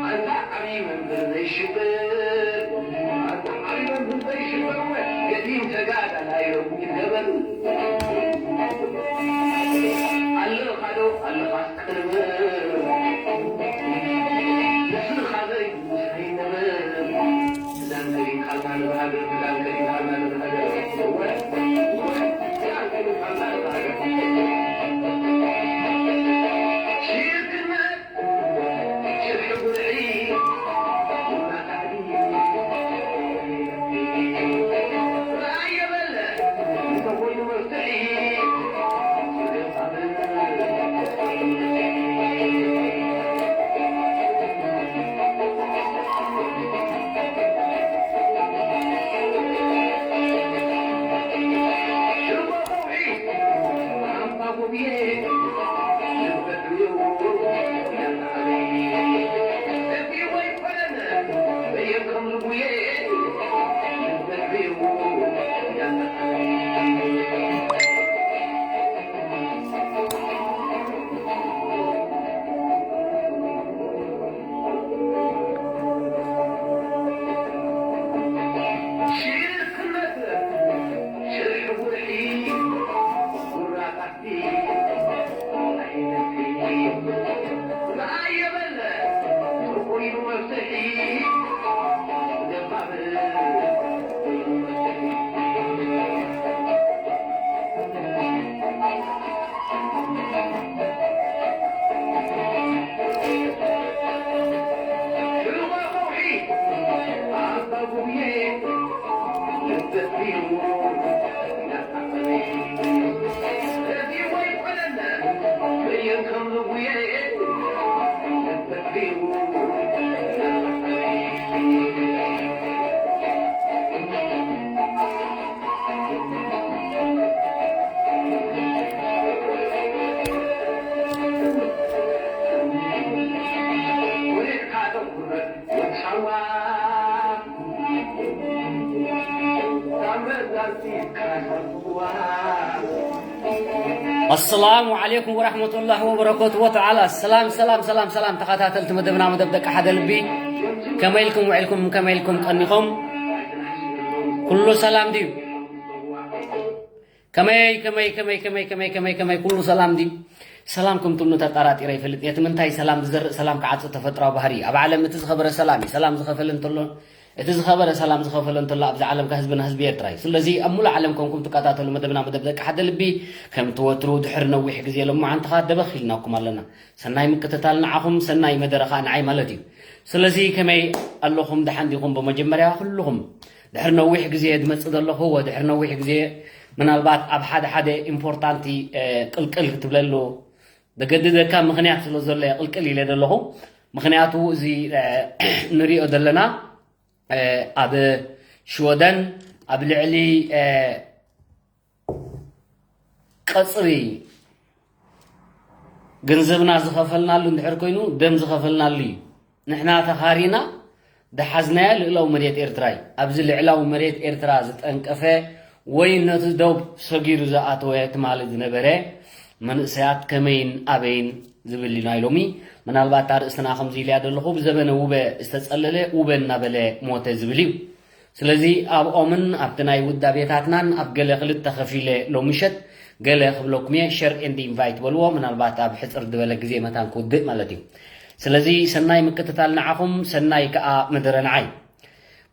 ኣንታ ዓብዪ መምህር ዘይሽበር፣ ኣንታ ዓብዪ መምህር ዘይሽበር፣ ገዲም ተጋዳላይ ረጉድ ገበር። ኣለኻ ዶ ኣለኻ እስከ ንበር፣ ንስኻ ዘይብሉ ኣይንበር። ክዳን ከዲንካልና ንብሃገር፣ ክዳን ከዲንካልና ንብሃገር። እወ፣ እወ፣ ክዳን ከዲንካልና ንብሃገር። ሽርክነት ሽርሒ ጉርዒ፣ ቡና ካዕዲ። ራእየ በለ እንተኾይኑ መፍትሒ፣ ኣሰላሙ ዓለይኩም ወራህመቱላሂ ወበረከቱ ወተዓላ። ሰላም፣ ሰላም፣ ሰላም፣ ሰላም፣ ተኸታተልቲ መደብና፣ መደብ ደቂ ሓደ ልቢ። ከመይ ኢልኩም ውዒልኩም? ከመይ ኢልኩም ቀኒኹም? ኩሉ ሰላም ድዩ? ከመይ፣ ከመይ፣ ከመይ፣ ከመይ፣ ከመይ፣ ከመይ፣ ከመይ፣ ኩሉ ሰላም ድዩ? ሰላም ከም ትብሉ ተጠራጢረ ይፈልጥ። እቲ ምንታይ ሰላም ዝዘርእ ሰላም ክዓጽድ ተፈጥሯዊ ባህሪ እዩ። ኣብ ዓለም እቲ ዝኸበረ ሰላም እዩ። ሰላም ዝኸፈለ እንተሎ፣ እቲ ዝኸበረ ሰላም ዝኸፈለ እንተሎ፣ ኣብዚ ዓለም ከ ህዝብና ህዝቢ ኤርትራ እዩ። ስለዚ ኣብ ሙሉእ ዓለም ኮንኩም ትከታተሉ መደብና፣ መደብ ደቂ ሓደ ልቢ፣ ከም ትወትሩ ድሕሪ ነዊሕ ግዜ ሎማዓንቲ ኸኣ ደበኽ ኢልናኩም ኣለና። ሰናይ ምክትታል ንዓኹም፣ ሰናይ መደረ ኸኣ ንዓይ ማለት እዩ። ስለዚ ከመይ ኣለኹም? ደሓን ዲኹም? ብመጀመርያ ኩልኹም ድሕሪ ነዊሕ ግዜ ዝመጽእ ዘለኹ፣ ወ ድሕሪ ነዊሕ ግዜ ምናልባት ኣብ ሓደ ሓደ ኢምፖርታንቲ፣ እ፣ ቅልቅል ክትብለሉ ዘገድደካ ምኽንያት ስለ ዘሎ እየ ቅልቅል ኢለ ዘለኹ። ምኽንያቱ እዚ፣ እ፣ ንሪኦ ዘለና፣ እ፣ ኣብ ሽወደን ኣብ ልዕሊ፣ እ፣ ቀጽሪ ገንዘብና ዝኸፈልናሉ እንድሕር ኮይኑ ደም ዝኸፈልናሉ እዩ። ንሕና ተኻሪና ደሓዝናዮ ልእላዊ መሬት ኤርትራ እዩ። ኣብዚ ልዕላዊ መሬት ኤርትራ ዝጠንቀፈ ወይ ነቲ ዶብ ሰጊሩ ዝኣተወ ትማሊ ዝነበረ መንእሰያት ከመይን ኣበይን ዝብል እዩ ናይ ሎሚ። ምናልባት ኣርእስትና ከምዚ ኢልያ ዘለኹ፣ ብዘበነ ውበ ዝተጸለለ ውበ እናበለ ሞተ ዝብል እዩ። ስለዚ ኣብኦምን ኣብቲ ናይ ውዳቤታትናን ኣብ ገለ ክልተ ከፊለ ሎሚ ምሸት ገለ ክብለኩም እየ። ሸር ኤንድ ኢንቫይት በልዎ። ምናልባት ኣብ ሕጽር ዝበለ ግዜ መታን ክውድእ ማለት እዩ። ስለዚ ሰናይ ምክትታል ንዓኹም፣ ሰናይ ከኣ መደረ ንዓይ።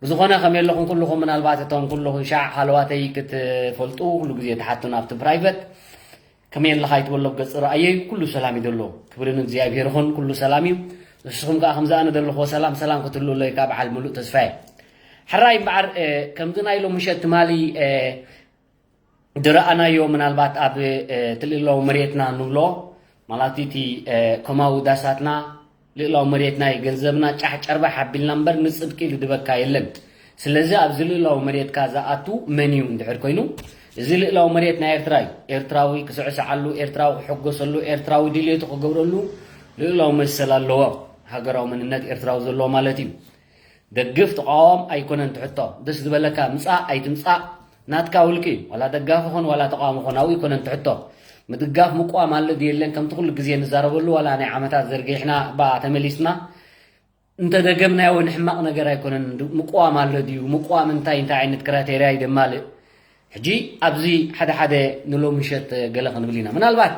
ብዝኾነ ከም የለኹም ኩልኹም፣ ምናልባት እቶም ኩልኹም ሻዕ ሃለዋተይ ክትፈልጡ ኩሉ ግዜ ትሓቱን ኣብቲ ፕራይቨት ከመይ ኣለኻ ይትበሎ ገጽ ረኣየይ ኩሉ ሰላም እዩ ዘሎ። ክብሪ ንእግዚኣብሔር ይኹን፣ ኩሉ ሰላም እዩ። ንስኹም ከኣ ከምዚ ኣነ ዘለኹዎ ሰላም ሰላም ክትህልውለይ ካብ በዓል ምሉእ ተስፋየ። ሕራይ እምበኣር፣ እ፣ ከምዚ ናይ ሎሚ ምሸት ትማሊ፣ እ፣ ዝረኣናዮ ምናልባት ኣብ፣ እ፣ እቲ ልእላዊ መሬትና ንብሎ፣ ማለት እቲ፣ እ፣ ኮማዊ ዳሳትና ልእላዊ መሬትና እዩ፣ ገንዘብና ጫሕ ጨርባሕ ኣቢልና እምበር ንጽድቂ ዝድበካ የለን። ስለዚ ኣብዚ ልእላዊ መሬትካ ዝኣቱ መን እዩ እንድሕር ኮይኑ፣ እዚ ልእላዊ መሬት ናይ ኤርትራ እዩ። ኤርትራዊ ክስዕስዓሉ፣ ኤርትራዊ ክሕጎሰሉ፣ ኤርትራዊ ድልየቱ ክገብረሉ ልእላዊ መሰል ኣለዎ። ሃገራዊ መንነት ኤርትራዊ ዘለዎ ማለት እዩ። ደግፍ ተቃወም ኣይኮነን ትሕቶ። ደስ ዝበለካ ምጻእ ኣይትምጻእ ናትካ ውልቂ እዩ። ዋላ ደጋፊ ኾን ዋላ ተቃዋሚ ኾን ኣብኡ ኣይኮነን ትሕቶ። ምድጋፍ ምቋም ኣሎ ድዩ የለን ከምቲ ኩሉ ግዜ ንዛረበሉ ዋላ ናይ ዓመታት ዘርጊሕና ባ ተመሊስና እንተደገምናዮ እውን ሕማቕ ነገር ኣይኮነን። ምቋም ኣሎ ድዩ? ምቋም እንታይ እንታይ ዓይነት ክራቴርያ እዩ ደማልእ? ሕጂ ኣብዚ ሓደ ሓደ ንሎሚ ምሸት ገለ ክንብል ኢና። ምናልባት፣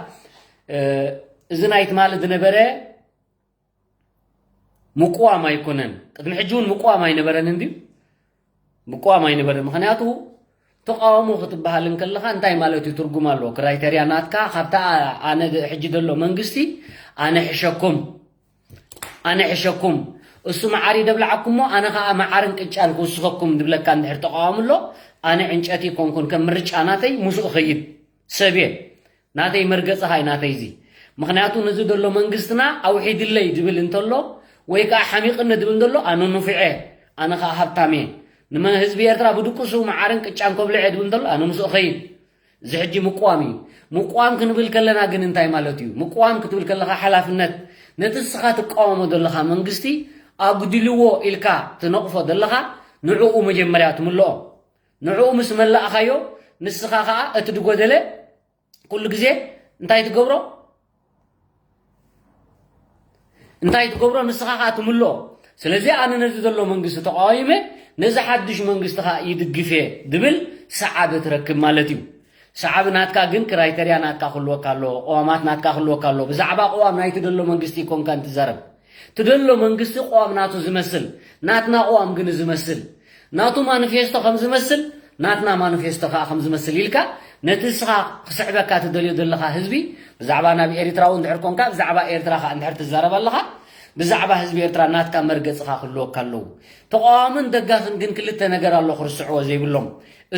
እ፣ እዚ ናይ ትማሊ ዝነበረ ምቁዋም ኣይኮነን። ቅድሚ ሕጂ እውን ምቁዋም ኣይነበረን እንድዩ። ምቁዋም ኣይነበረን። ምኽንያቱ ተቃውሞ ክትበሃል እንከለኻ እንታይ ማለት እዩ? ትርጉም ኣለዎ። ክራይተርያ ናትካ ካብታ ኣነ ሕጂ ዘሎ መንግስቲ ኣነ ሕሸኩም፣ ኣነ ሕሸኩም፣ እሱ መዓር ይደብልዓኩሞ ኣነ ኸዓ መዓርን ቅጫን ክውስኸኩም ዝብለካ እንድሕር ተቃዋሚ ኣሎ፣ ኣነ ዕንጨቲ ይኮንኩን ከም ምርጫ ናተይ ምስኡ ኸይድ ሰብ እየ። ናተይ መርገጽኻ እዩ ናተይ እዚ። ምኽንያቱ ነዚ ዘሎ መንግስትና ኣውሒድለይ ድብል እንተሎ ወይ ከዓ ሓሚቕኒ ድብል እንተሎ ኣነ ንፉዕ እየ፣ ኣነ ከዓ ሃብታም እየ። ንመ ህዝቢ ኤርትራ ብድቁሱ መዓርን ቅጫን ከብልዕ እየ ድብል እንተሎ ኣነ ምስኡ ኸይድ። እዚ ሕጂ ምቋም እዩ። ምቋም ክንብል ከለና ግን እንታይ ማለት እዩ? ምቋም ክትብል ከለኻ ሓላፍነት ነቲ ንስኻ ትቃወሞ ዘለኻ መንግስቲ ኣጉዲልዎ ኢልካ ትነቕፎ ዘለኻ ንዕኡ መጀመርያ ትምልኦ። ንዕኡ ምስ መላእኻዮ ንስኻ ኸዓ እቲ ድጎደለ ኩሉ ግዜ እንታይ ትገብሮ? እንታይ ትገብሮ? ንስኻ ኸዓ ትምልኦ። ስለዚ ኣነ ነዚ ዘሎ መንግስቲ ተቃዊመ ነዚ ሓድሽ መንግስቲ ኸዓ ይድግፍ እየ ድብል ሰዓቢ ትረክብ ማለት እዩ። ሰዓቢ ናትካ ግን ክራይተርያ ናትካ ክህልወካ ኣለዎ፣ ቅዋማት ናትካ ክህልወካ ኣለዎ። ብዛዕባ ቅዋም ናይቲ ዘሎ መንግስቲ ይኮንካን ትዛረብ። ትደሎ መንግስቲ ቅዋም ናቱ ዝመስል፣ ናትና ቅዋም ግን ዝመስል፣ ናቱ ማኒፌስቶ ከም ዝመስል ናትና ማኒፌስቶ ከዓ ከም ዝመስል ኢልካ ነቲ ንስኻ ክስዕበካ ትደልዮ ዘለኻ ህዝቢ ብዛዕባ ናብ ኤርትራዊ እንድሕር ኮንካ ብዛዕባ ኤርትራ ከዓ እንድሕር ትዛረብ ኣለኻ ብዛዕባ ህዝቢ ኤርትራ ናትካ መርገፅኻ ክህልወካ ኣለዉ። ተቃዋምን ደጋፍን ግን ክልተ ነገር ኣሎ ክርስዕዎ ዘይብሎም።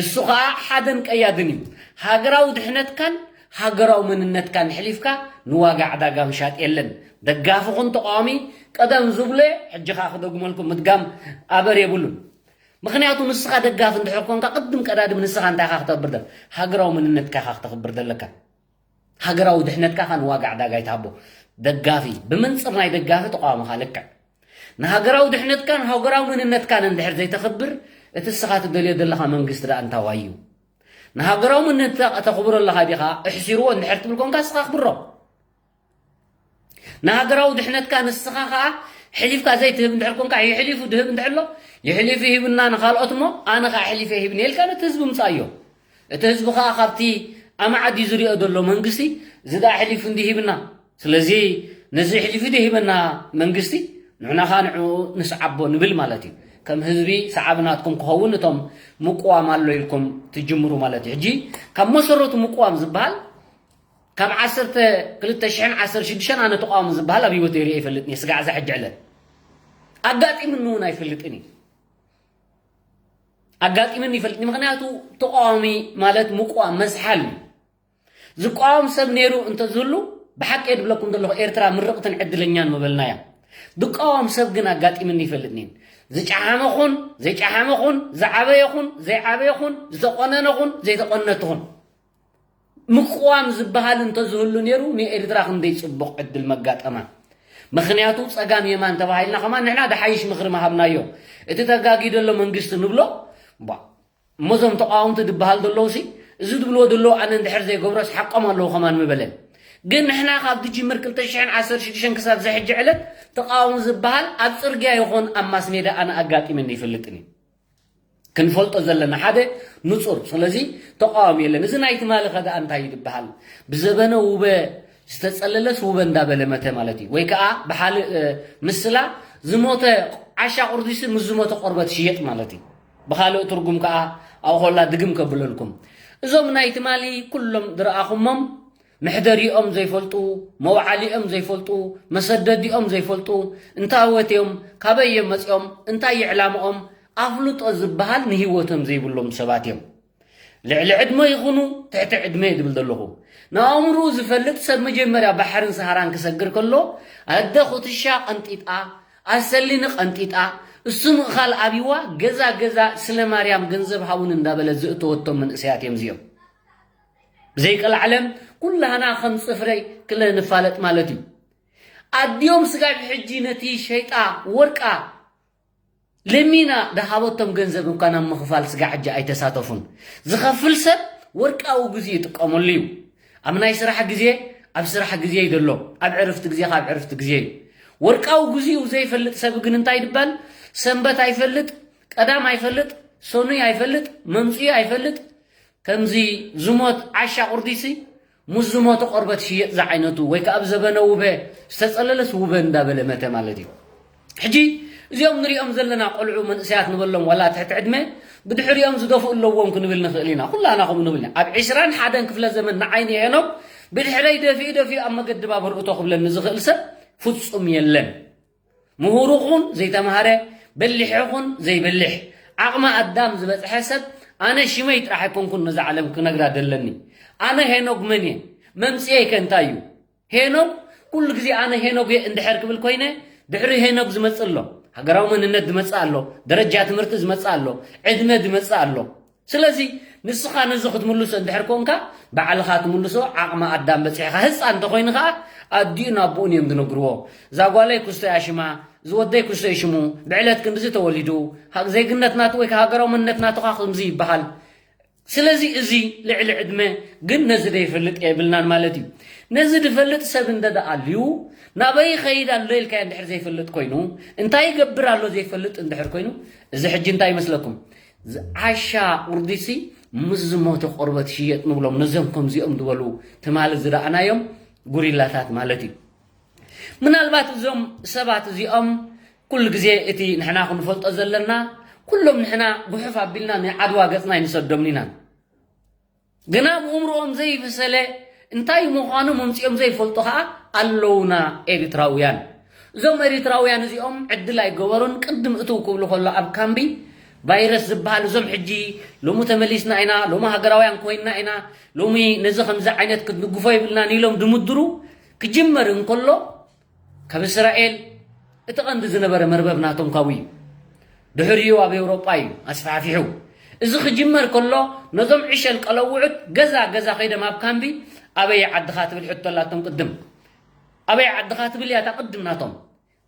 እሱ ከዓ ሓደን ቀያድን እዩ። ሃገራዊ ድሕነትካን ሃገራዊ መንነትካን ሕሊፍካ ንዋጋ ዕዳጋ ምሻጥ የለን። ደጋፊ ኹን ተቃዋሚ ቀደም ዝብሎ ሕጂ ከዓ ክደግመልኩም ምድጋም ኣበር የብሉን። ምኽንያቱ ንስኻ ደጋፊ እንድሕር ኮንካ ቅድም ቀዳድም ንስኻ እንታይ ኢኻ ክተኽብር ደል ሃገራዊ መንነትካ ኢኻ ክተኽብር ደለካ። ሃገራዊ ድሕነትካ ኢኻ ንዋጋ ዕዳጋ ይትሃቦ። ደጋፊ ብመንፅር ናይ ደጋፊ ተቃዋሚ ኢኻ ልክዕ ንሃገራዊ ድሕነትካን ሃገራዊ መንነትካን እንድሕር ዘይተኽብር እቲ ንስኻ ትደልዮ ዘለኻ መንግስቲ ደኣ እንታዋይ እዩ? ንሃገራዊ መንነትካ ተኽብሮ ኣለኻ ዲኻ? እሕሲርዎ እንድሕር ትብል ኮንካ ንስኻ ኣኽብሮ። ንሃገራዊ ድሕነትካ ንስኻ ኸዓ ሕሊፍካ ዘይትህብ እንድሕር ኮንካ የሕሊፉ ድህብ እንድሕር ኣሎ የሕሊፉ ሂብና ንኻልኦት እሞ ኣነ ኸዓ ሕሊፈ ሂብኒ ኢልካ ነቲ ህዝቢ ምጻእዮ። እቲ ህዝቢ ኸዓ ካብቲ ኣማዕድዩ ዝሪኦ ዘሎ መንግስቲ እዚ ደኣ ሕሊፉ እንዲ ሂብና ስለዚ ነዚ ሕሊፉ ድሂበና መንግስቲ ንሕና ኸዓ ንዕኡ ንስዓቦ ንብል ማለት እዩ። ከም ህዝቢ ሰዓቢ ናትኩም ክኸውን እቶም ምቁዋም ኣሎ ኢልኩም ትጅምሩ ማለት እዩ። ሕጂ ካብ መሰረቱ ምቁዋም ዝበሃል ካብ ዓሰርተ ክልተ ሽሕን ዓሰርተ ሽዱሽተን ኣነ ተቃዋሚ ዝበሃል ኣብ ህይወተይ ሪኤ ይፈልጥን እየ። ስጋዕ እዛ ሕጂ ዕለት ኣጋጢምኒ እውን ኣይፈልጥን እዩ። ኣጋጢምኒ ይፈልጥን እዩ። ምኽንያቱ ተቃዋሚ ማለት ምቁዋም መዝሓል እዩ። ዝቃወም ሰብ ነይሩ እንተዝህሉ ብሓቂ እየ ድብለኩም ዘለኹ ኤርትራ ምርቕትን ዕድለኛን ምበልናያ። ዝቃወም ሰብ ግን ኣጋጢምኒ ይፈልጥን እዩ። ዝጨሓመ ኹን ዘይጨሓመ ኹን ዝዓበየ ኹን ዘይዓበየ ኹን ዝተቆነነ ኹን ዘይተቆነነት ኹን ምቅዋም ዝበሃል እንተዝህሉ ነይሩ ንኤርትራ ክንደይ ጽቡቕ ዕድል መጋጠማ። ምኽንያቱ ጸጋም የማን ተባሂልና ከማን ንሕና ድሓይሽ ምኽሪ ምሃብናዮ። እቲ ተጋጊ ዘሎ መንግስቲ ንብሎ ቧ እሞ እዞም ተቃወምቲ ዝበሃል ዘለዉ ሲ፣ እዚ ዝብልዎ ዘለዉ ኣነ እንድሕር ዘይገብሮስ ሓቆም ኣለዉ ከማን ምበለ። ግን ንሕና ካብ ዝጅምር ክልተ ሽሕን ዓሰርተ ሽዱሽተን ክሳብ ዝሕጂ ዕለት ተቃወሚ ዝበሃል ኣብ ጽርግያ ይኹን ኣብ ማስ ሜዳ ኣነ ኣጋጢመኒ ይፈልጥን እዩ። ክንፈልጦ ዘለና ሓደ ንጹር። ስለዚ ተቃዋሚ የለን። እዚ ናይ ትማሊ ከ ደኣ እንታይ እዩ ዝበሃል? ብዘበነ ውበ ዝተጸለለስ ውበ እንዳበለ መተ ማለት እዩ። ወይ ከኣ ብሓልእ ምስላ ዝሞተ ዓሻ ቁርዲሲ ምስ ዝሞተ ቆርበት ሽየጥ ማለት እዩ። ብኻልእ ትርጉም ከኣ ኣብኾላ ድግም ከብለልኩም። እዞም ናይ ትማሊ ኩሎም ዝረኣኹሞም መሕደሪኦም ዘይፈልጡ፣ መውዓሊኦም ዘይፈልጡ፣ መሰደዲኦም ዘይፈልጡ፣ እንታይ ወትዮም፣ ካበይ እዮም መጺኦም፣ እንታይ ይዕላምኦም፣ ኣፍልጦ ዝበሃል ንህይወቶም ዘይብሎም ሰባት እዮም። ልዕሊ ዕድመ ይኹኑ ትሕቲ ዕድመ ድብል ዘለኹ፣ ንኣእምርኡ ዝፈልጥ ሰብ መጀመርያ ባሕርን ሰሃራን ክሰግር ከሎ ኣደ ኩትሻ ቀንጢጣ ኣሰሊኒ ቀንጢጣ እሱ ምእኻል ኣብይዋ ገዛ ገዛ ስለ ማርያም ገንዘብ ሃቡን እንዳበለ ዝእተወቶም መንእሰያት እዮም እዚኦም። ብዘይቀላዕለም ኩላህና ከም ጽፍረይ ክለ ንፋለጥ ማለት እዩ። ኣዲኦም ስጋብ ሕጂ ነቲ ሸይጣ ወርቃ ለሚና ደሃበቶም ገንዘብ እንኳ ናብ ምኽፋል ስጋ ሕጂ ኣይተሳተፉን። ዝኸፍል ሰብ ወርቃዊ ግዜ ይጥቀመሉ እዩ። ኣብ ናይ ስራሕ ግዜ ኣብ ስራሕ ግዜ እዩ ዘሎ፣ ኣብ ዕርፍቲ ግዜ ካብ ዕርፍቲ ግዜ እዩ። ወርቃዊ ግዜኡ ዘይፈልጥ ሰብ ግን እንታይ ይባል? ሰንበት ኣይፈልጥ፣ ቀዳም ኣይፈልጥ፣ ሰኑይ ኣይፈልጥ፣ መምፅኡ ኣይፈልጥ። ከምዚ ዝሞት ዓሻ ቁርዲሲ ምስ ዝሞተ ቆርበት ሽየጥ ዝዓይነቱ ወይ ከዓ ኣብ ዘበነ ውበ ዝተፀለለስ ውበ እንዳበለ መተ ማለት እዩ። ሕጂ እዚኦም ንሪኦም ዘለና ቆልዑ መንእሰያት ንበሎም ዋላ ትሕቲ ዕድመ ብድሕሪኦም ዝደፍኡ ኣለዎም ክንብል ንኽእል ኢና። ኩላና ከምኡ ንብል ኢና። ኣብ ዕስራን ሓደን ክፍለ ዘመን ንዓይኒ ሄኖክ ብድሕረይ ደፊኡ ደፊኡ ኣብ መገዲ ባቡር እቶ ክብለኒ ዝኽእል ሰብ ፍጹም የለን። ምሁር ኹን ዘይተምሃረ፣ በሊሕ ኹን ዘይበልሕ፣ ዓቕሚ ኣዳም ዝበጽሐ ሰብ ኣነ ሽመይ ጥራሕ ኣይኮንኩን ነዛ ዓለም ክነግራ ደለኒ። ኣነ ሄኖግ መን እየ? መምጽኤይ ከ እንታይ እዩ? ሄኖግ ኩሉ ግዜ ኣነ ሄኖግ እየ እንድሕር ክብል ኮይነ ድሕሪ ሄኖግ ዝመጽእ ኣሎ። ሃገራዊ መንነት ዝመጽእ ኣሎ። ደረጃ ትምህርቲ ዝመጽእ ኣሎ። ዕድመ ዝመጽእ ኣሎ። ስለዚ ንስኻ ነዚ ክትምልሶ እንድሕር ኮንካ ባዕልኻ ትምልሶ። ዓቕሚ ኣዳም በጺሕኻ ህፃን እንተኮይኑ ከዓ ኣዲኡን ኣቦኡን እዮም ዝነግርዎ። እዛ ጓለይ ክስቶ እያ ሽማ፣ እዚ ወደይ ክስቶ እዩ ሽሙ፣ ብዕለት ክንድዚ ተወሊዱ፣ ሃ- ዜግነት ናቱ ወይ ከዓ ሃገራዊ መንነት ናቱ ከዓ ከምዚ ይበሃል። ስለዚ እዚ ልዕሊ ዕድመ ግን ነዚ ዘይፈልጥ የብልናን ማለት እዩ። ነዚ ዝፈልጥ ሰብ እንደ ኣልዩ ናበይ ይኸይድ ኣሎ ኢልካ እንድሕር ዘይፈልጥ ኮይኑ እንታይ ይገብር ኣሎ ዘይፈልጥ እንድሕር ኮይኑ እዚ ሕጂ እንታይ ይመስለኩም? ዓሻ ቁርዲሲ ምስ ዝሞተ ቆርበት ሽየጥ ንብሎም ነዞም ከምዚኦም ዝበሉ ትማሊ ዝረኣናዮም ጉሪላታት ማለት እዩ። ምናልባት እዞም ሰባት እዚኦም ኩሉ ግዜ እቲ ንሕና ክንፈልጦ ዘለና ኩሎም ንሕና ጉሑፍ ኣቢልና ናይ ዓድዋ ገጽና ኣይንሰዶምን ኢና። ግና ብእምርኦም ዘይበሰለ እንታይ ምዃኑ መምፅኦም ዘይፈልጡ ከዓ ኣለውና ኤሪትራውያን። እዞም ኤሪትራውያን እዚኦም ዕድል ኣይገበሩን። ቅድም እትው ክብሉ ከሎ ኣብ ካምቢ ቫይረስ ዝበሃል እዞም ሕጂ ሎሚ ተመሊስና ኢና፣ ሎሚ ሃገራውያን ኮይንና ኢና፣ ሎሚ ነዚ ከምዚ ዓይነት ክትንግፎ ይብልናን ኢሎም ድምድሩ ክጅመር እንከሎ ካብ እስራኤል እቲ ቀንዲ ዝነበረ መርበብ ናቶም ካብኡ እዩ። ድሕሪኡ ኣብ ኤውሮጳ እዩ ኣስፋሕፊሑ። እዚ ክጅመር ከሎ ነዞም ዕሸል ቀለውዑት ገዛ ገዛ ከይዶም ኣብ ካምቢ ኣበይ ዓድኻ ትብል ሕቶ ኣላቶም ቅድም። ኣበይ ዓድኻ ትብል እያ እታ ቅድም ናቶም።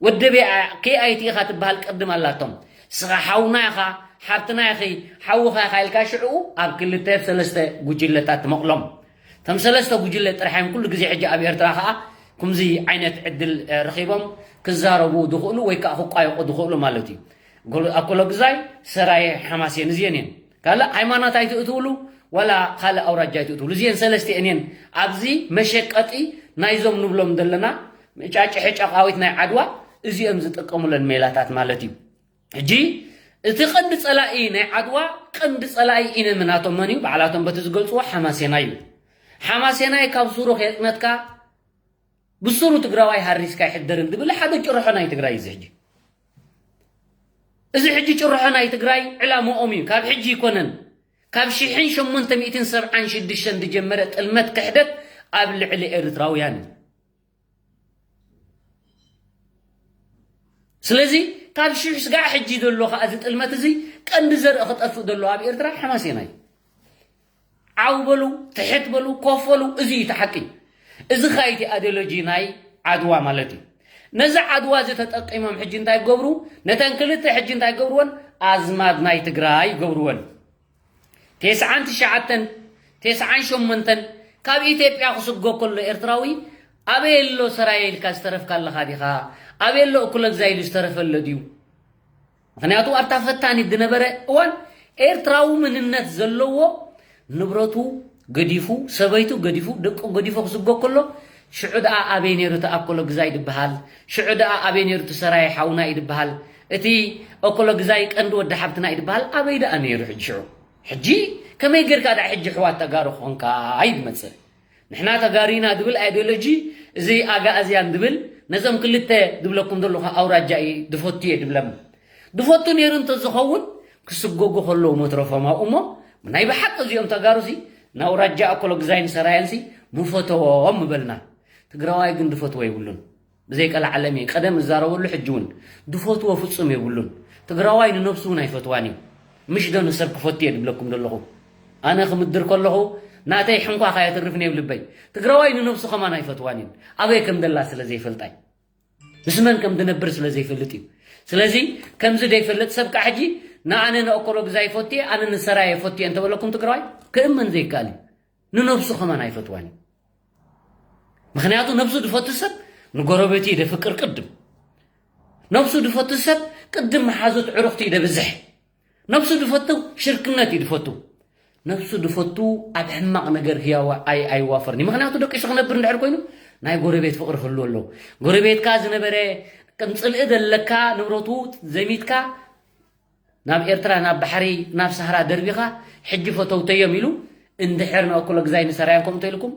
ወደበይ ከይኣይቲ ኢኻ ትበሃል ቅድም ኣላቶም። ስኻ ሓውና ኢኻ፣ ሓብትና ኢኺ፣ ሓውኻ ኢኻ ኢልካ ሽዕኡ ኣብ ክልተ ሰለስተ ጉጅለታት ትመቕሎም። እቶም ሰለስተ ጉጅለ ጥራሕ እዮም ኩሉ ግዜ ሕጂ ኣብ ኤርትራ ከኣ ከምዚ ዓይነት ዕድል ረኺቦም ክዛረቡ ዝኽእሉ ወይ ከኣ ክቋየቑ ዝኽእሉ ማለት እዩ። ኣኮሎግዛይ፣ ሰራየ፣ ሓማሴን እዚአን እየን። ካልእ ሃይማኖት ኣይትእትውሉ ዋላ ካልእ ኣውራጃ ኣይትእትውሉ። እዚአን ሰለስቲአን እየን ኣብዚ መሸቀጢ ናይዞም ንብሎም ዘለና ጫጭሐ ጨቃዊት ናይ ዓድዋ እዚኦም ዝጥቀሙለን ሜላታት ማለት እዩ። ሕጂ እቲ ቀንዲ ጸላኢ ናይ ዓድዋ ቀንዲ ጸላኢ ኢነም ናቶም መን እዩ? ባዕላቶም በቲ ዝገልጽዎ ሓማሴናይ እዩ። ሓማሴናይ ካብ ሱሩ ከየጽነትካ ብሱሩ ትግራዋይ ሃሪስካ ኣይሕደርን ዝብል ሓደ ጭርሖ ናይ ትግራይ እዚ ሕጂ። እዚ ሕጂ ጭርሖ ናይ ትግራይ ዕላምኦም እዩ። ካብ ሕጂ ይኮነን። ካብ ሽሕን ሸሞንተ ሚእትን ሰብዓን ሽዱሽተን ዝጀመረ ጥልመት ክሕደት ኣብ ልዕሊ ኤርትራውያን እዩ። ስለዚ ካብ ሽሕ ስጋዕ ሕጂ ዘሎ ከዓ እዚ ጥልመት እዚ ቀንዲ ዘርኢ ክጠፍእ ዘሎ ኣብ ኤርትራ ሓማሴናይ። ዓው በሉ፣ ትሕት በሉ፣ ኮፍ በሉ፣ እዚ እዩ እቲ ሓቂ። እዚ ከዓ እቲ ኣዲዮሎጂ ናይ ዓድዋ ማለት እዩ። ነዚ ዓድዋ እዚ ተጠቂሞም ሕጂ እንታይ ይገብሩ? ነተን ክልተ ሕጂ እንታይ ይገብርወን? ኣዝማድ ናይ ትግራይ ይገብርወን። ቴስዓን ትሽዓተን፣ ቴስዓን ሸሞንተን ካብ ኢትዮጵያ ክስጎ ከሎ ኤርትራዊ ኣበይ ኣሎ ሰራየ ኢልካ ዝተረፍካ ኣለኻ ዲኻ? ኣበይ ኣሎ እኩለ ግዛይ ኢሉ ዝተረፈ ኣሎ ድዩ? ምኽንያቱ ኣብታ ፈታኒት ዝነበረ እዋን ኤርትራዊ መንነት ዘለዎ ንብረቱ ገዲፉ፣ ሰበይቱ ገዲፉ፣ ደቁ ገዲፉ ክስጎ ከሎ ሽዑ ደኣ ኣበይ ነይሩ እቲ ኣኮሎ ግዛይ ድበሃል? ሽዑ ደኣ ኣበይ ነይሩ እቲ ሰራየ ሓውና እዩ ድበሃል? እቲ ኣኮሎ ግዛይ ቀንዲ ወዲ ሓብትና እዩ ድበሃል? ኣበይ ደኣ ነይሩ ሕጂ ሽዑ? ሕጂ ከመይ ጌርካ ደኣ ሕጂ ኣሕዋት ተጋሩ ክኾንካ እዩ ዝመጽእ? ንሕና ተጋሩ ኢና ድብል ኣይዲዮሎጂ፣ እዚ ኣጋእዝያን ድብል ነዞም ክልተ ድብለኩም ዘለኹ ኣውራጃ እዩ ድፈቱ እየ ድብለም። ድፈቱ ነይሩ እንተዝኸውን ክስጎጉ ከለዉ መትረፎም ኣብኡ እሞ ናይ ብሓቂ እዚኦም ተጋሩሲ ንኣውራጃ ኣኮሎ ግዛይን ሰራየንሲ ምፈተዎም ምበልና። ትግራዋይ ግን ድፈትዎ የብሉን። ብዘይ ቀልዓለም እየ ቀደም እዛረበሉ ሕጂ እውን ድፈትዎ ፍጹም የብሉን። ትግራዋይ ንነብሱ እውን ኣይፈትዋን እዩ። ምሽ ዶ ንሰብ ክፈቱ እየ ድብለኩም ዘለኹ? ኣነ ክምድር ከለኹ ናተይ ሕንኳ ካየትርፍን እየ ልበይ። ትግራዋይ ንነብሱ ከማን ኣይፈትዋን እዩ። ኣበይ ከም ደላ ስለ ዘይፈልጣ እዩ። ምስ መን ከም ድነብር ስለ ዘይፈልጥ እዩ። ስለዚ ከምዚ ዘይፈልጥ ሰብ ከዓ ሕጂ ንኣነ ንኣኮሎ ግዛይ ፈትየ ኣነ ንሰራየ ፈትየ እንተበለኩም ትግራዋይ ክእመን ዘይከኣል እዩ። ንነብሱ ከማን ኣይፈትዋን እዩ። ምኽንያቱ ነብሱ ድፈቱ ሰብ ንጎረቤቱ እዩ ደፍቅር ቅድም። ነብሱ ድፈቱ ሰብ ቅድም መሓዙት ዕሩኽቲ እዩ ደብዝሕ። ነብሱ ድፈቱ ሽርክነት እዩ ድፈቱ። ነብሱ ድፈቱ ኣብ ሕማቕ ነገር ህያው ኣይ ኣይዋፈርን እዩ። ምኽንያቱ ደቂሱ ክነብር እንድሕር ኮይኑ ናይ ጎረቤት ፍቕሪ ክህልዎ ኣለዎ። ጎረቤትካ ዝነበረ ከም ጽልኢ ዘለካ ንብረቱ ዘሚትካ ናብ ኤርትራ ናብ ባሕሪ ናብ ሳህራ ደርቢኻ ሕጂ ፈተውተዮም ኢሉ እንድሕር ንኣኮሎ ግዛይ ንሰራያን ከምኡ እንተኢልኩም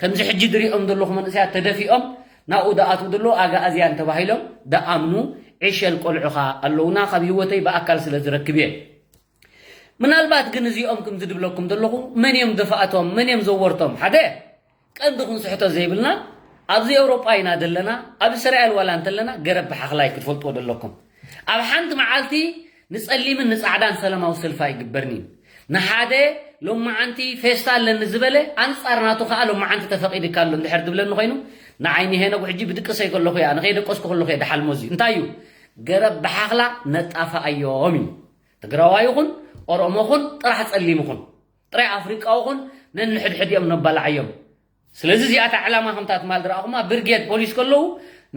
ከምዚ ሕጂ ድሪኦም ዘለኹ መንእሰያት ተደፊኦም ናብኡ ደኣትዉ ዘለዉ ኣጋእዝያን ተባሂሎም ደኣምኑ ዕሸል ቆልዑኻ ኣለዉና ካብ ህይወተይ ብኣካል ስለ ዝረክብ እየ። ምናልባት ግን እዚኦም ክምዚ ድብለኩም ዘለኹ መን እዮም ደፋእቶም መን እዮም ዘወርቶም ሓደ ቀንዲ ክንስሕቶ ዘይብልና ኣብዚ ኤውሮጳ ኢና ዘለና ኣብ እስራኤል ዋላ እንተለና ገረብ ብሓኽላይ ክትፈልጥዎ ዘለኩም ኣብ ሓንቲ መዓልቲ ንጸሊምን ንጻዕዳን ሰላማዊ ሰልፊ ኣይግበርን እዩ። ንሓደ ሎማዓንቲ ፌስታ ኣለኒ ዝበለ ኣንጻር ናቱ ከኣ ሎማዓንቲ ተፈቒድካ ኣሎ እንድሕር ድብለኒ ኮይኑ ንዓይ ንሄኖግ ሕጂ ብድቅሰይ ከለኹ እያ ንኸይደቀስኩ ከለኹ እየ ድሓልሞ እዚ እንታይ እዩ ገረብ ብሓኽላ ነጣፍኣዮም እዩ። ትግራዋይ ይኹን ኦሮሞ ኹን ጥራሕ ጸሊም ይኹን ጥራይ ኣፍሪቃዊ ኹን ነንሕድሕድ እዮም ነባላዓዮም። ስለዚ እዚኣታ ዕላማ ከምታ ትማል ዝረኣኹማ ብርጌድ ፖሊስ ከለዉ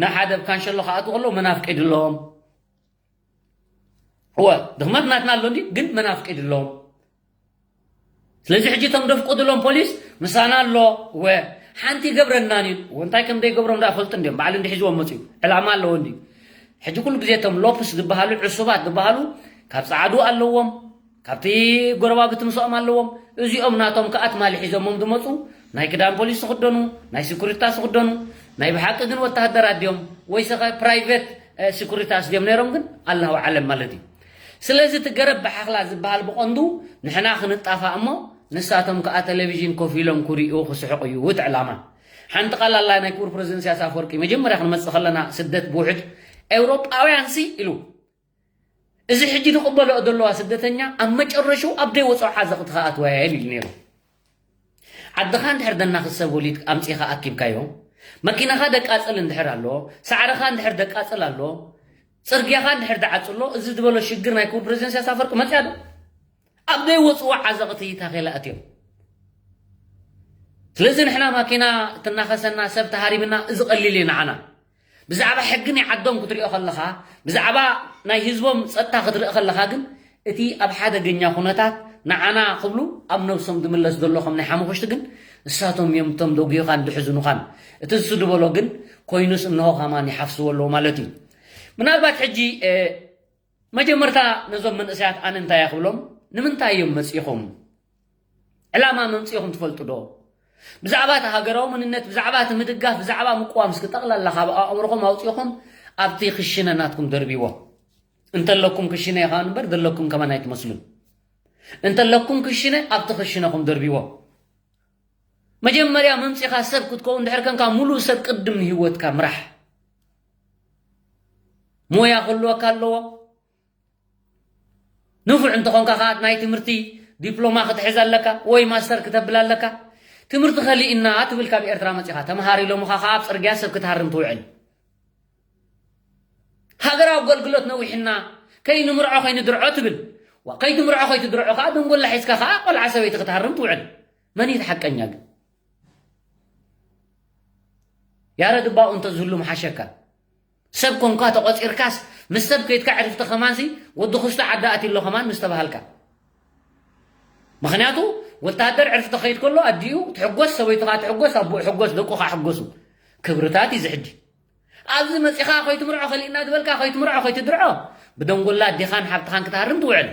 ንሓደ ኣብ ካንሸሎ ክኣትዉ ከለዉ መናፍቂ ድለዎም እወ ድኽመት ናትና ኣሎ እንዲ ግን መናፍቂ ድለዎም ስለዚ ሕጂ እቶም ደፍቁ ድሎም ፖሊስ ምሳና ኣሎ እወ ሓንቲ ይገብረናን እዩ እወ እንታይ ከም ዘይገብሮም ዳ ፈልጡ እንዲዮም ባዕሉ እንዲ ሒዝዎም መፅኡ ዕላማ ኣለዎ እንዲ ሕጂ ኩሉ ግዜ እቶም ሎፕስ ዝበሃሉ ዕሱባት ዝበሃሉ ካብ ፀዓዱ ኣለዎም ካብቲ ጎረባብቲ ምስኦም ኣለዎም እዚኦም ናቶም ከኣ ትማሊ ሒዞሞም ዝመፁ ናይ ክዳን ፖሊስ ዝኽደኑ ናይ ሲኩሪታ ዝኽደኑ ናይ ብሓቂ ግን ወተሃደራት ድዮም ወይሰኸ ፕራይቬት ሲኩሪታስ ድዮም ነይሮም ግን ኣላሁ ዓለም ማለት እዩ ስለዚ እቲ ገረብ ብሓኽላ ዝበሃል ብቐንዱ ንሕና ክንጣፋእ እሞ ንሳቶም ከኣ ቴሌቪዥን ኮፍ ኢሎም ክርእዩ ክስሕቑ እዩ እቲ ዕላማ ሓንቲ ቃል ኣላ ናይ ክቡር ፕሬዚደንት ኢሳያስ ኣፈወርቂ መጀመርያ ክንመፅእ ከለና ስደት ብውሕድ ኤውሮጳውያን ሲ ኢሉ እዚ ሕጂ ዝቕበልኦ ዘለዋ ስደተኛ ኣብ መጨረሽኡ ኣብ ደይ ወፅኦ ዓዘቕቲ ክኣትወ ኢሉ ነይሩ። ዓድኻ እንድሕር ደናኽስ ሰብ ወሊድ ኣምፂኻ ኣኪብካዮ፣ መኪናኻ ደቃፅል እንድሕር ኣሎ፣ ሳዕርኻ እንድሕር ደቃፅል ኣሎ፣ ፅርግያኻ እንድሕር ደዓፅሎ፣ እዚ ዝበሎ ሽግር ናይ ክቡር ፕሬዚደንት ኢሳያስ ኣፈወርቂ መፅያ ዶ? ኣብ ደይ ወፅዎ ዓዘቕቲ ታኼላ ኣትዮም። ስለዚ ንሕና ማኪና ትናኸሰና ሰብ ተሃሪምና እዚ ቀሊል እዩ ንዓና። ብዛዕባ ሕጊ ናይ ዓዶም ክትሪኦ ከለኻ ብዛዕባ ናይ ህዝቦም ፀጥታ ክትርኢ ከለኻ ግን እቲ ኣብ ሓደገኛ ኩነታት ንዓና ክብሉ ኣብ ነብሶም ዝምለስ ዘሎ ከም ናይ ሓሙኽሽቲ ግን እሳቶም እዮም እቶም ደጉዩኻን ድሕዙኑኻን እቲ ዝስድበሎ ግን ኮይኑስ እንሆ ኻማን ይሓፍስዎ ኣለዉ ማለት እዩ ምናልባት ሕጂ መጀመርታ ነዞም መንእሰያት ኣነ እንታይ እያ ክብሎም ንምንታይ እዮም መፂኹም ዕላማ መምፂኹም ትፈልጡ ዶ ብዛዕባ እቲ ሃገራዊ መንነት ብዛዕባ እቲ ምድጋፍ ብዛዕባ ምቅዋም እስኪ ጠቕላላ ካብ ኣእምሮኹም ኣውፂኹም ኣብቲ ክሽነ ናትኩም ደርብዎ እንተለኩም ክሽነ ኢኻ እምበር ዘለኩም ከማን ኣይትመስሉን እንተለኩም ክሽነ ኣብቲ ክሽነኹም ደርብዎ መጀመርያ መምፂኻ ሰብ ክትከውን ድሕር ከንካ ሙሉእ ሰብ ቅድም ንህይወትካ ምራሕ ሞያ ክህልወካ ኣለዎ ንፉዕ እንተኾንካ ከዓ ናይ ትምህርቲ ዲፕሎማ ክትሕዝ ኣለካ ወይ ማስተር ክተብል ኣለካ ትምህርቲ ከሊእና ትብል ካብ ኤርትራ መፂኻ ተምሃር ኢሎምኻ ከዓ ኣብ ፅርግያ ሰብ ክትሃርም ትውዕል ሃገራዊ ኣገልግሎት ነዊሕና ከይንምርዖ ከይንድርዖ ትብል ከይትምርዖ ከይትድርዖ ከዓ ደንጎላ ሒዝካ ከዓ ቆልዓ ሰበይቲ ክትሃርም ትውዕል። መን እዩ ሓቀኛ ግን? ያረድ እባኡ እንተዝህሉ ምሓሸካ። ሰብ ኮንካ ተቆፂርካስ ምስ ሰብ ከይድካ ዕርፍቲ ከማንሲ ወዲ ክስቶ ዓዲ ኣትዩ ኣሎ ከማን ምስ ተባሃልካ። ምኽንያቱ ወታደር ዕርፍቲ ከይድ ከሎ ኣዲኡ ትሕጎስ፣ ሰበይቱ ከዓ ትሕጎስ፣ ኣቦኡ ሕጎስ፣ ደቁ ከዓ ሕጎሱ። ክብርታት እዩ ዝሕጂ። ኣብዚ መፂኻ ከይትምርዖ ከሊእና ዝበልካ ከይትምርዖ ከይትድርዖ ብደንጎላ ኣዴኻን ሓብትኻን ክትሃርም ትውዕል።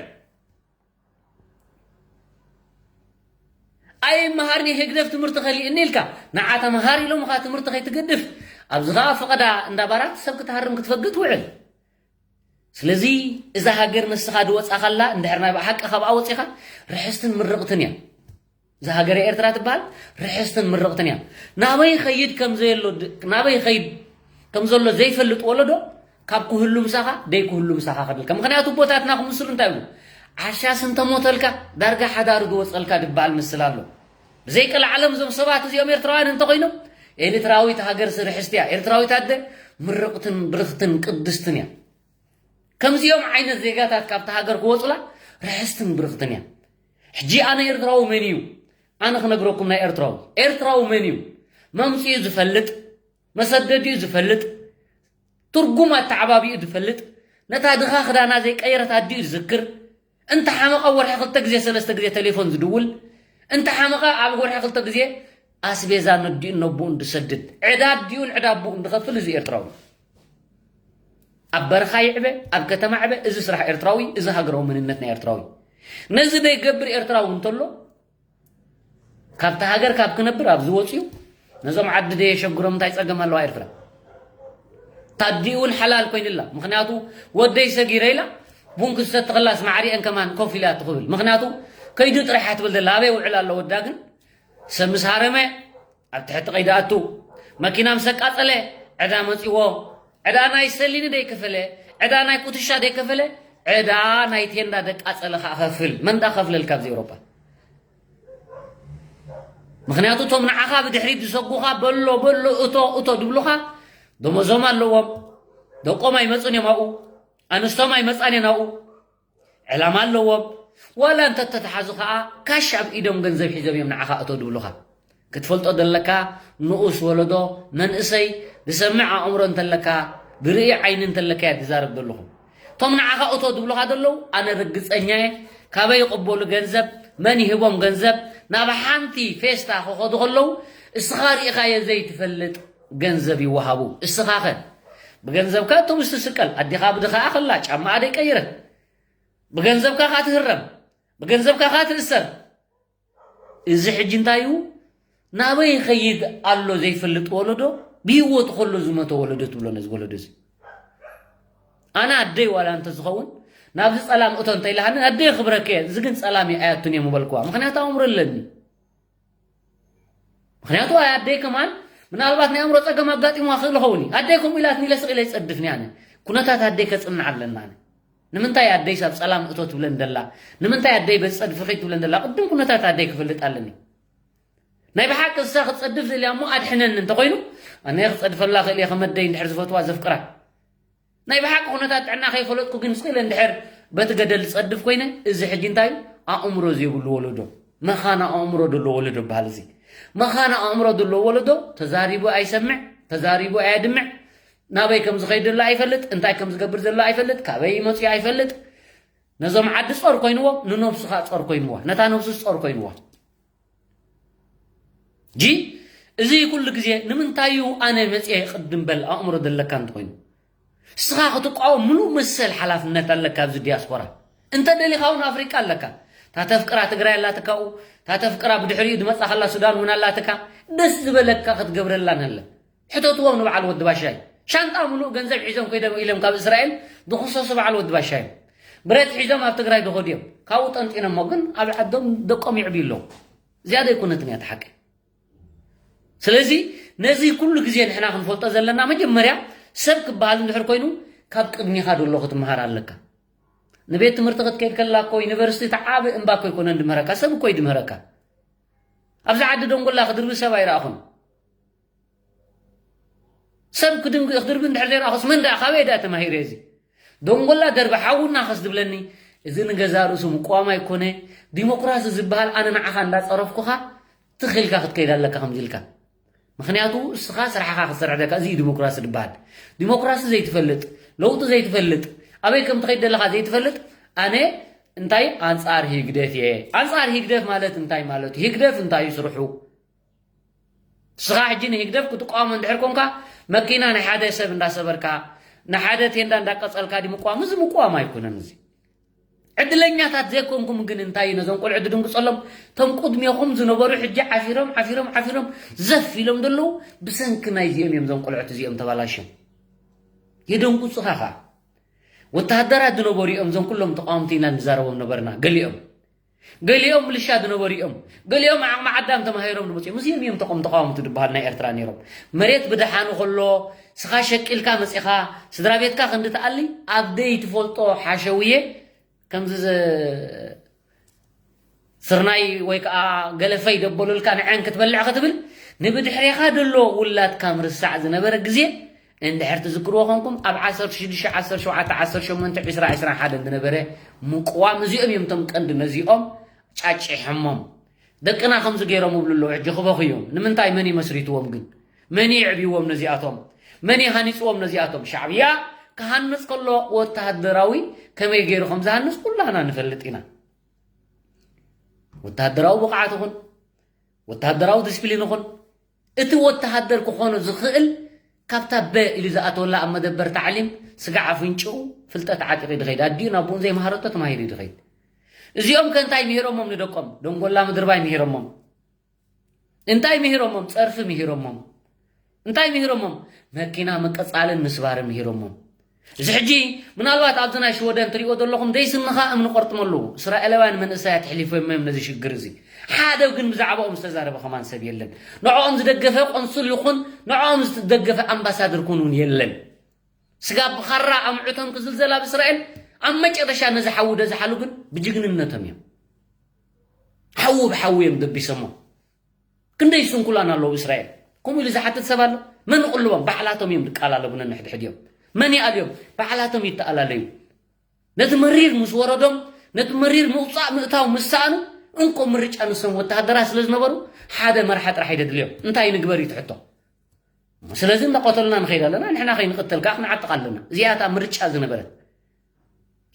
ኣይመሃርኒ ህግደፍ ትምህርቲ ከሊእኒ ኢልካ ንዓ ተምሃር ኢሎምኻ ትምህርቲ ከይትገድፍ ኣብዚ ኸዓ ፈቐዳ እንዳባራት ሰብ ክትሃርም ክትፈግእ ትውዕል። ስለዚ እዛ ሃገር ንስኻ ድወፃኻላ እንድሕር ናይ ብሓቂ ካብኣ ወፂኻ ርሕስትን ምርቕትን እያ። እዛ ሃገረ ኤርትራ ትበሃል ርሕስትን ምርቕትን እያ። ናበይ ኸይድ ከም ዘየሎ ድ- ናበይ ኸይድ ከም ዘሎ ዘይፈልጥ ወለዶ ካብ ክህሉ ምሳኻ ደይ ክህሉ ምሳኻ ከድልካ። ምኽንያቱ ቦታትና ክምስሉ እንታይ ይብሉ? ዓሻስ እንተሞተልካ ዳርጋ ሓዳሩ ዝወፀልካ ድበሃል ምስል ኣሎ። ብዘይቀልዓለም እዞም ሰባት እዚኦም ኤርትራውያን እንተኾይኖም ኤርትራዊት ሃገር ርሕስቲ እያ። ኤርትራዊት ኣደ ምርቕትን ብርኽትን ቅድስትን እያ። ከምዚኦም ዓይነት ዜጋታት ካብቲ ሃገር ክወፁላ ርሕስትን ብርኽትን እያ። ሕጂ ኣነ ኤርትራዊ መን እዩ? ኣነ ክነግረኩም ናይ ኤርትራዊ ኤርትራዊ መን እዩ? መምፅኡ ዝፈልጥ፣ መሰደዲኡ ዝፈልጥ፣ ትርጉም ኣተዓባቢኡ ዝፈልጥ፣ ነታ ድኻ ክዳና ዘይቀየረት ኣዲኡ ዝዝክር፣ እንተ ሓመቐ ወርሒ ክልተ ግዜ ሰለስተ ግዜ ቴሌፎን ዝድውል፣ እንተ ሓመቐ ኣብ ወርሒ ክልተ ግዜ ኣስቤዛ ነዲኡን ነቦኡን ዝሰድድ፣ ዕዳ ኣዲኡን ዕዳ ኣቦኡን ዝኸፍል እዚ ኤርትራዊ። ኣብ በረኻ ይዕበ ኣብ ከተማ ዕበ፣ እዚ ስራሕ ኤርትራዊ፣ እዚ ሃገራዊ መንነት ናይ ኤርትራዊ። ነዚ ዘይገብር ኤርትራዊ እንተሎ ካብቲ ሃገር ካብ ክነብር ኣብዚ ወፅዩ ነዞም ዓዲ ደየሸግሮም እንታይ ፀገም ኣለዋ ኤርትራ? ታዲኡ እውን ሓላል ኮይንላ። ምኽንያቱ ወደይ ሰጊረ ኢላ ቡን ክዝተቲ ከላስ ማዕሪአን ከማን ኮፍ ኢላ ትኽብል። ምኽንያቱ ከይዱ ጥራሕ እያ ትብል ዘላ። ኣበይ ውዕል ኣሎ ወዳ ግን ሰብ ምስ ሃረመ ኣብ ትሕቲ ቀይዲ ኣቱ። መኪና ምስ ኣቃፀለ ዕዳ መፂዎ። ዕዳ ናይ ሰሊኒ ደይከፈለ፣ ዕዳ ናይ ቁትሻ ደይከፈለ፣ ዕዳ ናይ ቴንዳ ደቃፀለ ከዓ ከፍል። መን ዳ ከፍለልካ ኣብዚ ኤውሮጳ? ምኽንያቱ እቶም ንዓኻ ብድሕሪት ዝሰጉኻ በሎ በሎ እቶ እቶ ድብሉኻ ደሞዞም ኣለዎም። ደቆም ኣይመፁን እዮም ኣብኡ፣ ኣንስቶም ኣይመፃን እየን ኣብኡ። ዕላማ ኣለዎም። ዋላ እንተተተሓዙ ከዓ ካሽ ኣብ ኢዶም ገንዘብ ሒዞም እዮም ንዓኻ እቶ ድብሉኻ። ክትፈልጦ ዘለካ ንኡስ ወለዶ መንእሰይ ዝሰምዕ ኣእምሮ እንተለካ ብርኢ ዓይኒ እንተለካ እያ ዝዛረብ ዘለኹ። እቶም ንዓኻ እቶ ዝብሉኻ ዘለዉ ኣነ ርግፀኛ እየ ካበይ ይቕበሉ ገንዘብ መን ይህቦም ገንዘብ ናብ ሓንቲ ፌስታ ክኸዱ ከለዉ እስኻ ርኢኻዮ ዘይትፈልጥ ገንዘብ ይወሃቡ። እስኻኸ ብገንዘብካ ኣውቶቡስ ትስቀል ኣዴኻ ብድኻ ከላ ጫማኣ ደይቀይረት ብገንዘብካ ከዓ ትህረም ብገንዘብካ ከዓ ትእሰር። እዚ ሕጂ እንታይ እዩ ናበይ ይኸይድ ኣሎ ዘይፈልጥ ወለዶ ብህይወቱ ከሎ ዝመተ ወለዶ ትብሎ ነዚ ወለዶ እዚ ኣነ ኣደይ ዋላ እንተዝኸውን ናብዚ ፀላም እቶ እንተይልሃኒ ኣደይ ክብረከ እዚ ግን ፀላም ኣያቱን እየ ምበልክዋ ምክንያቱ ኣእምሮ ኣለኒ ምክንያቱ ኣይ ኣደይ ከማን ምናልባት ናይ ኣእምሮ ፀገም ኣጋጢሞ ክእል ኸውን እዩ ኣደይ ከምኡ ኢላትኒ ኢለ ስቕ ኢለ ይፀድፍኒ ኣነ ኩነታት ኣደይ ከፅንዕ ኣለና ኣነ ንምንታይ ኣደይስ ኣብ ፀላም እቶ ትብለን ደላ ንምንታይ ኣደይ በዚ ፀድፍኺ ትብለን ደላ ቅድም ኩነታት ኣደይ ክፈልጥ ኣለኒ ናይ ብሓቂ እሳ ክትፀድፍ ዘልያ እሞ ኣድሕነኒ እንተኮይኑ ኣነ ክፀድፈላ ክእል እየ ከመደይ እንድሕር ዝፈትዋ ዘፍቅራ ናይ ብሓቂ ኩነታት ጥዕና ከይፈለጥኩ ግን ስክለ እንድሕር በቲ ገደል ዝፀድፍ ኮይነ እዚ ሕጂ እንታይ ኣእምሮ ዘይብሉ ወለዶ መኻና ኣእምሮ ደሎ ወለዶ በሃል እዚ መኻና ኣእምሮ ደሎ ወለዶ ተዛሪቡ ኣይሰምዕ ተዛሪቡ ኣየድምዕ ናበይ ከም ዝኸይድ ዘሎ ኣይፈልጥ እንታይ ከም ዝገብር ዘሎ ኣይፈልጥ ካበይ ይመፅኡ ኣይፈልጥ ነዞም ዓዲ ፆር ኮይንዎም ንነብሱ ከዓ ፆር ኮይንዋ ነታ ነብሱ ፆር ኮይንዋ ጂ እዚ ኩሉ ግዜ ንምንታይ እዩ ኣነ መፅየ ቅድም በል ኣእምሮ ዘለካ እንተኮይኑ እስኻ ክትቃወም ምሉእ መሰል ሓላፍነት ኣለካ ኣብዚ ዲያስፖራ እንተ ደሊኻ እውን ኣፍሪቃ ኣለካ ታተፍቅራ ትግራይ ኣላትካኡ ታተፍቅራ ብድሕሪኡ ዝመፃኸላ ሱዳን እውን ኣላትካ ደስ ዝበለካ ክትገብረላን ኣለ ሕተትዎም ንበዓል ወዲ ባሻይ ሻንጣ ምሉእ ገንዘብ ሒዞም ከይዶም ኢሎም ካብ እስራኤል ዝኽሰሱ በዓል ወዲ ባሻይ እዮም ብረት ሒዞም ኣብ ትግራይ ዝኸዱ እዮም ካብኡ ጠንጢኖሞ ግን ኣብ ዓዶም ደቆም ይዕብዩ ኣለዉ እዚኣ ዘይኮነትን እያ ተሓቂ ስለዚ ነዚ ኩሉ ግዜ ንሕና ክንፈልጦ ዘለና መጀመርያ ሰብ ክበሃል እንድሕር ኮይኑ ካብ ቅድሚኻ ደሎ ክትመሃር ኣለካ ንቤት ትምህርቲ ክትከይድ ከላ እኮ ዩኒቨርሲቲ ተዓቢ እምባ እኮ ይኮነን ድምህረካ ሰብ እኮ ይድምህረካ ኣብዚ ዓዲ ደንጎላ ክድርቢ ሰብ ኣይረኣኹን ሰብ ክድርቢ እንድሕር ዘይረኣኹስ መን ደኣ ካበይ ደኣ ተማሂረ እዚ ደንጎላ ደርቢ ሓውና ከስ ዝብለኒ እዚ ንገዛ ርእሱ ምቋም ኣይኮነ። ዲሞክራሲ ዝበሃል ኣነ ንዓኻ እንዳጸረፍኩኻ ትኽ ኢልካ ክትከይድ ኣለካ ከምዚ ኢልካ። ምኽንያቱ እስኻ ስራሕኻ ክትሰርሕ ደካ፣ እዚ እዩ ዲሞክራሲ ዝበሃል። ዲሞክራሲ ዘይትፈልጥ፣ ለውጢ ዘይትፈልጥ፣ ኣበይ ከም ትኸይድ ዘለኻ ዘይትፈልጥ፣ ኣነ እንታይ ኣንጻር ህግደፍ እየ። ኣንጻር ህግደፍ ማለት እንታይ ማለት እዩ? ህግደፍ እንታይ እዩ ስርሑ? ንስኻ ሕጂ ንህግደፍ ክትቋወሞ እንድሕር ኮንካ፣ መኪና ናይ ሓደ ሰብ እንዳሰበርካ፣ ንሓደ ቴንዳ እንዳቀጸልካ ድዩ ምቋም? እዚ ምቋም ኣይኮነን። እዚ ዕድለኛታት ዘይኮንኩም ግን እንታይ እዩ ነዞም ቆልዑ ድድንግጸሎም? እቶም ቅድሜኹም ዝነበሩ ሕጂ ዓፊሮም ዓፊሮም ዓፊሮም ዘፍ ኢሎም ዘለዉ ብሰንኪ ናይዚኦም እዮም። እዞም ቆልዑት እዚኦም ተባላሽዮም የደንጉጹኻ ኸኣ። ወተሃደራት ዝነበሩ እዮም እዞም ኩሎም ተቃወምቲ ኢና ንዛረቦም ነበርና። ገሊኦም ገሊኦም ምልሻ ዝነበሩ እዮም። ገሊኦም ዓቕሚ ዓዳም ተማሂሮም ዝመፅኦም፣ እዚኦም እዮም ተቆም ተቃወምቲ ዝበሃል ናይ ኤርትራ ነይሮም። መሬት ብደሓኑ ከሎ ስኻ ሸቂልካ መፂኻ ስድራ ቤትካ ክንዲ ትኣሊ ኣብ ዘይትፈልጦ ሓሸውየ ከምዚ ዘ- ስርናይ ወይ ከዓ ገለፈይ ደበሉልካ ንዐን ክትበልዕ ክትብል ንብድሕሬኻ ደሎ ውላድካ ምርሳዕ ዝነበረ ግዜ እንድሕር ትዝክርዎ ኾንኩም ኣብ ዓሰርተ ሽዱሽተ ዓሰርተ ሸውዓተ ዓሰርተ ሸሞንተ ዒስራ ዒስራ ሓደን ዝነበረ ምቅዋም እዚኦም እዮም እቶም ቀንዲ ነዚኦም ጫጭሖሞም። ደቅና ከምዚ ገይሮም ይብሉ ኣለዉ። ሕጂ ክበኹ እዮም። ንምንታይ? መን እዩ መስሪትዎም ግን? መን እዩ የዕብይዎም ነዚኣቶም? መን እዩ ሃኒፅዎም ነዚኣቶም? ሻዕብያ ክሃንፅ ከሎ ወተሃደራዊ ከመይ ገይሩ ከም ዝሃንፅ ኩላና ንፈልጥ ኢና። ወተሃደራዊ ብቕዓት ይኹን ወተሃደራዊ ዲስፕሊን ይኹን እቲ ወተሃደር ክኾኖ ዝኽእል ካብታ በ ኢሉ ዝኣተወላ ኣብ መደበር ታዕሊም ስጋዕ ኣፍንጭኡ ፍልጠት ዓጢቑ ድኸይድ ኣዲኡ ናብኡን ዘይመሃረቶ ተማሂሩ ድኸይድ። እዚኦም ከ እንታይ ምሂሮሞም ንደቆም? ደንጎላ ምድርባይ ምሂሮሞም። እንታይ ምሂሮሞም? ጸርፊ ምሂሮሞም። እንታይ ምሂሮሞም? መኪና ምቅጻልን ምስባርን ምሂሮሞም። እዚ ሕጂ ምናልባት ኣብዚ ናይ ሽወደን ትሪእዎ ዘለኹም ደይስንኻ እምኒ ቆርጥመሉ። እስራኤላውያን መንእሰያት ኣሕሊፎም እዮም ነዚ ሽግር እዚ። ሓደ ግን ብዛዕባኦም ዝተዛረበ ከማን ሰብ የለን። ንዕኦም ዝደገፈ ቆንሱል ይኹን ንዕኦም ዝደገፈ ኣምባሳደር ኩን እውን የለን። ስጋብ ብኻራ ኣምዑቶም ክዝልዘል ኣብ እስራኤል ኣብ መጨረሻ ነዚ ሓዊ ደዝሓሉ ግን ብጅግንነቶም እዮም። ሓዊ ብሓዊ እዮም ደቢሶሞ። ክንደይ ስንኩላን ኣለዉ እስራኤል። ከምኡ ኢሉ ዝሓትት ሰብ ኣሎ? መን ይቕልቦም? ባዕላቶም እዮም ዝቃላለቡ ነንሕድሕድ እዮም። መን ይኣልዮም? ባዕላቶም ይተኣላለዩ። ነቲ መሪር ምስ ወረዶም ነቲ መሪር ምውፃእ ምእታው ምስ ሰኣኑ እንኮ ምርጫ ንሶም ወተሃደራት ስለ ዝነበሩ ሓደ መርሓ ጥራሕ እዩ ደድልዮም። እንታይ ንግበር እዩ ትሕቶ። ስለዚ እንዳቆተልና ንኸይድ ኣለና ንሕና ከይንቕተል ከዓ ክንዓጥቕ ኣለና። እዚኣታ ምርጫ ዝነበረት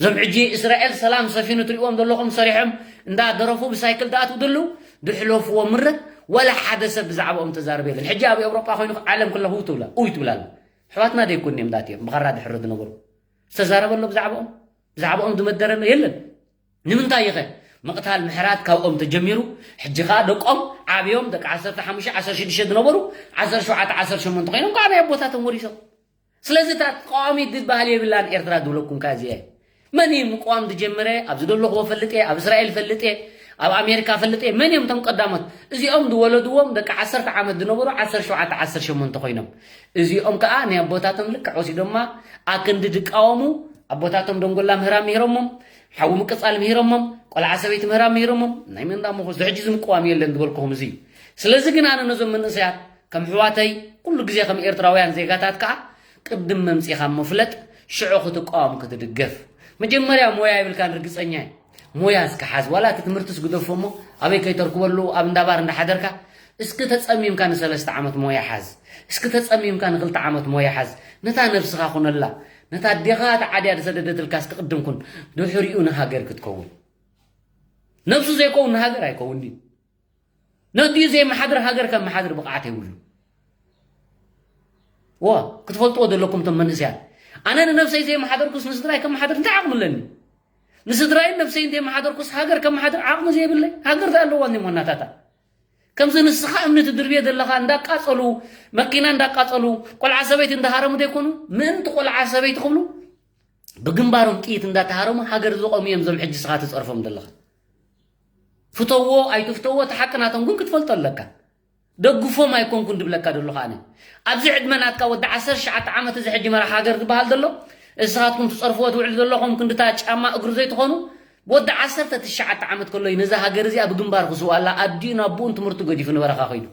እዞም ሕጂ እስራኤል ሰላም ሰፊኑ ትሪእዎም ዘለኹም ሰሪሖም እንዳደረፉ ብሳይክል ዳኣትው ድልው ድሕለፍዎ ምረት ወላ ሓደ ሰብ ብዛዕባኦም ተዛረበ የለን። ሕጂ ኣብ ኤውሮጳ ኮይኑ ዓለም ክለሁ ትብላ ውይ ትብላ ኣላ። ኣሕዋትና ደይኮን እዮም ዳትዮም ብኻራ ድሕሮ ዝነበሩ ዝተዛረበ ኣሎ ብዛዕባኦም ብዛዕባኦም ዝመደረ ኣሎ የለን። ንምንታይ ይኸ ምቕታል ምሕራት ካብኦም ተጀሚሩ ሕጂ ከዓ ደቆም ዓብዮም ደቂ ዓሰርተ ሓሙሽተ ዓሰርተ ሽዱሽተ ዝነበሩ ዓሰርተ ሸውዓተ ዓሰርተ ሸሞንተ ኮይኖም ከዓ ናይ ኣቦታቶም ወሪሶም። ስለዚ እታ ተቃዋሚት ዝበሃል የብላን ኤርትራ ዝብለኩም ከ እዚኣ መን እዩ ምቅዋም ዝጀመረ? ኣብዚ ዘለኹዎ ፈልጥ እየ፣ ኣብ እስራኤል ፈልጥ እየ፣ ኣብ ኣሜሪካ ፈልጥ እየ። መን እዮም እቶም ቀዳሞት? እዚኦም ዝወለድዎም ደቂ ዓሰርተ ዓመት ዝነበሩ ዓሰርተ ሸውዓተ ዓሰርተ ሸሞንተ ኮይኖም እዚኦም ከዓ ናይ ኣቦታቶም ልክዕ ወሲዶማ ኣክንዲ ዝቃወሙ ኣቦታቶም ደንጎላ ምህራም ምሂሮሞም ሓዊ ምቅፃል ምሂሮሞም ቆልዓ ሰበይቲ ምህራም ምሂሮሞም ናይ መንዳ መኾስ ሕጂ ዝምቅዋም የለን ዝበልኩኹም እዚ እዩ። ስለዚ ግን ኣነ ነዞም መንእሰያት ከም ሕዋተይ ኩሉ ግዜ ከም ኤርትራውያን ዜጋታት ከዓ ቅድም መምፂኻ እሞ ፍለጥ ሽዑ ክትቃወም ክትድገፍ መጀመርያ ሞያ ይብልካን ርግፀኛ እየ ሞያ እስከ ሓዝ ዋላ እቲ ትምህርትስ ግደፎ እሞ ኣበይ ከይተርክበሉ ኣብ እንዳባር እንዳሓደርካ እስኪ ተፀሚምካ ንሰለስተ ዓመት ሞያ ሓዝ እስኪ ተፀሚምካ ንክልተ ዓመት ሞያ ሓዝ ነታ ነብስኻ ኩነላ ነታ ኣዴኻ ተዓድያ ዝሰደደትልካ እስኪ ቅድም ኩን ድሕሪኡ ንሃገር ክትከውን ነብሱ ዘይከውን ንሃገር ኣይከውን ድዩ ነዲኡ ዘይመሓድር ሃገር ከም መሓድር ብቕዓት የብሉ ዋ ክትፈልጥዎ ዘለኩም ቶም መንእስያት ኣነ ንነብሰይ ዘይመሓደርኩስ ንስድራይ ከም መሓድር እንታይ ዓቕሚ ኣለኒ ንስድራይን ነብሰይን ዘይመሓደርኩስ ሃገር ከም መሓድር ዓቕሚ ዘይብለይ ሃገር ኣለዋ እንዲም ዋናታታ ከምዚ ንስኻ እምኒ ትድርብዮ ዘለኻ እንዳቃጸሉ መኪና እንዳቃጸሉ ቆልዓ ሰበይቲ እንዳሃረሙ ዘይኮኑ ምእንቲ ቆልዓ ሰበይቲ ክብሉ ብግንባሮም ጥይት እንዳተሃረሙ ሃገር ዝቆሙ እዮም እዞም ሕጂ ስኻ ትጸርፎም ዘለኻ ፍተዎ ኣይትፍተዎ እቲ ሓቂ ናቶም ግን ክትፈልጦ ኣለካ ደግፎም ኣይኮንኩን ድብለካ ደለኹ ኣነ ኣብዚ ዕድመ ናትካ ወዲ ዓሰርተ ትሽዓተ ዓመት እዚ ሕጂ መራሕ ሃገር ዝበሃል ዘሎ እስኻትኩም ትጸርፍዎ ትውዕሉ ዘለኹም ክንድታ ጫማ እግሩ ዘይትኾኑ ወዲ ዓሰርተ ትሽዓተ ዓመት ከሎ እዩ ነዛ ሃገር እዚኣ ብግንባር ክስውኣላ ኣዲኡን ኣቦኡን ትምህርቱ ገዲፉ ንበረኻ ከይዱ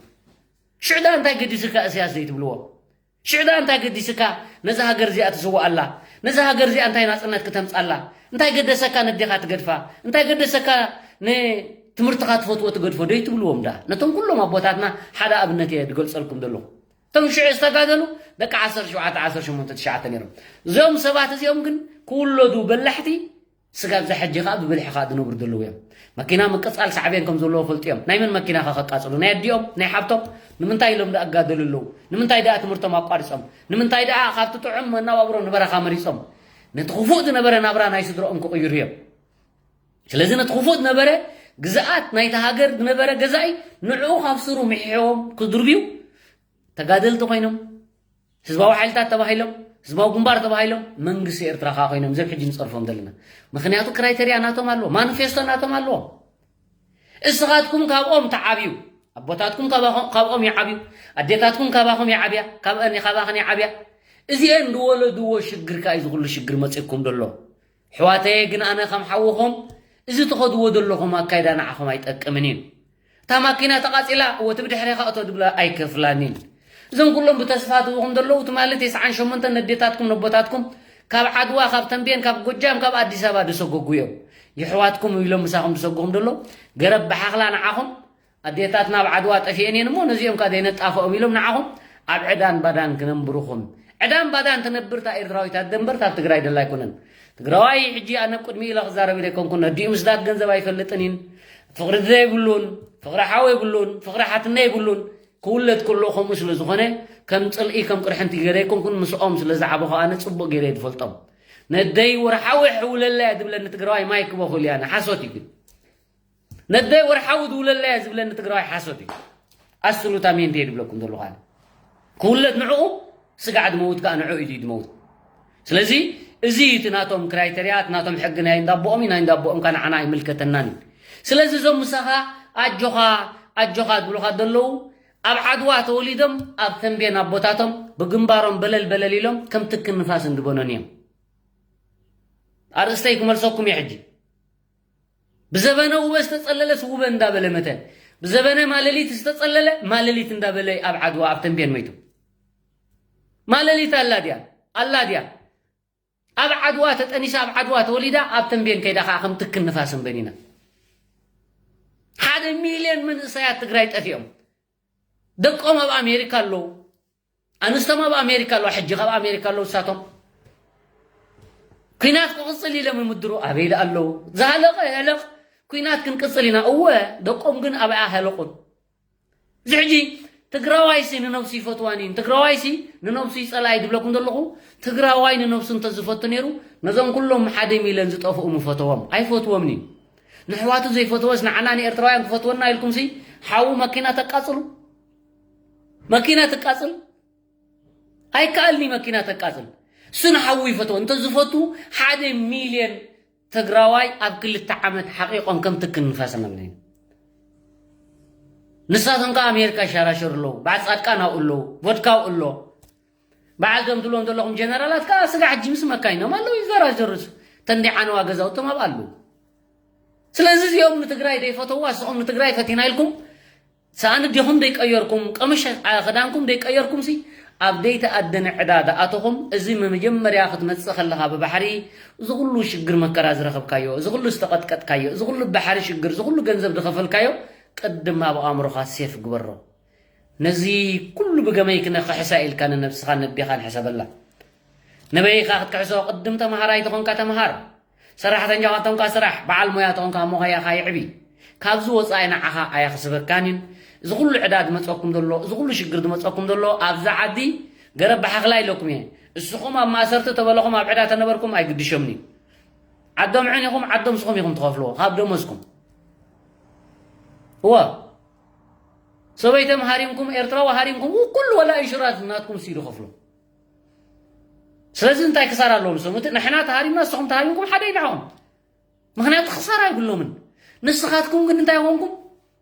ሽዕ ደኣ እንታይ ገዲስካ እስያስ ዘይትብልዎ ሽዕ ደኣ እንታይ ገዲስካ ነዛ ሃገር እዚኣ ትስውኣላ ነዛ ሃገር እዚኣ እንታይ ናጽነት ክተምጻላ? እንታይ ገደሰካ ነዴኻ ትገድፋ? እንታይ ገደሰካ ንትምህርትኻ ትፈትዎ ትገድፎ? ደይ ትብልዎም ዳ? ነቶም ኩሎም ኣቦታትና ሓደ ኣብነት እየ ድገልጸልኩም ዘለኹ። እቶም ሽዑ ዝተጋደሉ ደቂ ዓሰርተ ሸውዓተ፣ ዓሰርተ ሸሞንተ፣ ትሽዓተ ነይሮም። እዚኦም ሰባት እዚኦም ግን ክውለዱ በላሕቲ፣ ስጋብ ዝሕጂ ከኣ ብብልሒ ከኣ ዝነብሩ ዘለዉ እዮም። መኪና ምቅጻል ሳዕቤን ከም ዘለዎ ፈልጡ እዮም። ናይ መን መኪና ከ ከቃጽሉ? ናይ ኣዲኦም? ናይ ሓብቶም? ንምንታይ ኢሎም ደኣ እጋደሉ ኣለዉ? ንምንታይ ደኣ ትምህርቶም ኣቋሪጾም? ንምንታይ ደኣ ካብቲ ጥዑም መነባብሮ ንበረኻ መሪጾም ነቲ ክፉእ ዝነበረ ናብራ ናይ ስድረኦም ክቕይሩ እዮም። ስለዚ ነቲ ክፉእ ዝነበረ ግዝኣት ናይቲ ሃገር ዝነበረ ገዛኢ ንዕኡ ካብ ስሩ ምሒዎም ክድርብዩ ተጋደልቲ ኮይኖም፣ ህዝባዊ ሓይልታት ተባሂሎም፣ ህዝባዊ ግንባር ተባሂሎም፣ መንግስቲ ኤርትራ ከኣ ኮይኖም፣ ዘብ ሕጂ ንጸርፎም ዘለና። ምኽንያቱ ክራይተርያ ናቶም ኣለዎ፣ ማኒፌስቶ ናቶም ኣለዎ። እስኻትኩም ካብኦም ተዓብዩ፣ ኣቦታትኩም ካባኹም፣ ካብኦም ይዓብዩ፣ ኣዴታትኩም ካባኹም ይዓብያ፣ ካብአን፣ ካባኽን ይዓብያ። እዚአን ዝወለድዎ ሽግር ከኣ እዩ ዝኹሉ ሽግር መጺእኩም ዘሎ። ኣሕዋተየ ግን ኣነ ከም ሓውኹም፣ እዚ ትኸድዎ ዘለኹም ኣካይዳ ንዓኹም ኣይጠቅምን እዩ። እታ ማኪና ተቓጺላ፣ እወ፣ እቲ ብድሕሬኻ እቶ ድብላ ኣይከፍላን እዩ። እዞም ኩሎም ብተስፋ ትብኹም ዘለዉ ትማሊ ተስዓን ሸሞንተን ነዴታትኩም ነቦታትኩም ካብ ዓድዋ፣ ካብ ተንቤን፣ ካብ ጎጃም፣ ካብ ኣዲስ ኣበባ ዝሰጎጉ እዮም። የሕዋትኩም ኢሎም ምሳኹም ዝሰጎም ዘሎ ገረብ ብሓኽላ ንዓኹም ኣዴታትና ኣብ ዓድዋ ጠፊኤን እየን እሞ ነዚኦም ከ ዘይነጣፍኦም ኢሎም ንዓኹም ኣብ ዕዳን ባዳን ክነንብሩኹም። ዕዳን ባዳን ትነብር እታ ኤርትራዊት ኣደ እምበር እታ ኣብ ትግራይ ደላ ኣይኮነን። ትግራዋይ ሕጂ ኣነ ኣብ ቅድሚ ኢለ ክዛረብ ኢለ ኣይኮንኩን። ነዲኡ ምስዳድ ገንዘብ ኣይፈልጥን እይን። ፍቕሪ ደደ የብሉን፣ ፍቕሪ ሓው የብሉን፣ ፍቕሪ ሓትነ የብሉን። ክውለድ ከሎ ከምኡ ስለ ዝኾነ ከም ጽልኢ ከም ቅርሕንቲ ገይረ ኣይኮንኩን። ምስኦም ስለ ዝዓበኹ ኣነ ጽቡቕ ገይረ እየ ዝፈልጦም። ነደይ ወርሓዊ ሕውለለያ ዝብለኒ ትግራዋይ ማይ ክበኹል እያ፣ ሓሶት እዩ ግን። ነደይ ወርሓዊ ዝውለለያ ዝብለኒ ትግራዋይ ሓሶት እዩ። ኣስሉታ ሜንቴ ድብለኩም ዘለኹ ኣነ። ክውለድ ንዕኡ፣ ስጋዕ ድመውት ከኣ ንዕኡ እዩ ድመውት። ስለዚ እዚ እቲ ናቶም ክራይተርያ፣ እቲ ናቶም ሕጊ ናይ እንዳቦኦም እዩ፣ ናይ እንዳቦኦም ከኣ ንዓና ኣይምልከተናን እዩ። ስለዚ እዞም ምሳኻ ኣጆኻ፣ ኣጆኻ ዝብሉኻ ዘለዉ ኣብ ዓድዋ ተወሊዶም ኣብ ተንቤን ኣቦታቶም ብግንባሮም በለል በለል ኢሎም ከም ትኪ ንፋስ እንድበኖን እዮም። ኣርእስተይ ክመልሰኩም እየ ሕጂ። ብዘበነ ውበ ዝተጸለለስ ውበ እንዳበለ መተ። ብዘበነ ማለሊት ዝተጸለለ ማለሊት እንዳበለ ኣብ ዓድዋ ኣብ ተንቤን መይቱ። ማለሊት ኣላ ድያ? ኣላ ድያ? ኣብ ዓድዋ ተጠኒሳ፣ ኣብ ዓድዋ ተወሊዳ፣ ኣብ ተንቤን ከይዳ ከኣ ከም ትክን ንፋስን በኒና። ሓደ ሚልዮን መንእሰያት ትግራይ ጠፊኦም። ደቆም ኣብ ኣሜሪካ ኣለዉ። ኣንስቶም ኣብ ኣሜሪካ ኣለዋ፣ ሕጂ ካብ ኣሜሪካ ኣለዉ ንሳቶም። ኲናት ክቕጽል ኢሎም ይምድሩ፣ ኣበይ ደኣ ኣለዉ? ዝሃለቐ ይሕለቕ፣ ኲናት ክንቅጽል ኢና። እወ፣ ደቆም ግን ኣብኣ ኣይሃለቑን። እዚ ሕጂ ትግራዋይሲ ንነብሱ ይፈትዋን እዩ፣ ትግራዋይሲ ንነብሱ ይጸልኣ እዩ ዝብለኩም ዘለኹ። ትግራዋይ ንነብሱ እንተዝፈቱ ነይሩ፣ ነዞም ኩሎም ሓደ ሚልዮን ዝጠፍኡ ምፈተዎም። ኣይፈትዎምን እዩ። ንሕዋቱ ዘይፈትወስ ንዓና ንኤርትራውያን ክፈትወና ኢልኩምሲ፣ ሓዉ መኪና ተቃጽሉ። መኪና ትቃጽል? ኣይከኣልን እዩ መኪና ተቃጽል። እሱ ንሓዉ ይፈትዎ። እንተዝፈቱ ሓደ ሚልዮን ትግራዋይ ኣብ ክልተ ዓመት ሓቒቖም ከም ትክን ንፋስ ነብለኒ። ንሳቶም ከኣ ኣሜሪካ ይሻራሸሩ ኣለዉ። በዓል ጻድቃን ኣብኡ ኣለዉ። ቮድካ ኣብኡ ኣሎ። በዓል እዞም ትብሎም ዘለኹም ጀነራላት ከኣ ስጋዕ ሕጂ ምስ መካይኖም ኣለዉ ይዘራዘሩስ። ተንደይ ዓነዋ ገዛውቶም ኣብኣ ኣለዉ። ስለዚ እዚኦም ንትግራይ ደይፈተዋ፣ ንስኹም ንትግራይ ፈቲና ኢልኩም ሰኣን እዴኹም ደይቀየርኩም፣ ቀምሽ ክዳንኩም ደይቀየርኩምሲ፣ ኣብ ደይተኣደነ ዕዳ ደኣተኹም። እዚ መጀመርያ ክትመጽእ ከለኻ ብባሕሪ፣ እዚ ኩሉ ሽግር መከራ ዝረኸብካዮ፣ እዚ ኩሉ ዝተቐጥቀጥካዮ፣ እዚ ኩሉ ባሕሪ ሽግር፣ እዚ ኩሉ ገንዘብ ዝኸፈልካዮ፣ ቅድም ኣብ ኣእምሮኻ ሴፍ ግበሮ። ነዚ ኩሉ ብገመይ ክነ-፣ ክሕሳ ኢልካ ንነብስኻን ነዴኻን ሕሰበላ። ነበይኻ ክትክሕሶ ቅድም ተምሃራይ ተኾንካ ተምሃር። ሰራሕተኛ ተኾንካ ስራሕ፣ በዓል ሞያ ተኾንካ ሞያኻ ይዕቢ። ካብዚ ወጻኢ ንዓኻ ኣየኽስበካን እዩን። እዚ ኩሉ ዕዳ ዝመጸኩም ዘሎ፣ እዚ ኩሉ ሽግር ዝመጸኩም ዘሎ፣ ኣብዚ ዓዲ ገረብ ብሓኽላ ኢለኩም እየ። እስኹም ኣብ ማእሰርቲ ተበለኹም ኣብ ዕዳ ተነበርኩም ኣይግድሾምን እዩ። ዓዶም ዕን ኢኹም፣ ዓዶም ስኹም ኢኹም ትኸፍልዎ፣ ካብ ደሞዝኩም። እወ። ሰበይቶም ሃሪምኩም፣ ኤርትራዊ ሃሪምኩም፣ ኩሉ ወላ ኢንሹራንስ ናትኩም ሲዱ ከፍሎ። ስለዚ እንታይ ክሳራ ኣለዎም ንሶም? እቲ ንሕና ተሃሪምና፣ ንስኹም ተሃሪምኩም ሓደ እዩ ንዕኦም። ምኽንያቱ ክሳራ የብሎምን። ንስኻትኩም ግን እንታይ ኮንኩም?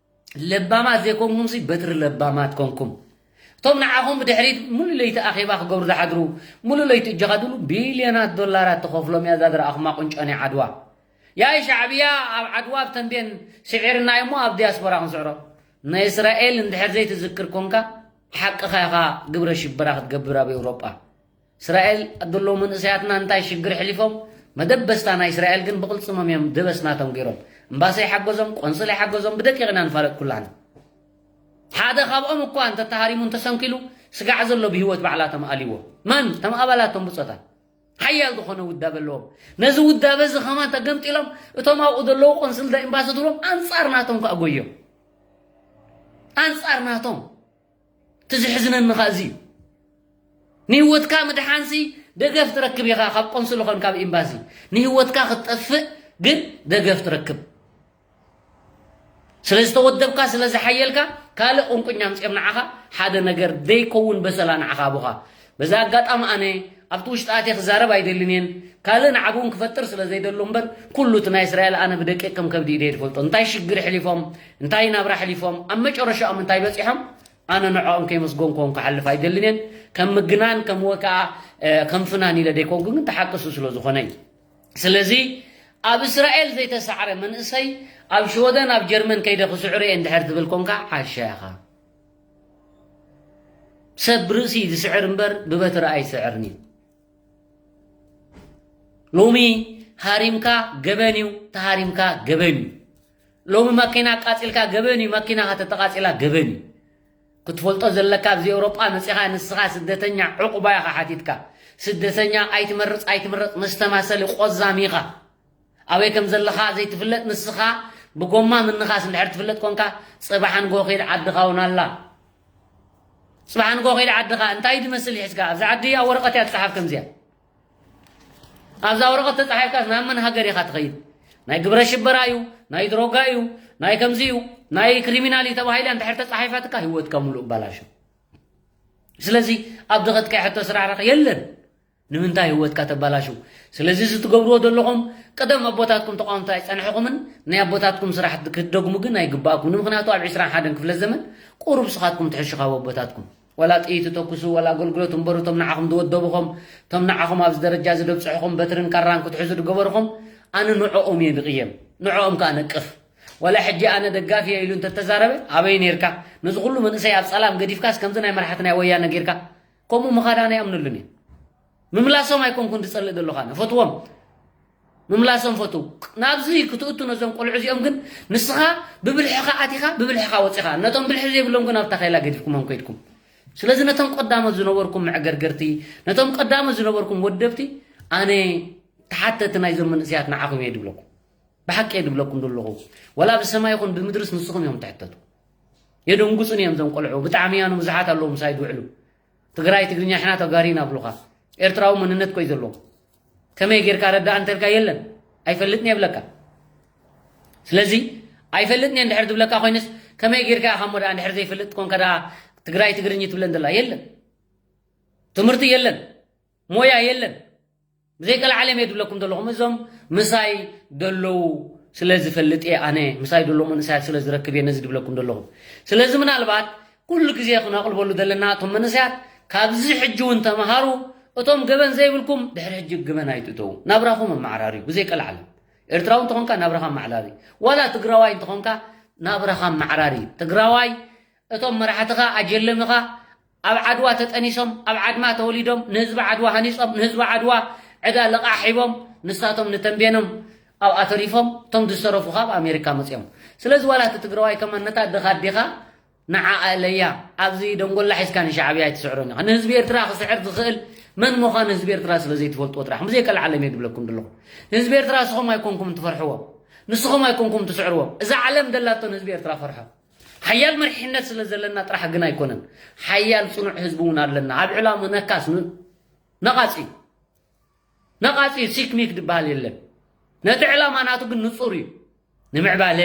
ለባማት ዘይኮንኩም ሲ በትሪ ለባማት ኮንኩም። እቶም ንዓኹም ብድሕሪት ሙሉ ለይቲ ኣኼባ ክገብሩ ዝሓድሩ፣ ሙሉ ለይቲ እጃኻ ድብሉ ቢልዮናት ዶላራት ትኸፍሎም እያ እዛ ዝረኣኹማ ቁንጮ ናይ ዓድዋ። ያይ ሻዕብያ ኣብ ዓድዋ ኣብ ተንቤን ስዒርና እሞ ኣብ ዲያስፖራ ክንስዕሮ። ናይ እስራኤል እንድሕር ዘይትዝክር ኮንካ ሓቅኻ ኢኻ ግብረ ሽበራ ክትገብር ኣብ ኤውሮጳ። እስራኤል ዘለዉ መንእሰያትና እንታይ ሽግር ሕሊፎም፣ መደበስታ ናይ እስራኤል ግን ብቕልጽሞም እዮም ደበስ ናቶም ገይሮም። እምባሰ ይሓገዞም፣ ቆንስል ይሓገዞም፣ ብደቂቕ ኢና ንፋለጥ ኩላና። ሓደ ካብኦም እኳ እንተተሃሪሙ እንተሰንኪሉ፣ ስጋዕ ዘሎ ብህይወት ባዕላቶም ኣልዎ። መን? ተም ኣባላቶም ብጾታት። ሓያል ዝኾነ ውዳበ ኣለዎም። ነዚ ውዳበ እዚ ከማን ተገምጢሎም፣ እቶም ኣብኡ ዘለዉ ቆንስል ዳ ኤምባሲ ትብሎም ኣንጻር ናቶም ከኣ ጎዮም። ኣንጻር ናቶም። እቲ ዝሕዝነኒ ከኣ እዚ እዩ። ንህይወትካ ምድሓንሲ ደገፍ ትረክብ ኢኻ፣ ካብ ቆንስል ኾን ካብ ኤምባሲ። ንህይወትካ ክትጠፍእ ግን ደገፍ ትረክብ። ስለ ዝተወደብካ፣ ስለ ዝሓየልካ፣ ካልእ ቁንቁኛ ኣምጺኦም ንዓኻ ሓደ ነገር ደይከውን በሰላ ንዓኻ ኣቦኻ። በዛ ኣጋጣሚ ኣነ ኣብቲ ውሽጢ ኣትየ ክዛረብ ኣይደልን እየን። ካልእ ንዓብ እውን ክፈጥር ስለ ዘይደሎ እምበር፣ ኩሉ እቲ ናይ እስራኤል ኣነ ብደቂቕ ከም ከብዲ ኢደ እየ ዝፈልጦ። እንታይ ሽግር ሕሊፎም፣ እንታይ ናብራ ሕሊፎም፣ ኣብ መጨረሻኦም እንታይ በጺሖም፣ ኣነ ንዕኦም ከይመስገንክዎም ክሓልፍ ኣይደልን እየን። ከም ምግናን ከም ወከዓ፣ እ፣ ከም ፍናን ኢለ ደይኮንኩ፣ ግን ተሓቅሱ ስለ ዝኾነ እዩ። ስለዚ ኣብ እስራኤል ዘይተሳዕረ መንእሰይ ኣብ ሽወደን ኣብ ጀርመን ከይደ ክስዕሮ እየ እንድሕር ትብል ኮንካ ዓሻ ኢኻ። ሰብ ርእሲ ዝስዕር እምበር ብበትሪ ኣይስዕርን እዩ። ሎሚ ሃሪምካ ገበን እዩ፣ ተሃሪምካ ገበን እዩ። ሎሚ መኪና ኣቃጺልካ ገበን እዩ፣ መኪናኻ ተተቓጺላ ገበን እዩ። ክትፈልጦ ዘለካ ኣብዚ ኤውሮጳ መጺኻ ንስኻ ስደተኛ ዕቑባ ኢኻ ሓቲትካ። ስደተኛ ኣይትመርጽ ኣይትምረጽ መስተማሰሊ ቆዛሚ ኢኻ። ኣበይ ከም ዘለኻ ዘይትፍለጥ ንስኻ ብጎማ ምንኻስ እንድሕር ትፍለጥ ኮንካ ጽባሕ ንግሆ ከይድ ዓድኻ እውን ኣላ። ጽባሕ ንግሆ ከይድ ዓድኻ እንታይ ድመስል ሒዝካ ኣብዛ ዓዲ ኣብ ወረቐት እያ ትጽሓፍ ከምዚያ። ኣብዛ ወረቐት ተጻሒፍካስ ናብ መን ሃገር ኢኻ ትኸይድ? ናይ ግብረ ሽበራ እዩ፣ ናይ ድሮጋ እዩ፣ ናይ ከምዚ እዩ፣ ናይ ክሪሚናል እዩ ተባሂላ እንድሕር ተጻሒፋትካ ህይወትካ ሙሉእ እባላሾ። ስለዚ ኣብ ድኸትካ ሕቶ ስራሕራኸ የለን። ንምንታይ ህይወትካ ተባላሹ? ስለዚ እዚ ትገብርዎ ዘለኹም ቀደም ኣቦታትኩም ተቃወምቲ ኣይጸንሕኹምን፣ ናይ ኣቦታትኩም ስራሕ ክትደግሙ ግን ኣይግባእኩም። ንምኽንያቱ ኣብ ዕስራን ሓደን ክፍለ ዘመን ቁሩብ ስኻትኩም ትሕሹ ካብ ኣቦታትኩም። ወላ ጥይት ተኩሱ፣ ወላ ኣገልግሎት እምበሩ፣ እቶም ንዓኹም ዝወደቡኹም፣ እቶም ንዓኹም ኣብዚ ደረጃ እዚ ደብጽሑኹም፣ በትርን ካራን ክትሕዙ ዝገበርኹም፣ ኣነ ንዕኦም እየ ዝቕየም፣ ንዕኦም ከኣ ነቅፍ። ወላ ሕጂ ኣነ ደጋፊ እየ ኢሉ እንተተዛረበ፣ ኣበይ ኔርካ? ነዚ ኩሉ መንእሰይ ኣብ ጸላም ገዲፍካስ ከምዚ ናይ መራሕቲ ናይ ወያነ ጌርካ፣ ከምኡ ምኻድ ኣነ ኣይኣምነሉን እየ። ምምላሶም ኣይኮንኩን ዝጸልእ ዘለኹ ኣነ፣ ፈትዎም። ምምላሶም ፈቱ። ናብዚ ክትእቱ ነዞም ቆልዑ እዚኦም ግን ንስኻ ብብልሕኻ ኣቲኻ፣ ብብልሕኻ ወጺኻ። ነቶም ብልሒ ዘይብሎም ግን ኣብታ ኸይላ ገዲፍኩሞም ከይድኩም። ስለዚ ነቶም ቀዳሞት ዝነበርኩም መዕገርገርቲ፣ ነቶም ቀዳሞት ዝነበርኩም ወደብቲ፣ ኣነ ተሓተቲ ናይዞም መንእሰያት ንዓኹም እየ ድብለኩም። ብሓቂ እየ ድብለኩም ዘለኹ። ወላ ብሰማይ ይኹን ብምድርስ ንስኹም እዮም ትሕተቱ። የደንጉጹን እዮም እዞም ቆልዑ። ብጣዕሚ እያኑ ብዙሓት ኣለዉ ምሳይ ዝውዕሉ። ትግራይ ትግርኛ ሕና ተጋሪ ናብሉኻ። ኤርትራዊ መንነት ኮይ ዘለዎ። ከመይ ጌርካ ረዳእ እንተልካ የለን። ኣይፈልጥን የብለካ። ስለዚ ኣይፈልጥን እየ እንድሕር ዝብለካ ኮይንስ ከመይ ጌርካ ኢኻ እሞ ደኣ እንድሕር ዘይፈልጥ ኮንካ ደኣ ትግራይ ትግርኝ ትብለን ዘላ? የለን። ትምህርቲ የለን። ሞያ የለን። ብዘይ ቀልዓለም እየ ዝብለኩም ዘለኹም። እዞም ምሳይ ዘለዉ ስለ ዝፈልጥ እየ ኣነ፣ ምሳይ ዘለዉ መንእሰያት ስለ ዝረክብ እየ ነዚ ዝብለኩም ዘለኹም። ስለዚ ምናልባት ኩሉ ግዜ ክነቕልበሉ ዘለና እቶም መንእሰያት ካብዚ ሕጂ እውን ተምሃሩ። እቶም ገበን ዘይብልኩም ድሕሪ ሕጂ ግበን ኣይትእተዉ። ናብራኹም ኣመዓራርዩ ብዘይ ቀልዓለም። ኤርትራዊ እንተኾንካ ናብራኻ ኣመዓራሪ። ዋላ ትግራዋይ እንተኾንካ ናብራኻ ኣመዓራሪ። ትግራዋይ እቶም መራሕትኻ ኣጀለምኻ ኣብ ዓድዋ ተጠኒሶም፣ ኣብ ዓድማ ተወሊዶም፣ ንህዝቢ ዓድዋ ሃኒጾም፣ ንህዝቢ ዓድዋ ዕዳ ልቓሕ ሂቦም፣ ንሳቶም ንተንቤኖም ኣብኣ ተሪፎም፣ እቶም ዝተረፉ ካብ ኣሜሪካ መጺኦም። ስለዚ ዋላ እቲ ትግራዋይ ከማን ነታ ድኻ ኣዴኻ ንዓኣ እለያ፣ ኣብዚ ደንጎላ ሒዝካ ንሻዕብያ ኣይትስዕሮን ኢኻ። ንህዝቢ ኤርትራ ክስዕር ዝኽእል መን ምዃኑ ህዝቢ ኤርትራ ስለ ዘይትፈልጥዎ ጥራሕ። ብዘይ ቀልዓለም እየ ዝብለኩም ዘለኹ። ንህዝቢ ኤርትራ ንስኹም ኣይኮንኩም ትፈርሕዎ። ንስኹም ኣይኮንኩም ትስዕርዎ። እዛ ዓለም ደላቶ ንህዝቢ ኤርትራ ፈርሖ። ሓያል መሪሕነት ስለ ዘለና ጥራሕ ግን ኣይኮነን። ሓያል ጽኑዕ ህዝቢ እውን ኣለና። ኣብ ዕላሙ ነካስ ን-፣ ነቓጺ እዩ። ነቓጺ እዩ። ሲክሚክ ዝበሃል የለን። ነቲ ዕላማ ናቱ ግን ንጹር እዩ። ንምዕባለ፣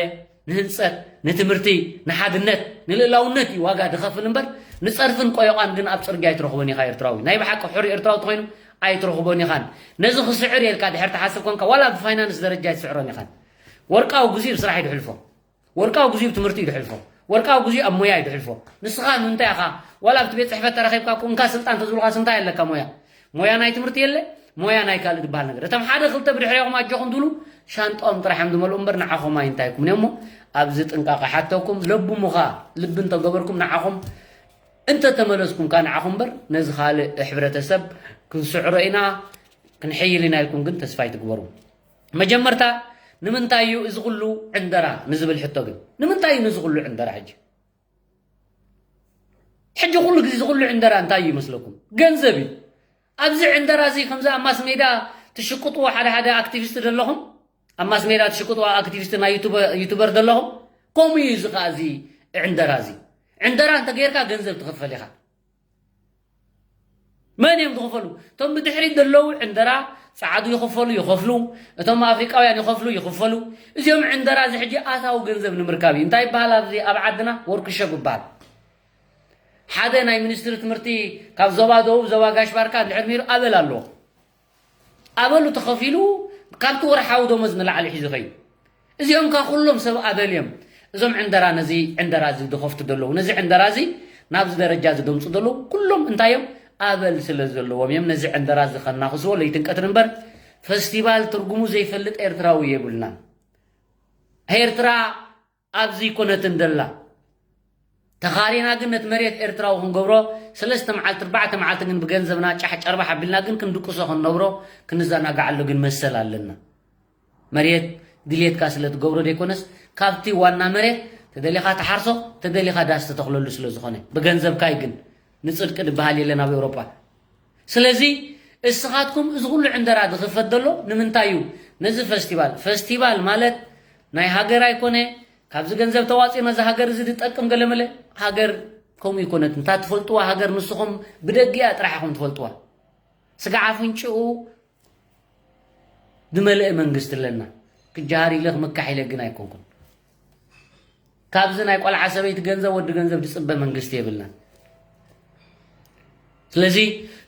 ንህንጸት፣ ንትምህርቲ፣ ንሓድነት፣ ንልእላውነት እዩ ዋጋ ዝኸፍል እምበር፣ ንጸርፍን ቆዮቓን ግን ኣብ ጽርግያ ኣይትረኽቦን ኢኻ ኤርትራዊ። ናይ ብሓቂ ሕሩይ ኤርትራዊ ተኾይኑ ኣይትረኽቦን ኢኻን። ነዚ ክስዕር እየ ኢልካ ድሕር ትሓስብ ኮንካ፣ ዋላ ብፋይናንስ ደረጃ ኣይትስዕሮን ኢኻን። ወርቃዊ ግዜኡ ስራሕ እዩ ዝሕልፎ። ወርቃዊ ግዜኡ ትምህርቲ እዩ ዝሕልፎ። ወርቃዊ ግዜኡ ኣብ ሞያ እዩ ዝሕልፎ። ንስኻ ንምንታይ ኢኻ ዋላ ኣብቲ ቤት ጽሕፈት ተረኺብካ እኮ እንካ ስልጣን ተዝብሉኻስ እንታይ ኣለካ ሞያ? ሞያ ናይ ትምህርቲ የለ፣ ሞያ ናይ ካልእ ዝበሃል ነገር። እቶም ሓደ ክልተ ብድሕሪኹም ኣጆኹም ትብሉ ሻንጣኦም ጥራሕ እዮም ዝመልኡ እምበር ንዓኹም ኣይንታይኩምን እዮም። እሞ ኣብዚ ጥንቃቐ ሓተኩም። ለብሙኻ ልቢ እንተገበርኩም ንዓኹም እንተተመለስኩም ከኣ ንዓኹም እምበር ነዚ ካልእ ሕብረተሰብ ክንስዕሮ ኢና፣ ክንሕይል ኢና ኢልኩም ግን ተስፋ ኣይትግበሩ። መጀመርታ ንምንታይ እዩ እዚ ኩሉ ዕንደራ ንዝብል ሕቶ ግን? ንምንታይ እዩ ንዚ ኩሉ ዕንደራ ሕጂ? ሕጂ ኩሉ ግዜ እዚ ኩሉ ዕንደራ እንታይ እዩ ይመስለኩም? ገንዘብ እዩ። ኣብዚ ዕንደራ እዚ ከምዚ ኣብ ማስ ሜዳ ትሽቅጥዎ ሓደ ሓደ ኣክቲቪስት ዘለኹም፣ ኣብ ማስ ሜዳ ትሽቅጥዎ ኣክቲቪስት ናይ ዩቱበ-፣ ዩቱበር ዘለኹም፣ ከምኡ እዩ እዚ ከኣ እዚ ዕንደራ እዚ። ዕንደራ እንተገይርካ ገንዘብ ትኽፈል ኢኻ። መን እዮም ዝኽፈሉ? እቶም ብድሕሪት ዘለዉ ዕንደራ ጸዓዱ ይኽፈሉ፣ ይኸፍሉ። እቶም ኣፍሪቃውያን ይኸፍሉ፣ ይኽፈሉ። እዚኦም ዕንደራ እዚ ሕጂ ኣታዊ ገንዘብ ንምርካብ እዩ። እንታይ ይበሃል ኣብዚ ኣብ ዓድና? ወርክሾፕ ይበሃል። ሓደ ናይ ሚኒስትሪ ትምህርቲ ካብ ዞባ ደቡብ፣ ዞባ ጋሽ ባርካ እንድሕር ነይሩ ኣበል ኣለዎ። ኣበሉ ተኸፊሉ ካብቲ ወርሓዊ ደሞዝ ንላዕሊ ሒዙ ኸይዱ። እዚኦም ከ ኩሎም ሰብ ኣበል እዮም። እዞም ዕንደራ ነዚ ዕንደራ እዚ ዝኸፍቱ ዘለዉ፣ ነዚ ዕንደራ እዚ ናብዚ ደረጃ እዚ ዘምጹ ዘለዉ ኩሎም እንታይ እዮም? ኣበል ስለ ዘለዎም እዮም ነዚ ዕንደራ እዚ ከናኽስዎ ለይትን ቀትርን እምበር ፈስቲቫል ትርጉሙ ዘይፈልጥ ኤርትራዊ የብልናን። ኤርትራ ኣብዚ ኣይኮነትን ደላ። ተኻሪና ግን ነቲ መሬት ኤርትራዊ ክንገብሮ ሰለስተ መዓልቲ፣ ኣርባዕተ መዓልቲ ግን ብገንዘብና ጫሕ ጨርባሕ ኣቢልና ግን ክንድቅሶ ክንነብሮ ክንዘናግዓሉ ግን መሰል ኣለና። መሬት ድሌትካ ስለ ትገብሮ ዘይኮነስ ካብቲ ዋና መሬት ተደሊኻ ትሓርሶ፣ ተደሊኻ ዳስ ትተኽለሉ ስለ ዝኾነ ብገንዘብካ እዩ ግን ንጽድቂ ዝበሃል የለን ኣብ ኤውሮጳ። ስለዚ እስኻትኩም እዚ ኩሉ ዕንደራ ዝኽፈት ዘሎ ንምንታይ እዩ? ነዚ ፈስቲቫል፣ ፈስቲቫል ማለት ናይ ሃገር ኣይኮነ፣ ካብዚ ገንዘብ ተዋፂኡ ነዚ ሃገር እዚ ዝጠቅም ገለመለ። ሃገር ከምኡ ይኮነት። እንታ ትፈልጥዋ ሃገር ንስኹም ብደጊኣ ጥራሕ ኢኹም ትፈልጥዋ። ስጋዕ ኣፍንጭኡ ዝመልአ መንግስቲ ኣለና። ክጀሃር ኢለ ክምካሕ ኢለ ግን ኣይኮንኩን። ካብዚ ናይ ቆልዓ ሰበይቲ ገንዘብ ወዲ ገንዘብ ዝፅበ መንግስቲ የብልናን። ስለዚ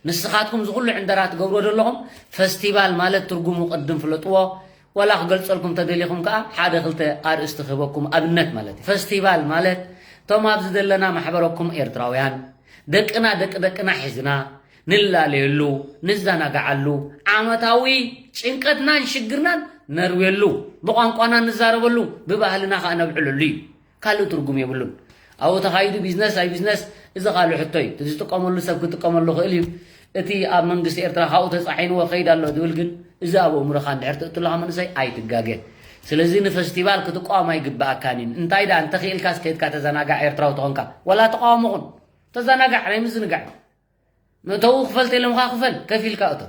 ንስኻትኩም እዚ ኩሉ ዕንደራ ትገብርዎ ዘለኹም ፈስቲቫል ማለት ትርጉሙ ቅድም ፍለጥዎ። ወላ ክገልፀልኩም ተደሊኹም ከዓ ሓደ ክልተ ኣርእስቲ ክህበኩም ኣብነት ማለት እዩ። ፈስቲቫል ማለት እቶም ኣብዚ ዘለና ማሕበረኩም ኤርትራውያን ደቅና ደቂ ደቅና ሒዝና ንላለየሉ፣ ንዘናግዓሉ፣ ዓመታዊ ጭንቀትናን ሽግርናን ነርውየሉ፣ ብቋንቋና ንዛረበሉ፣ ብባህልና ኸኣ ነብዕለሉ እዩ። ካልእ ትርጉም የብሉን። ኣብኡ ተኻይዱ ቢዝነስ ኣይ ቢዝነስ እዚ ካልእ ሕቶ እዩ። እቲ ዝጥቀመሉ ሰብ ክጥቀመሉ ክእል እዩ። እቲ ኣብ መንግስቲ ኤርትራ ካብኡ ተጻዒንዎ ከይድ ኣሎ ዝብል ግን እዚ ኣብ ኣእምሮኻ እንድሕር ትእትለኻ መንእሰይ ኣይትጋገ። ስለዚ ንፈስቲቫል ክትቋወም ኣይግብኣካን እዩ። እንታይ ደኣ እንተኽኢልካስ ከይድካ ተዘናጋዕ ኤርትራዊ ተኾንካ። ወላ ተቃውሞ ኹን። ተዘናጋዕ ናይ ምዝንጋዕ። መእተዊ ክፈል ተኢሎምኻ ክፈል፣ ከፊልካ እቶ።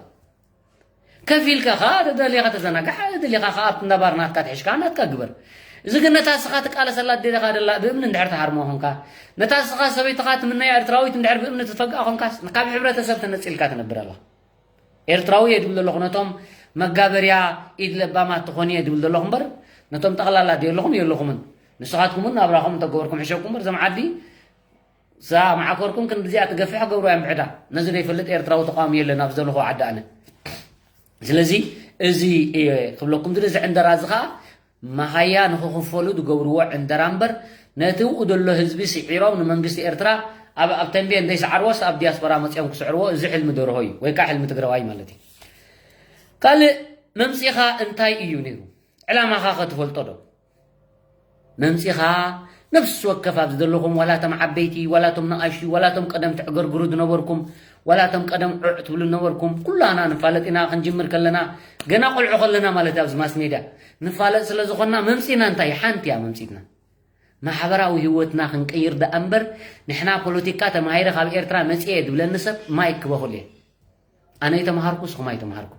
ከፊልካ ኸኣ ተደሊኻ ተዘናጋዕ፣ ተደሊኻ ኸኣ ኣብቲ እንዳ ባር ናትካ ትሕሽካ ናትካ ግበር። እዚ ግን ነታ ስኻ ትቃለሰላ ደለኻ ደላ ብእምኒ እንድሕር ትሃርሞ ኾንካ፣ ነታ ስኻ ሰበይትኻ ትምነያ ኤርትራዊት እንድሕር ብእምኒ ትፈግኣ ኾንካስ፣ ካብ ሕብረተሰብ ተነጺልካ ትነብር ኣለኻ። ኤርትራዊ እየ ድብል ዘለኹ፣ ነቶም መጋበርያ ኢድ ለባማት ትኾኑ እየ ድብል ዘለኹ እምበር፣ ነቶም ጠቕላላ ድየለኹም የለኹምን። ንስኻትኩም እውን ናብራኹም እንተገበርኩም ሕሸኩም እምበር፣ እዞም ዓዲ እዛ መዓኮርኩም ክንድዚኣ ትገፍሕ ገብሩ እያ ምዕዳ። ነዚ ዘይፈልጥ ኤርትራዊ ተቃዋሚ የለን ኣብ ዘለኹ ዓዲ ኣነ። ስለዚ እዚ እየ ክብለኩም ዝደሊ። እዚ ዕንደራ እዚ ኸኣ መሃያ ንኽኽፈሉ ዝገብርዎ ዕንደራ እምበር፣ ነቲ ብኡ ዘሎ ህዝቢ ስዒሮም ንመንግስቲ ኤርትራ ኣብ፣ ኣብ ተንቤን ዘይሰዓርዎስ ኣብ ዲያስፖራ መጺኦም ክስዕርዎ፣ እዚ ሕልሚ ደርሆ እዩ፣ ወይ ከኣ ሕልሚ ትግራዋይ ማለት እዩ። ካልእ መምጺኻ እንታይ እዩ ነይሩ? ዕላማኻ ከ ትፈልጦ ዶ? መምጺኻ ነፍሲ ወከፍ ኣብዚ ዘለኹም፣ ዋላ እቶም ዓበይቲ፣ ዋላ እቶም ንኣሽቱ፣ ዋላ እቶም ቀደም ትዕገርግሩ ዝነበርኩም፣ ዋላ እቶም ቀደም ዑዕ ትብሉ ዝነበርኩም፣ ኩላና ንፋለጥ ኢና። ክንጅምር ከለና፣ ገና ቆልዑ ከለና ማለት እዩ፣ ኣብዚ ማስ ሜድያ ንፋለጥ ስለ ዝኾንና፣ መምጺእና እንታይ ሓንቲ እያ መምጺእና። ማሕበራዊ ህይወትና ክንቅይር ደኣ እምበር፣ ንሕና ፖለቲካ ተማሂረ ካብ ኤርትራ መጺኤ ዝብለኒ ሰብ ማይክ ክበኹል እየ። ኣነ ኣይተምሃርኩ፣ ንስኹም ኣይተምሃርኩ።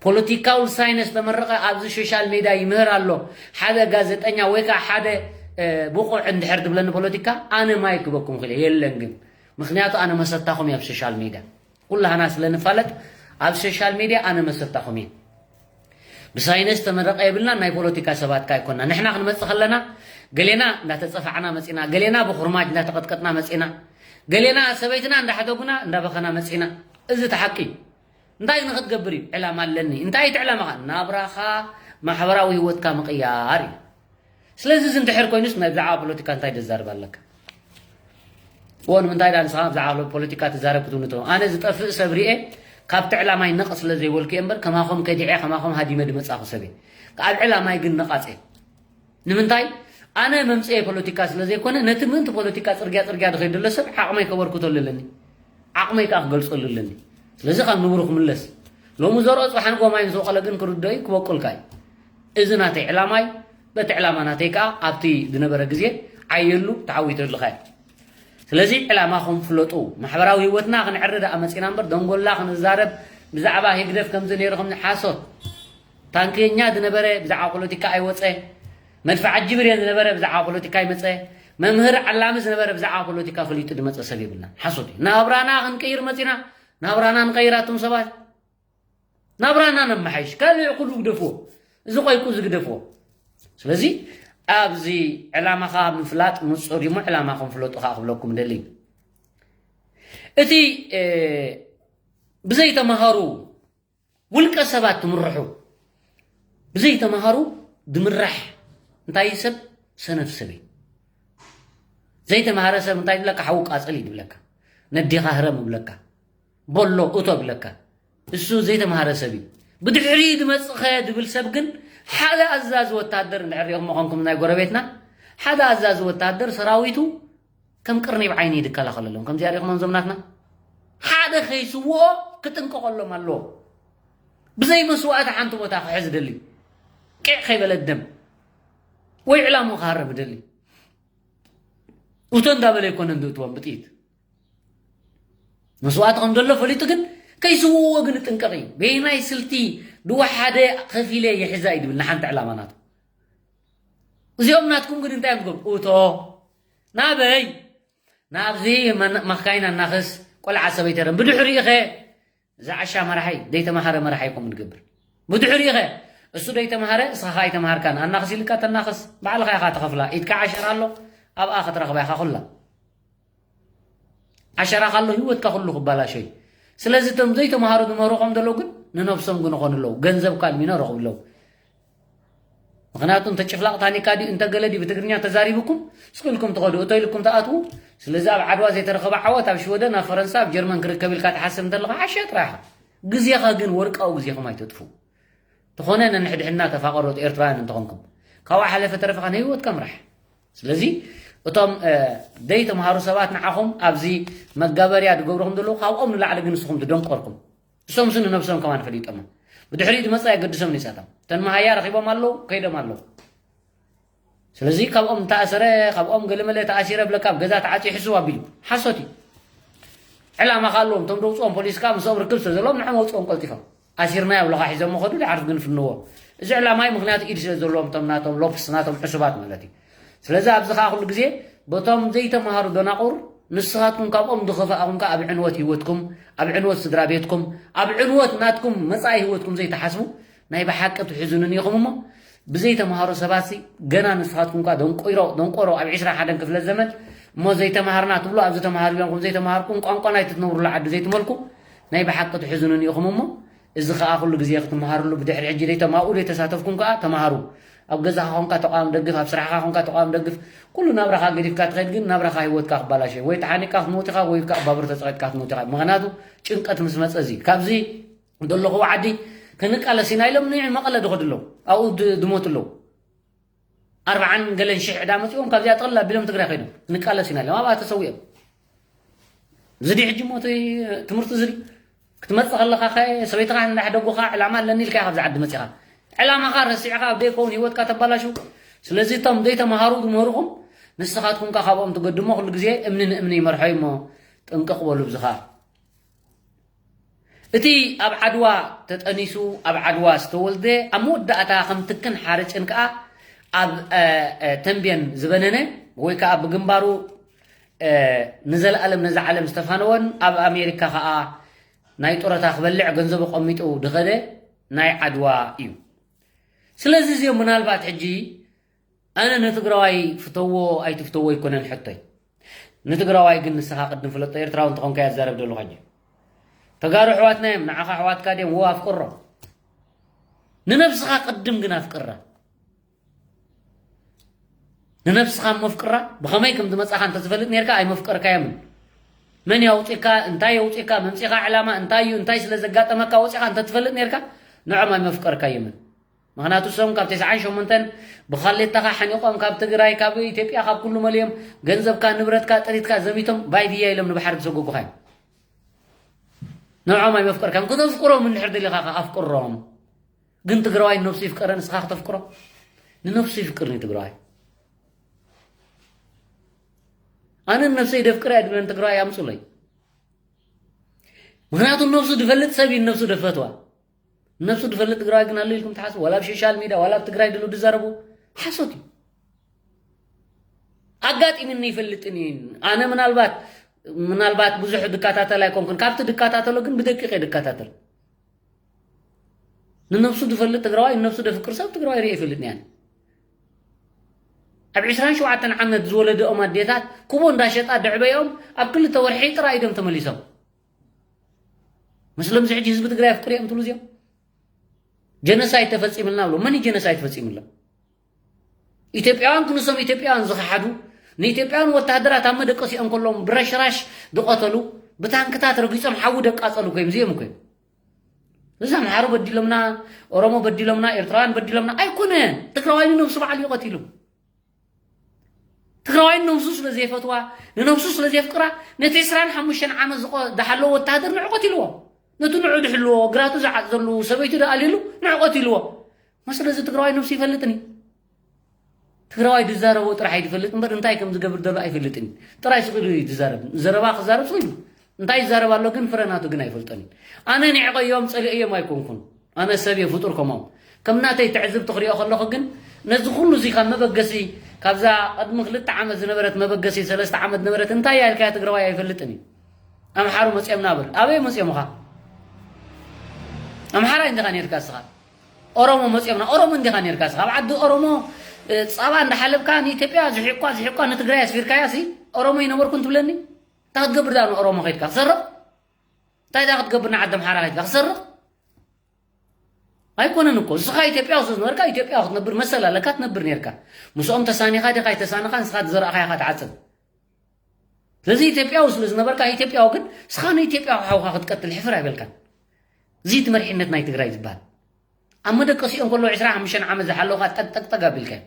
ፖለቲካል ሳይንስ ተመረቐ ኣብዚ ሶሻል ሜድያ ይምህር ኣሎ። ሓደ ጋዜጠኛ ወይ ከዓ ሓደ፣ እ፣ ብቑዕ እንድሕር ዝብለኒ ፖለቲካ፣ ኣነ ማይክ ክበኩም ክኢለ የለን ግን። ምኽንያቱ ኣነ መሰታኹም እየ ኣብ ሶሻል ሜድያ። ኩላህና ስለ ንፋለጥ ኣብ ሶሻል ሜድያ ኣነ መሰታኹም እየ። ብሳይንስ ተመረቐ የብልናን፣ ናይ ፖለቲካ ሰባት ከ ኣይኮንና። ንሕና ክንመጽእ ከለና ገሌና እንዳተጸፋዕና መጺና፣ ገሌና ብኹርማጅ እንዳተቐጥቀጥና መጺና፣ ገሌና ሰበይትና እንዳሕደጉና እንዳበኸና መጺና። እዚ እቲ ሓቂ እዩ። እንታይ ንኽትገብር እዩ ዕላማ ኣለኒ? እንታይ እቲ ዕላማኻ? ናብራኻ ማሕበራዊ ህይወትካ ምቕያር እዩ። ስለዚ እዚ እንድሕር ኮይኑስ ናይ ብዛዕባ ፖለቲካ እንታይ ደዛርብ ኣለካ? እዎ ንምንታይ ደኣ ንስኻ ብዛዕባ ፖለቲካ ትዛረብ ክትብሉ ትብሉ? ኣነ ዝጠፍእ ሰብ ርኤ ካብቲ ዕላማይ ነቕ ስለ ዘይበልኩ እየ እምበር ከማኹም ከዲዐ ከማኹም ሃዲመ ድመጻኹ ሰብ እየ። ኣብ ዕላማይ ግን ነቓጽ እየ። ንምንታይ? ኣነ መምፅኤ ፖለቲካ ስለ ዘይኮነ፣ ነቲ ምእንቲ ፖለቲካ ፅርግያ ፅርግያ ዝኸይድ ዘሎ ሰብ ዓቕመይ ከበርክተሉ ኣለኒ፣ ዓቕመይ ከዓ ክገልፀሉ ኣለኒ። ስለዚ ካብ ንቡሩ ክምለስ፣ ሎሚ ዘርኦ ፅባሕ ንጎማይ ምስ በቆለ ግን ክርድኦ እዩ፣ ክበቁልካ እዩ። እዚ ናተይ ዕላማ እዩ። በቲ ዕላማ ናተይ ከዓ ኣብቲ ዝነበረ ግዜ ዓየሉ፣ ተዓዊተልካ እዩ። ስለዚ ዕላማኹም ፍለጡ። ማሕበራዊ ህይወትና ክንዕሪ ደኣ መፂና እምበር፣ ደንጎላ ክንዛረብ፣ ብዛዕባ ህግደፍ ከምዚ ነይሩ፣ ከምዚ ሓሶት። ታንከኛ ዝነበረ ብዛዕባ ፖለቲካ ኣይወፀ። መድፍዕ ኣጅብርየ ዝነበረ ብዛዕባ ፖለቲካ ይመፀ። መምህር ዓላሚ ዝነበረ ብዛዕባ ፖለቲካ ፈሊጡ ዝመፀ ሰብ የብልናን። ሓሶት እዩ። ናብራና ክንቅይር መፂና፣ ናብራና ንቀይር ኣቱም ሰባት። ናብራና ነመሓይሽ። ካልእ ኩሉ ግደፍዎ። እዚ ቆይቁ ዝግደፍዎ። ስለዚ ኣብዚ ዕላማኻ ምፍላጥ ንጹር እዩ። ዕላማኹም ፍለጡ ከዓ ክብለኩም ደሊ። እቲ፣ እ፣ ብዘይተማሃሩ ውልቀ ሰባት ትምርሑ፣ ብዘይተማሃሩ ድምራሕ እንታይ እዩ ሰብ? ሰነፍ ሰብ እዩ። ዘይተማሃረ ሰብ እንታይ ይብለካ? ሓዊ ቃጸል እዩ ዝብለካ። ነዴኻ ህረም ይብለካ። ቦሎ እቶ ይብለካ። እሱ ዘይተማሃረ ሰብ እዩ። ብድሕሪኡ ዝመጽእ ኸ ዝብል ሰብ ግን ሓደ ኣዛዚ ወታደር እንድሕር ሪእኹም ምዃንኩም ናይ ጎረቤትና፣ ሓደ ኣዛዚ ወታደር ሰራዊቱ ከም ቅርኒ ብዓይኒ ይድከላኸለሎም። ከምዚኣ ሪእኹሞም ዞም ናትና? ሓደ ከይስውኦ ክጥንቀቐሎም ኣለዎ። ብዘይ መስዋእቲ ሓንቲ ቦታ ክሕዝ ደሊ፣ ቂዕ ከይበለ ደም ወይ ዕላምኡ ክሃርም ደሊ። እቶ እንዳበለ ኣይኮነን ዝእትዎም ብጥይት። መስዋእቲ ከም ዘሎ ፈሊጡ ግን ከይስውዎ ግን ይጥንቀቕ እዩ። በየናይ ስልቲ ድወሓደ ከፊለ ይሕዛ እዩ ዝብል ንሓንቲ ዕላማ ናቱ። እዚኦም ናትኩም ግን እንታይ እዮም ዝገብሩ? እቶ ናበይ? ናብዚ መን-፣ መካይን ኣናኽስ፣ ቆልዓ ሰበይቲ ረም። ብድሕሪኡ ኸ እዚ ዓሻ መራሒ፣ ዘይተማሃረ መራሒ ይኮም ዝገብር። ብድሕሪኡ ኸ እሱ ዘይተማሃረ፣ እስኻ ኸኣ ኣይተማሃርካን። ኣናኽስ ኢልካ ተናኽስ፣ ባዕልኻ ኢኻ ተኸፍላ። ኢድካ ዓሸራ ኣሎ፣ ኣብኣ ክትረኽባ ኢኻ ኩላ። ዓሸራኻ ኣሎ፣ ህይወትካ ኩሉ ክባላሾ እዩ። ስለዚ እቶም ዘይተማሃሩ ዝምህሩ ከም ዘለዉ ግን ንነብሶም ግን ይኾኑ ኣለዉ። ገንዘብ ካልሚኖ ረኽቡ ኣለዉ። ምኽንያቱ እንተ ጭፍላቕ ታኒካ ድዩ፣ እንተ ገለ ድዩ ብትግርኛ ተዛሪብኩም፣ ስቕ ኢልኩም ትኸዱ፣ እቶ ኢልኩም ትኣትዉ። ስለዚ ኣብ ዓድዋ ዘይተረኸበ ዓወት ኣብ ሽወደን፣ ኣብ ፈረንሳ፣ ኣብ ጀርመን ክርከብ ኢልካ ትሓስብ እንተለኻ ዓሻ ጥራይ ኢኻ። ግዜኻ ግን ወርቃዊ ግዜኹም ኣይተጥፍኡ። ተኾነ ነንሕድሕድና ተፋቐሩ ኤርትራውያን እንተኾንኩም። ካብኡ ሓለፈ ተረፈ ኸኣ ንህይወትካ ምራሕ። ስለዚ እቶም፣ እ፣ ዘይተምሃሩ ሰባት ንዓኹም ኣብዚ መጋበርያ ዝገብርኹም ዘለዉ ካብኦም ንላዕሊ ግን ንስኹም ትደንቆርኩም። እሶም ስ ንነብሶም ከማን ፈሊጦማ። ብድሕሪኡ ዝመጽእ ኣይገድሶም ንሳቶም። እተን መሃያ ረኺቦም ኣለዉ፣ ከይዶም ኣለዉ። ስለዚ ካብኦም ተኣሰረ፣ ካብኦም ገለመለ ተኣሲረ ብለካ ኣብ ገዛ ተዓጽዩ ሕስው ኣቢሉ። ሓሶት እዩ። ዕላማ ከኣ ኣለዎም። እቶም ደውጽኦም ፖሊስ ከኣ ምስኦም ርክብ ስለ ዘለዎም ንዕኦም ኣውጽኦም ቀልጢፎም። ኣሲርናዮ ብለኻ ሒዞም መኸዱ፣ ድሓር ግን ፍንዎ። እዚ ዕላማ እዩ፣ ምኽንያቱ ኢድ ስለ ዘለዎም እቶም ናቶም ሎፕስ፣ ናቶም ዕሱባት ማለት እዩ። ስለዚ ኣብዚ ከኣ ኩሉ ግዜ በቶም ዘይተምሃሩ ደናቑር ንስኻትኩም ካብኦም ዝኸፍኣኹም ከኣ ኣብ ዕንወት ህይወትኩም፣ ኣብ ዕንወት ስድራ ቤትኩም፣ ኣብ ዕንወት ናትኩም መጻኢ ህይወትኩም ዘይትሓስቡ ናይ ብሓቂ ትሕዝኑኒ ኢኹም እሞ ብዘይተምሃሩ ሰባትሲ ገና ንስኻትኩም ከኣ ደንቆሮ፣ ደንቆሮ ኣብ ዕስራ ሓደን ክፍለ ዘመን እሞ ዘይተምሃርና ትብሉ፣ ኣብዚ ተምሃሩ ኢሎምኩም ዘይተምሃርኩም ቋንቋና ኣይትትነብሩሉ ዓዲ ዘይትመልኩ ናይ ብሓቂ ትሕዝኑኒ ኢኹም እሞ እዚ ከኣ ኩሉ ግዜ ክትምሃርሉ ብድሕሪ ሕጂ ዘይተማኡ ዘይተሳተፍኩም ከኣ ተምሃሩ። ኣብ ገዛኻ ኾንካ ተቓወም ደግፍ፣ ኣብ ስራሕኻ ኾንካ ተቓወም ደግፍ። ኩሉ ናብራኻ ገዲፍካ ትኸይድ ግን ናብራኻ ህይወትካ ክባላሸ ወይ ተሓኒቅካ ክትመውት ኢኻ ወይ ከኣ ባቡር ተጸቒጥካ ክትመውት ኢኻ። ምኽንያቱ ጭንቀት ምስ መጸ እዚ ካብዚ ዘለኹዎ ዓዲ ክንቃለስ ኢና ኢሎም ንዕ መቐለ ዝኸዱ ኣለዉ። ኣብኡ ድ-፣ ዝሞቱ ኣለዉ። ኣርብዓን ገለን ሽሕ ዕዳ መጺኦም ካብዚኣ ጥቕልል ኣቢሎም ትግራይ ከይዶም። ክንቃለስ ኢና ኢሎም ኣብኣ ተሰዊኦም። እዚ ድዩ ሕጂ እሞ እቲ ትምህርቲ እዚ ድዩ? ክትመጽእ ከለኻ ኸ ሰበይትኻ እንዳሕደጉኻ ዕላማ ኣለኒ ኢልካ ኢኻ ኣብዚ ዓዲ መጺኻ። ዕላማኻ ረሲዕኻ ኣብ ዘይከውን ህይወትካ ተባላሹ። ስለዚ እቶም ዘይተምሃሩ ዝምህሩኹም ንስኻትኩም ከ ካብኦም ትገድሞ ኩሉ ግዜ እምኒ ንእምኒ ይመርሖ እዩ እሞ ጥንቅቕ በሉ ብዚ ኸኣ። እቲ ኣብ ዓድዋ ተጠኒሱ፣ ኣብ ዓድዋ ዝተወልደ፣ ኣብ መወዳእታ ከም ትክን ሓርጭን ከኣ ኣብ፣ እ፣ እ፣ ተንቤን ዝበነነ፣ ወይ ከኣ ብግንባሩ፣ እ፣ ንዘለኣለም ነዛ ዓለም ዝተፋነወን፣ ኣብ ኣሜሪካ ከኣ ናይ ጡረታ ክበልዕ ገንዘቡ ቀሚጡ ዝኸደ ናይ ዓድዋ እዩ። ስለዚ እዚኦም ምናልባት ሕጂ ኣነ ንትግራዋይ ፍተዎ ኣይትፍተዎ ኣይኮነን ሕቶይ። ንትግራዋይ ግን ንስኻ ቅድም ፍለጦ፣ ኤርትራዊ እንተኾንካ እያ ዝዛረብ ዘለኹ ሕጂ። ተጋሩ ኣሕዋትና እዮም፣ ንዓኻ ኣሕዋትካ ድዮም? እዎ ኣፍቅሮም። ንነብስኻ ቅድም ግን ኣፍቅራ። ንነብስኻ እሞ ኣፍቅራ፣ ብኸመይ ከም ዝመጻኻ እንተዝፈልጥ ኔርካ ኣይመፍቀርካዮምን። መን የውጺካ፣ እንታይ የውጺካ፣ መምጺኻ ዕላማ እንታይ እዩ፣ እንታይ ስለ ዘጋጠመካ ወጺኻ እንተትፈልጥ ኔርካ ንዖም ኣይመፍቀርካዮምን። ምኽንያቱ እሶም ካብ ተስዓን ሸሞንተን ብኻሌታኻ ሓኒቖም ካብ ትግራይ ካብ ኢትዮጵያ ካብ ኩሉ መሊኦም ገንዘብካ ንብረትካ ጥሪትካ ዘሚቶም ባይ ብያ ኢሎም ንባሕሪ ዝሰጎጉኻ እዮም። ንዖም ኣይመፍቀርካም። ክተፍቅሮም እንድሕር ደሊኻ ከኣ ኣፍቅሮም። ግን ትግራዋይ ንነብሱ ይፍቀረ፣ ንስኻ ክተፍቅሮ? ንነብሱ ይፍቅር ንትግራዋይ። ኣነ ንነብሰይ ደፍቅር እያ ድብለን ትግራዋይ ኣምፁለይ። ምኽንያቱ ነብሱ ዝፈልጥ ሰብ እዩ ነብሱ ደፈትዋ። ነብሱ ዝፈልጥ ትግራዋይ ግን ኣሎ ኢልኩም ትሓስቡ? ዋላ ኣብ ሶሻል ሚድያ ዋላ ኣብ ትግራይ ድሉ ዝዛረቡ ሓሶት እዩ። ኣጋጢምኒ ይፈልጥን እዩ። ኣነ ምናልባት ምናልባት ብዙሕ ድከታተል ኣይኮንኩን። ካብቲ ድከታተሎ ግን ብደቂቕ እየ ድከታተል። ንነብሱ ዝፈልጥ ትግራዋይ፣ ንነብሱ ደፍቅር ሰብ ትግራዋይ ርእየ ይፈልጥን እየ። ኣብ ዕስራን ሸውዓተን ዓመት ዝወለደኦም ኣዴታት ኩቦ እንዳሸጣ ደዕበዮም ኣብ ክልተ ወርሒ ጥራይ ኢዶም ተመሊሶም። መስሎም እዚ ሕጂ ህዝቢ ትግራይ ኣፍቅር እዮም ትብሉ እዚኦም? ጀኖሳይድ ተፈፂምልና ብሎ። መን እዩ ጀኖሳይድ ፈፂምሎም? ኢትዮጵያውያን ክንሶም ኢትዮጵያውያን ዝኸሓዱ፣ ንኢትዮጵያውያን ወታደራት ኣብ መደቀሲኦም ከለዎም ብረሽራሽ ዝቐተሉ፣ ብታንክታት ረጊፆም ሓዊ ደቃፀሉ እኮ እዮም። እዚኦም እኮ እዮም። እዚ ኣምሓሩ በዲሎምና፣ ኦሮሞ በዲሎምና፣ ኤርትራውያን በዲሎምና ኣይኮነን። ትግራዋይ ንነብሱ በዓል እዩ ቀቲሉ። ትግራዋይ ንነብሱ ስለ ዘይፈትዋ፣ ንነብሱ ስለ ዘፍቅራ፣ ነቲ ዕስራን ሓሙሽተን ዓመት ዝቆ-፣ ዝሓለወ ወታሃደር ንዑ ቀቲልዎ። ነቲ ንዑ ድሕልዎ፣ ግራቱ ዝዓጽደሉ፣ ሰበይቱ ዝኣልየሉ ንዑ ቀቲልዎ። እሞ ስለዚ ትግራዋይ ነብሱ ይፈልጥን እዩ። ትግራዋይ ዝዛረቦ ጥራሕ እዩ ዝፈልጥ እምበር እንታይ ከም ዝገብር ዘሎ ኣይፈልጥን እዩ። ጥራይ ስቕ ኢሉ እዩ ዝዛረብ። ዘረባ ክዛረብ ስቕ ኢሉ። እንታይ ይዛረብ ኣሎ ግን ፍረ ናቱ ግን ኣይፈልጦን እዩ። ኣነ ንዕቐዮም ጸሊኤዮም ኣይኮንኩን። ኣነ ሰብ እየ ፍጡር ከማኦም። ከም ናተይ ትዕዝብቲ ክሪኦ ከለኹ ግን ነዚ ኩሉ እዚ ካብ መበገሲ ካብዛ ቅድሚ ክልተ ዓመት ዝነበረት መበገሲ ሰለስተ ዓመት ዝነበረት እንታይ እያ ኢልካያ ትግራዋይ ኣይፈልጥን እዩ። ኣምሓሩ መፅኦምና በል። ኣበይ መፅኦምኻ? ኣምሓራይ እንዲኻ ነርካ እስኻ? ኦሮሞ መፅኦምና። ኦሮሞ እንዲኻ ነርካ እስኻ? ኣብ ዓዲ ኦሮሞ እ፣ ፃባ እንዳሓለብካ ንኢትዮጵያ ዝሒቕኳ ዝሒቕኳ ንትግራይ ኣስፊርካያ ሲ ኦሮሞ ይነበርኩን ትብለኒ? እንታይ ክትገብር ደኣ ንኦሮሞ ከይድካ ክሰርቕ? እንታይ ደኣ ክትገብር ንዓዲ ኣምሓራ ከይድካ ክሰርቕ? ኣይኮነን እኮ። ንስኻ ኢትዮጵያዊ ስለ ዝነበርካ ኢትዮጵያዊ ክትነብር መሰል ኣለካ፣ ትነብር ነርካ። ምስኦም ተሳኒኻ ዲኻ ኣይተሳንኻ ንስኻ ዝዘራእኻዮ ኢኻ ትዓጽድ። ስለዚ ኢትዮጵያዊ ስለ ዝነበርካ ኢትዮጵያዊ ግን ንስኻ ንኢትዮጵያዊ ሓውኻ ክትቀትል ሕፍር ኣይበልካን። እዚ እቲ መሪሕነት ናይ ትግራይ ዝበሃል። ኣብ መደቀሲኦም ከለዉ ዕስራን ሓሙሽተን ዓመት ዝሓለውካ ጠቅጠቅጠቅ ኣቢልካዮ።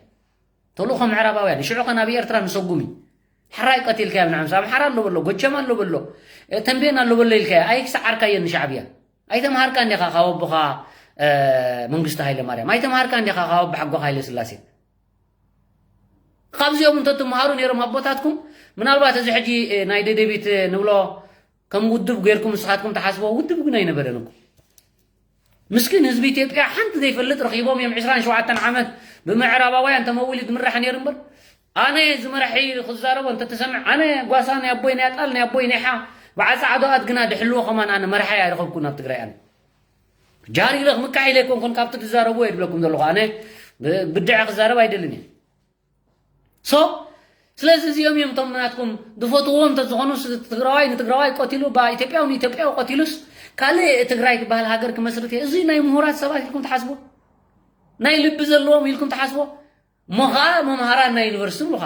ተልእኾ ምዕራባውያን፣ ሽዑ ኸ ናብ ኤርትራ ንሰጉም እዩ። ሕራይ ቀቲልካዮም ንዓምስ። ኣምሓራ ኣሎ በሎ፣ ጎቸም ኣሎ በሎ፣ እ፣ ተንቤን ኣሎ በሎ ኢልካዮ። ኣይክሰዓርካዮን ንሻዕብያ። ኣይተምሃርካን ዲኻ ካብ ኣቦኻ፣ እ፣ መንግስቱ ሃይለ ማርያም? ኣይተምሃርካን ዲኻ ካብ ኣቦ ሓጎኻ ሃይለ ስላሴ? ካብዚኦም እንተትምሃሩ ነይሮም ኣቦታትኩም፣ ምናልባት እዚ ሕጂ፣ እ፣ ናይ ደደቢት፣ እ፣ ንብሎ ከም ውድብ ጌርኩም ንስኻትኩም ትሓስቦ ውድብ ግን ኣይነበረን እኮ። ምስኪን ህዝቢ ኢትዮጵያ ሓንቲ ዘይፈልጥ ረኺቦም እዮም ዕስራን ሸውዓተን ዓመት ብምዕራባውያን ተመዊሉ ዝምራሕ ነይሩ እምበር፣ ኣነ እዚ መራሒ ክዛረቦ እንተተሰምዕ፣ ኣነ ጓሳ ናይ ኣቦይ ናይ ኣጣል ናይ ኣቦይ ናይ ሓ በዓል ጻዕዶ ኣድግና ድሕልዎ ከማን ኣነ መራሒ ኣይረኸብኩን ኣብ ትግራይ ኣነ። ጃሪረ ክምካሕ ኢለ ኣይኮንኩን ካብቲ ትዛረብዎ እየ ዝብለኩም ዘለኹ። ኣነ ብ-፣ ብድዐ ክዛረብ ኣይደልን እየ። ሶ ስለዚ እዚኦም እዮም እቶም ናትኩም ዝፈትዎም እንተዝኾኑ ስ-፣ ትግራዋይ ንትግራዋይ ቆቲሉ ባ ኢትዮጵያዊ ንኢትዮጵያዊ ቆቲሉስ ካልእ ትግራይ ትበሃል ሃገር ክመስርት እየ። እዚ ናይ ምሁራት ሰባት ኢልኩም ትሓስቡ? ናይ ልቢ ዘለዎም ኢልኩም ትሓስቡ? እሞ ኸዓ መምሃራን ናይ ዩኒቨርሲቲ ብሉኻ።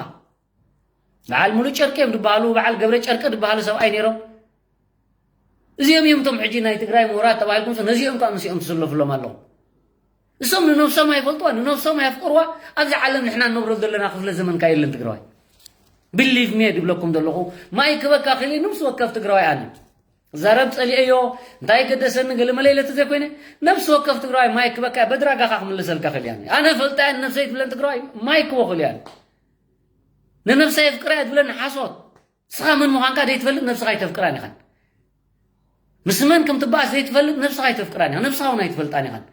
በዓል ሙሉ ጨርቂ እዮም ዝበሃሉ፣ በዓል ገብረ ጨርቂ ዝበሃሉ ሰብኣይ ነይሮም። እዚኦም እዮም እቶም ሕጂ ናይ ትግራይ ምሁራት ተባሂልኩም ነዚኦም ከዓ ምስኦም ትስለፍሎም ኣለኹም። እሶም ንነብሶም ኣይፈልጥዋ፣ ንነብሶም ኣየፍቅርዋ። ኣብዚ ዓለም ንሕና ንነብረሉ ዘለና ክፍለ ዘመን ከ የለን ትግራዋይ። Believe me ድብለኩም ዘለኹ ማይ ክበካ ክእል ነብሲ ወከፍ ትግራዋይ ኣነ። ዛረብ ጸሊኤዮ እንታይ ገደሰኒ ገለ መለ ኢለ ተዘይኮይነ ነብሲ ወከፍ ትግራዋይ ማይ ክበካ በድራጋኻ ክምልሰልካ ክእል እያ። ኣነ ፈልጣ እየ ንነብሰይ ትብለን ትግራዋይ ማይ ክቦ ክእል እያ። ንነብሰይ የፍቅራ እየ ትብለን ሓሶት። ንስኻ መን ምዃንካ ዘይትፈልጥ ነብስኻ ኣይተፍቅራን ኢኻን። ምስ መን ከም ትበኣስ ዘይትፈልጥ ነብስኻ ኣይተፍቅራን ኢኻ። ነብስኻ እውን ኣይትፈልጣን ኢኻን።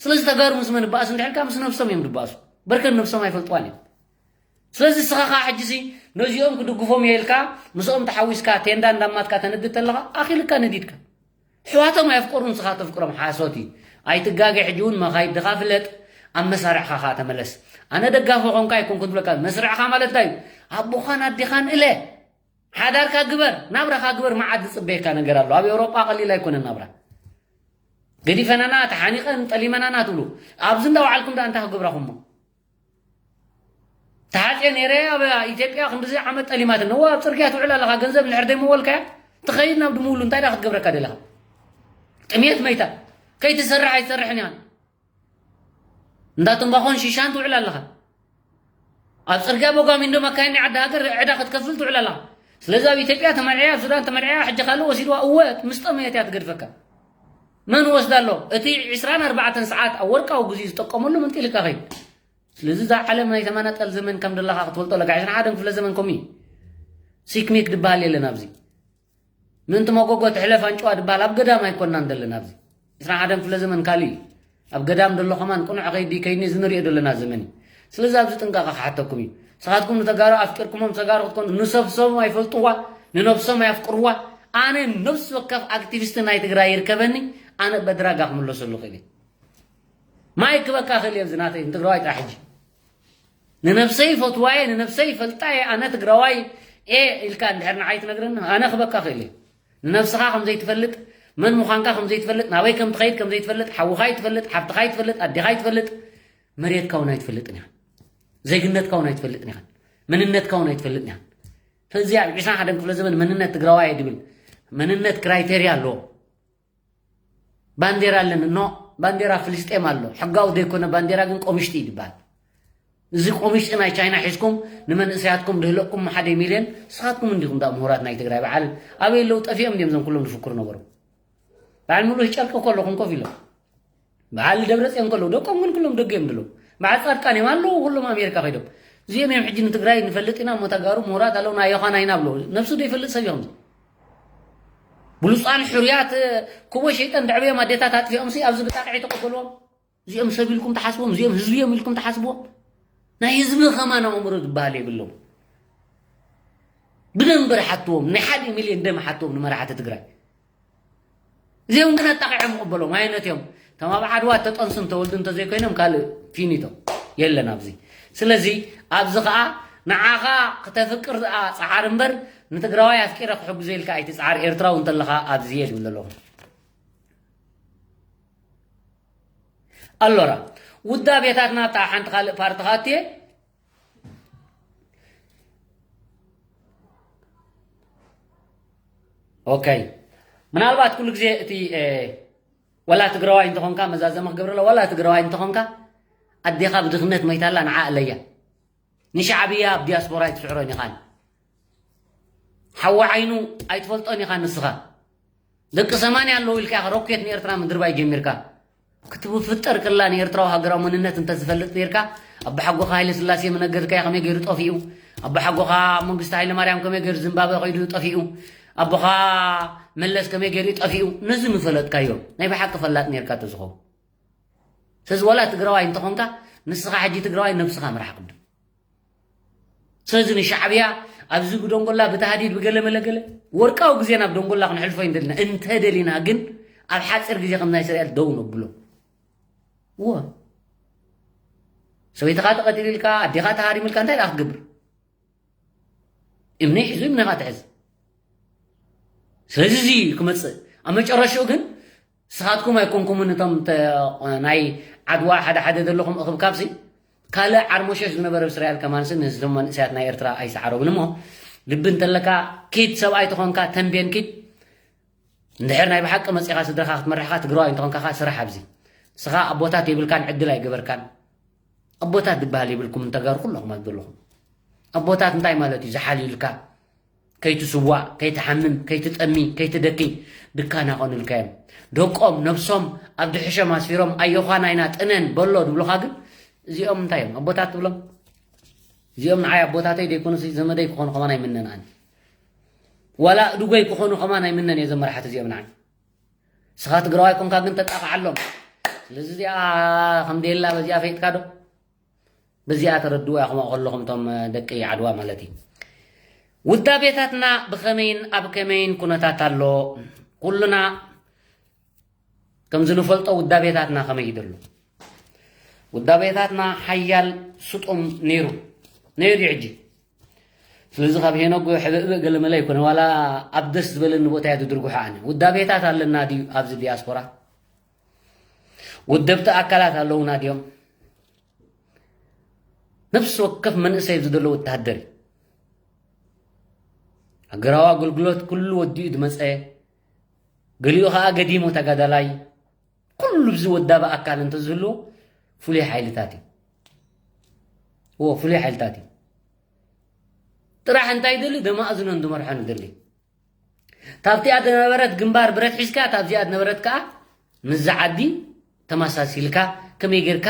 ስለዚ ተጋሩ ምስ መን ይበኣሱ እንድሕር ኢልካ ምስ ነብሶም እዮም ዝበኣሱ። በርከን ነብሶም ኣይፈልጥዋን እዮም። ስለዚ ንስኻ ኸዓ ሕጂሲ ነዚኦም ክድግፎም እየ ኢልካ ምስኦም ተሓዊስካ ቴንዳ እንዳማትካ ተነድድ ተለኻ ኣኺልካ ነዲድካ። ኣሕዋቶም ኣየፍቀሩን ንስኻ ተፍቅሮም ሓሶት እዩ። ኣይትጋገ ሕጂ እውን መኻይድኻ ፍለጥ። ኣብ መሳርዕኻ ኸዓ ተመለስ። ኣነ ደጋፊ ኾንካ ኣይኮንኩን ትብለካ መስርዕኻ ማለት እንታይ እዩ? ኣቦኻን ኣዴኻን እለ። ሓዳርካ ግበር፣ ናብራኻ ግበር፣ መዓት ዝጽበየካ ነገር ኣሎ። ኣብ ኤውሮጳ ቀሊል ኣይኮነን ናብራ። ገዲፈናና፣ ተሓኒቐን፣ ጠሊመናና ትብሉ። ኣብዚ እንዳወዓልኩም ደኣ እንታይ ክገብራኹሞ? ተሓጽየ ነይረ ኣብ ኢትዮጵያ ክንድዚ ዓመት ጠሊማትኒ። እዋ ኣብ ጽርግያ ትውዕል ኣለኻ፣ ገንዘብ እንድሕር ዘይመወልካያ፣ ትኸይድ ናብ ድምብሉ እንታይ ደኣ ክትገብረካ ደለኻ? ጥሜት መይታ። ከይትሰርሕ ኣይትሰርሕን ኢኻ። እንዳ ትንባኾን ሽሻን ትውዕል ኣለኻ። ኣብ ጽርግያ ቦጋሚንዶ መካይን ናይ ዓዲ ሃገር ዕዳ ክትከፍል ትውዕል ኣለኻ። ስለዚ ኣብ ኢትዮጵያ ተመርዕያ፣ ኣብ ሱዳን ተመርዕያ፣ ሕጂ ካልእ ወሲድዋ፣ እወ፣ ምስ ጠመየት እያ ትገድፈካ። መን ወስዳ ኣሎ? እቲ ዕስራን ኣርባዕተን ሰዓት ኣብ ወርቃዊ ግዜ ዝጠቀመሉ መንጢልካ ኸይድ። ስለዚ እዛ ዓለም ናይ ተመናጠል ዘመን ከም ዘለኻ ክትፈልጦ ኣለካ። ዕስራን ሓደን ክፍለ ዘመን ከምኡ እዩ። ሲክሚክ ድበሃል የለን ኣብዚ። ምእንቲ መጎጎ ትሕለፍ ኣንጭዋ ድበሃል ኣብ ገዳም ኣይኮናን ዘለና ኣብዚ። ዕስራን ሓደን ክፍለ ዘመን ካልእ እዩ። ኣብ ገዳም ዘሎ ከማን ቅኑዕ ከይዲ ከይኒ ዝንሪኦ ዘለና ዘመን እዩ። ስለዚ ኣብዚ ጥንቃቐ ክሓተኩም እዩ። ንስኻትኩም ንተጋሩ ኣፍቂርኩሞም ተጋሩ ክትኮኑ ንሰብሶም ኣይፈልጥዋ፣ ንነብሶም ኣየፍቅርዋ። ኣነ ነብሲ ወከፍ ኣክቲቪስት ናይ ትግራይ ይርከበኒ፣ ኣነ በድራጋ ክምለሰሉ ክእል እየ። ማይ ክበካ ክእል እየ ኣብዚ ናተይ ንትግራዋይ ጥራሕ ሕጂ። ንነብሰይ ፈትዋየ፣ ንነብሰይ ፈልጣየ፣ ኣነ ትግራዋይ እየ ኢልካ እንድሕር ንዓይ ትነግረኒ፣ ኣነ ክበካ ክእል እየ። ንነብስኻ ከም ዘይትፈልጥ፣ መን ምዃንካ ከም ዘይትፈልጥ፣ ናበይ ከም ትኸይድ ከም ዘይትፈልጥ፣ ሓውኻ ይትፈልጥ፣ ሓብትኻ ይትፈልጥ፣ ኣዴኻ ይትፈልጥ፣ መሬትካ እውን ኣይትፈልጥን ኢኻ። ዜግነትካ እውን ኣይትፈልጥን ኢኻ። መንነትካ እውን ኣይትፈልጥን ኢኻ። ስለዚ ኣብ ዕስራን ሓደን ክፍለ ዘመን መንነት ትግራዋይ ድብል መንነት ክራይቴርያ ኣለዎ። ባንዴራ ኣለኒ፣ ኖ፣ ባንዴራ ፍልስጤም ኣሎ። ሕጋዊ ዘይኮነ ባንዴራ ግን ቆምሽጢ እዩ ዝበሃል። እዚ ቆምሽጢ ናይ ቻይና ሒዝኩም ንመንእሰያትኩም ድህለቅኩም ሓደ ሚልዮን፣ ንስኻትኩም እንዲኹም ዳ ምሁራት ናይ ትግራይ። በዓል ኣበይ ኣለዉ? ጠፊኦም ድዮም እዞም ኩሎም ዝፍክሩ ነበሩ? በዓል ሙሉህ ጨርቂ እኮ ኣለኹም ኮፍ ኢሎም። በዓል ደብረፅዮን ከለዉ ደቆም ግን ኩሎም ደገ እዮም ዘለዉ። በዓል ፃድቃን እዮም ኣለዉ፣ ኩሎም ኣሜሪካ ከይዶም። እዚኦም እዮም ሕጂ ንትግራይ ንፈልጥ ኢና እሞ ተጋሩ ምሁራት ኣለዉ፣ ናይ ዮኻና ኢና ብለዉ። ነብሱ ዘይፈልጥ ሰብ እዮም። ብሉፃን ሕሩያት፣ ክቦ ሸይጠን ደዕብዮም ኣዴታት ኣጥፊኦምሲ ኣብዚ ብጣቕዒ ተቐበልዎም። እዚኦም ሰብ ኢልኩም ትሓስብዎም፣ እዚኦም ህዝቢ እዮም ኢልኩም ትሓስብዎም። ናይ ህዝቢ ከማን ኣእምሮ ዝበሃል የብሎም። ብደንበ ሓትዎም፣ ናይ ሓደ ሚልዮን ደም ሓትዎም ንመራሕቲ ትግራይ። እዚኦም ግን ኣጣቂዖም ይቕበሎም። ኣይነት እዮም። እቶም ኣብ ዓድዋ እተጠንሱ እንተወልዱ እንተዘይኮይኖም ካልእ ፊኒቶ የለን ኣብዚ። ስለዚ ኣብዚ ኸዓ ንዓኻ ክተፍቅር ዝኣ ጸዓር እምበር ንትግራዋይ ኣፍቂረ ክሕግዞ ኢልካ ኣይትጽዓር። ኤርትራዊ እንተለኻ ኣብዚ እየ ዝብል ዘለኹ። ኣሎራ ውዳቤታትና እታ ሓንቲ ካልእ ፓርቲ ኻትየ ኦኬ። ምናልባት ኩሉ ግዜ እቲ፣ እ፣ ወላ ትግራዋይ እንተኾንካ፣ መዛዘሚ ክገብረላ፣ ወላ ትግራዋይ እንተኾንካ፣ ኣዴኻ ብድኽነት መይታላ ንዓ ኣለያ። ንሻዕብያ ኣብ ዲያስፖራ ኣይትስዕሮን ኢኻን። ሓዊ ዓይኑ ኣይትፈልጦን ኢኻ ንስኻ። ደቂ ሰማንያ ኣለዉ ኢልካ ኢኻ ሮኬት ንኤርትራ ምድርባይ ጀሚርካ። ክትፍጠር ከላ ንኤርትራዊ ሃገራዊ መንነት እንተ ዝፈልጥ ነይርካ፣ ኣቦሓጎኻ ሃይለ ስላሴ ምነገርካዮ ከመይ ገይሩ ጠፊኡ? ኣቦሓጎኻ መንግስቲ ሃይለ ማርያም ከመይ ገይሩ ዝምባብወ ከይዱ ጠፊኡ? ኣቦኻ መለስ ከመይ ገይሩ ጠፊኡ? ነዚ ምፈለጥካዮ፣ ናይ ብሓቂ ፈላጥ ነይርካ ተዝኸውን። ስለዚ ዋላ ትግራዋይ እንተኾንካ፣ ንስኻ ሕጂ ትግራዋይ ነብስኻ ምራሕ ቅድም። ስለዚ ንሻዕብያ ኣብዚ ብደንጎላ ብታህዲድ ብገለ መለ ገለ ወርቃዊ ግዜ ናብ ደንጎላ ክነሕልፎ እንደልና፣ እንተ ደሊና ግን ኣብ ሓፂር ግዜ ከም ናይ እስራኤል ደው ነብሎ። እወ። ሰበይትኻ ተቐቲልልካ፣ ኣዴኻ ተሃሪምልካ እንታይ ደኣ ክትገብር? እምኒ ሒዙ እምኒ ኢኻ ትሕዝ። ስለዚ እዚ እዩ ክመጽእ። ኣብ መጨረሽኡ ግን ንስኻትኩም ኣይኮንኩምን እቶም ተ-፣ ናይ ዓድዋ ሓደ ሓደ ዘለኹም እኽብካብሲ፣ ካልእ ዓርሞሸሽ ዝነበረ ኣብ እስራኤል ከማንሲ ነዞም መንእሰያት ናይ ኤርትራ ኣይሰዓሮምን እሞ፣ ልቢ እንተለካ ኪድ፣ ሰብኣይ ተኾንካ ተንቤን ኪድ። እንድሕር ናይ ብሓቂ መጺኻ ስድራኻ ክትመርሕኻ ትግራዋይ እንተኾንካ ኸዓ ስራሕ ኣብዚ። ንስኻ ኣቦታት የብልካን፣ ዕድል ኣይገበርካን። ኣቦታት ዝበሃል የብልኩምን ተጋሩ ኩለኹም ኣብዚ ዘለኹም። ኣቦታት እንታይ ማለት እዩ? ዝሓልዩልካ፣ ከይትስዋእ፣ ከይትሓምም፣ ከይትጠሚ፣ ከይትደኪ ድካና ኮንልካ እዮም። ደቆም ነብሶም ኣብ ድሕሾም ኣስፊሮም ኣዮዃና ኢና ጥነን በሎ ድብሉኻ ግን እዚኦም እንታይ እዮም? ኣቦታት ትብሎም? እዚኦም ንዓይ ኣቦታተይ ደይኮኑሲ ዘመደይ ክኾኑ ከማን ኣይምነን ኣነ። ዋላ እድጎይ ክኾኑ ከማን ኣይምነን እየ እዞም መራሕቲ እዚኦም ንዓይ። ንስኻ ትግራዋይ ኮንካ ግን ተጣቕዓሎም። ስለዚ እዚኣ ከም ደየላ በዚኣ ፈይጥካ ዶ? በዚኣ ተረድእዋ ኢኹም ከለኹም እቶም ደቂ ዓድዋ ማለት እዩ። ውዳቤታትና ብኸመይን ኣብ ከመይን ኩነታት ኣሎ? ኩልና ከምዚ ንፈልጦ ውዳቤታትና ከመይ እዩ ዘሎ? ውዳቤታትና ሓያል ስጡም ነይሩ። ነይሩ እዩ ሕጂ። ስለዚ ካብ ሄኖግ ሕብእብእ ገለመለ ኣይኮነ፣ ዋላ ኣብ ደስ ዝበለኒ ቦታ እየ ዝድርጉሖ ኣነ። ውዳቤታት ኣለና ድዩ ኣብዚ ዲያስፖራ? ውደብቲ ኣካላት ኣለዉና ድዮም? ነፍሲ ወከፍ መንእሰይ ኣብዚ ዘሎ ወተሃደር እዩ። ሃገራዊ ኣገልግሎት ኩሉ ወዲኡ ዝመጸ፣ ገሊኡ ኸኣ ገዲሙ ተጋዳላይ፣ ኩሉ ብዚ ወዳቢ ኣካል እንተዝህልዎ፣ ፍሉይ ሓይልታት እዩ። እዎ፣ ፍሉይ ሓይልታት እዩ። ጥራሕ እንታይ ይደሊ? ደማእዝኖን ድመርሖን ይደሊ። ታብቲኣ ዝነበረት ግንባር ብረት ሒዝካ፣ ታብዚኣ ዝነበረት ከኣ ምስዛ ዓዲ ተመሳሲልካ፣ ከመይ ጌርካ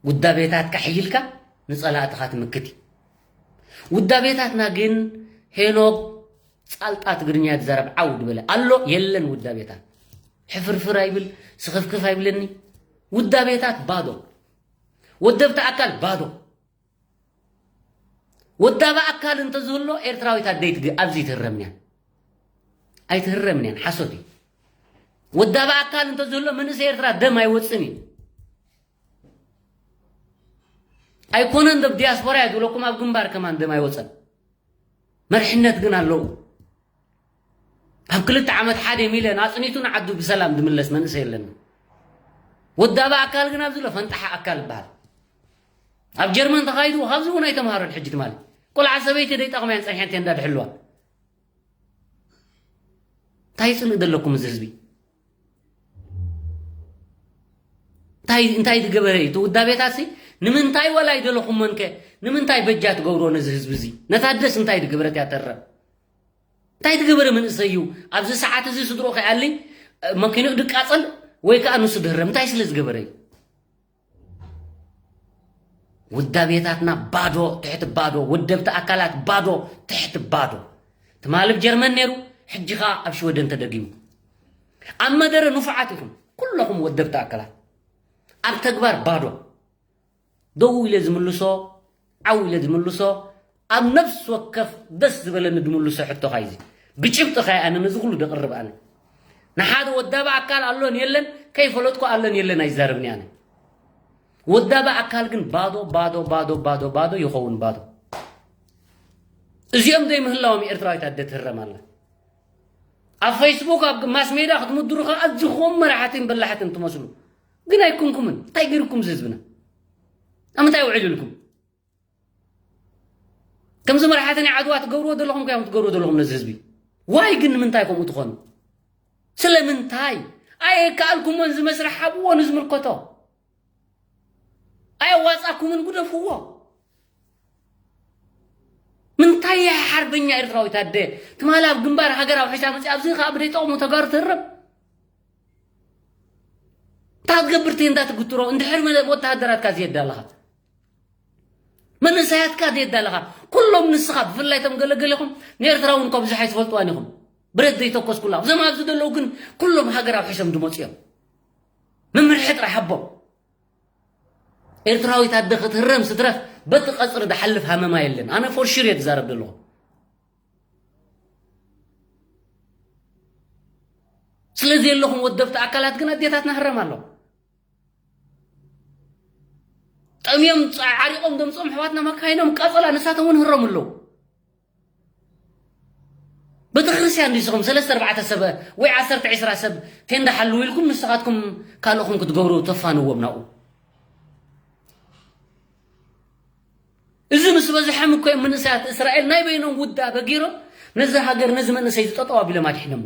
ውዳቤታትካ ሒልካ ንጸላእትኻ ትምክት እዩ። ውዳቤታትና ግን፣ ሄኖክ ጻልጣ ትግርኛ ትዛረብ፣ ዓው ድበለ ኣሎ። የለን ውዳቤታት። ሕፍርፍር ኣይብል፣ ስኽፍክፍ ኣይብለኒ። ውዳቤታት ባዶ። ወደብቲ ኣካል ባዶ። ወዳቢ ኣካል እንተዝህሎ ኤርትራዊት ኣደይ ትግ-፣ ኣብዚ ኣይትህረምን እያ። ኣይትህረምን እያ። ሓሶት እዩ። ወዳቢ ኣካል እንተዝህሎ መንእሰይ ኤርትራ ደም ኣይወጽን እዩ። ኣይኮነን ደብ ዲያስፖራ እያ ዝብለኩም፣ ኣብ ግንባር ከማን ደም ኣይወጸን። መርሕነት ግን ኣለዉ። ኣብ ክልተ ዓመት ሓደ ሚልዮን ኣጽኒቱ ንዓዱ ብሰላም ዝምለስ መንእሰይ የለን። ወዳቢ ኣካል ግን ኣብዚ ኣሎ፣ ፈንጣሓ ኣካል ይበሃል። ኣብ ጀርመን ተኻይዱ፣ ካብዚ እውን ኣይተምሃሮን። ሕጂ ትማሊ ቆልዓ ሰበይቲ ደይጠቕማ እየን ጸኒሐን ቴንዳ ድሕልዋ። እንታይ ይጽልእ ዘለኩም እዚ ህዝቢ? እንታይ፣ እንታይ ዝገበረ እዩ? እቲ ውዳቤታትሲ ንምንታይ ዋላ ኣይደለኹሞን ከ? ንምንታይ በጃ ትገብሮ ነዚ ህዝቢ እዚ? ነታ ደስ እንታይ ዝገበረት እያ ተረብ? እንታይ ዝገበረ መንእሰይ እዩ? ኣብዚ ሰዓት እዚ ስድሮ ከይኣሊ፣ መኪንኡ ድቃጸል ወይ ከኣ ንሱ ድህረም። እንታይ ስለ ዝገበረ እዩ? ውዳቤታትና ባዶ ትሕቲ ባዶ፣ ወደብቲ ኣካላት ባዶ ትሕቲ ባዶ። ትማሊ ኣብ ጀርመን ነይሩ፣ ሕጂ ኸኣ ኣብ ሽወደን ተደጊሙ። ኣብ መደረ ንፉዓት ኢኹም፣ ኩለኹም ወደብቲ ኣካላት። ኣብ ተግባር ባዶ። ደው ኢለ ዝምልሶ፣ ዓው ኢለ ዝምልሶ፣ ኣብ ነፍሲ ወከፍ ደስ ዝበለኒ ዝምልሶ ሕቶ ኸኣ እዚ። ብጭብጢ ኸኣ ኣነ ነዚ ኩሉ ደቕርብ ኣነ። ንሓደ ወዳቢ ኣካል ኣሎን የለን፣ ከይፈለጥኩ ኣሎን የለን ኣይዛረብን እየ ኣነ። ወዳቢ ኣካል ግን ባዶ፣ ባዶ፣ ባዶ፣ ባዶ፣ ባዶ ይኸውን፣ ባዶ። እዚኦም ዘይምህላዎም ኤርትራዊት ኣደ ትህረም ኣላ። ኣብ ፌስቡክ፣ ኣብ ማስ ሜድያ ክትምድሩ ኸኣ ኣዝኹም መራሕትን በላሕትን ትመስሉ። ግን ኣይኮንኩምን። እንታይ ገይርኩም እዚ ህዝብና? ኣብ ምንታይ ውዒሉልኩም? ከምዚ መራሕቲ ናይ ዓድዋ ትገብርዎ ዘለኹም ከ ትገብርዎ ዘለኹም ነዚ ህዝቢ። ዋይ ግን ንምንታይ ከምኡ ትኾኑ? ስለምንታይ? ኣየከኣልኩሞን እዚ መስርሕ ሃብዎ ንዝምልከቶ። ኣየዋጻኩምን ግደፍዎ። ምንታይ እያ ሓርበኛ ኤርትራዊት ኣደ? ትማሊ ኣብ ግንባር ሃገር ኣውሒሳ መጽያ፣ ኣብዚ ኸኣ ብደይ ጠቕሙ ተጋሩ ትህረም። እንታይ ክትገብር እቲ እንዳ ትግትሮ? እንድሕር መ-፣ ወተሃደራትካ ዝየዳ ኣለኻ። መንእሰያትካ ዘየዳ ኣለኻ። ኩሎም ንስኻ፣ ብፍላይ እቶም ገለገለኹም ንኤርትራ እውን እኳ ብዙሕ ኣይትፈልጥዋን ኢኹም። ብረት ዘይተኮስኩላ። እዞም ኣብዚ ዘለዉ ግን ኩሎም ሃገር ኣውሒሶም ዝመጹ እዮም። መምርሒ ጥራሕ ሃቦም። ኤርትራዊት ኣደ ክትህረም ስትረፍ በቲ ቀጽሪ ዝሓልፍ ሃመማ የለን። ኣነ ፎር ሹር እየ ዝዛረብ ዘለኹ። ስለዚ የለኹም ወደብቲ ኣካላት ግን ኣዴታትና ህረም ኣለዉ። ጠምዮም ጸ-፣ ዓሪቖም ደምጾም ኣሕዋትና መካይኖም ቃጸላ ንሳቶም እውን ህረሙ ኣለዉ። ቤተክርስትያን ንስኹም ሰለስተ ኣርባዕተ ሰብ ወይ ዓሰርተ ዒስራ ሰብ ቴንዳ ሓልዉ ኢልኩም ንስኻትኩም ካልእኹም ክትገብሩ ተፋንዎም ናብኡ። እዚ ምስ በዝሖም እኮ እዮም መንእሰያት እስራኤል ናይ በይኖም ውዳበ ገይሮም ነዚ ሃገር ነዚ መንእሰይ እዚ ጠጠው ኣቢሎም ኣድሒኖሞ።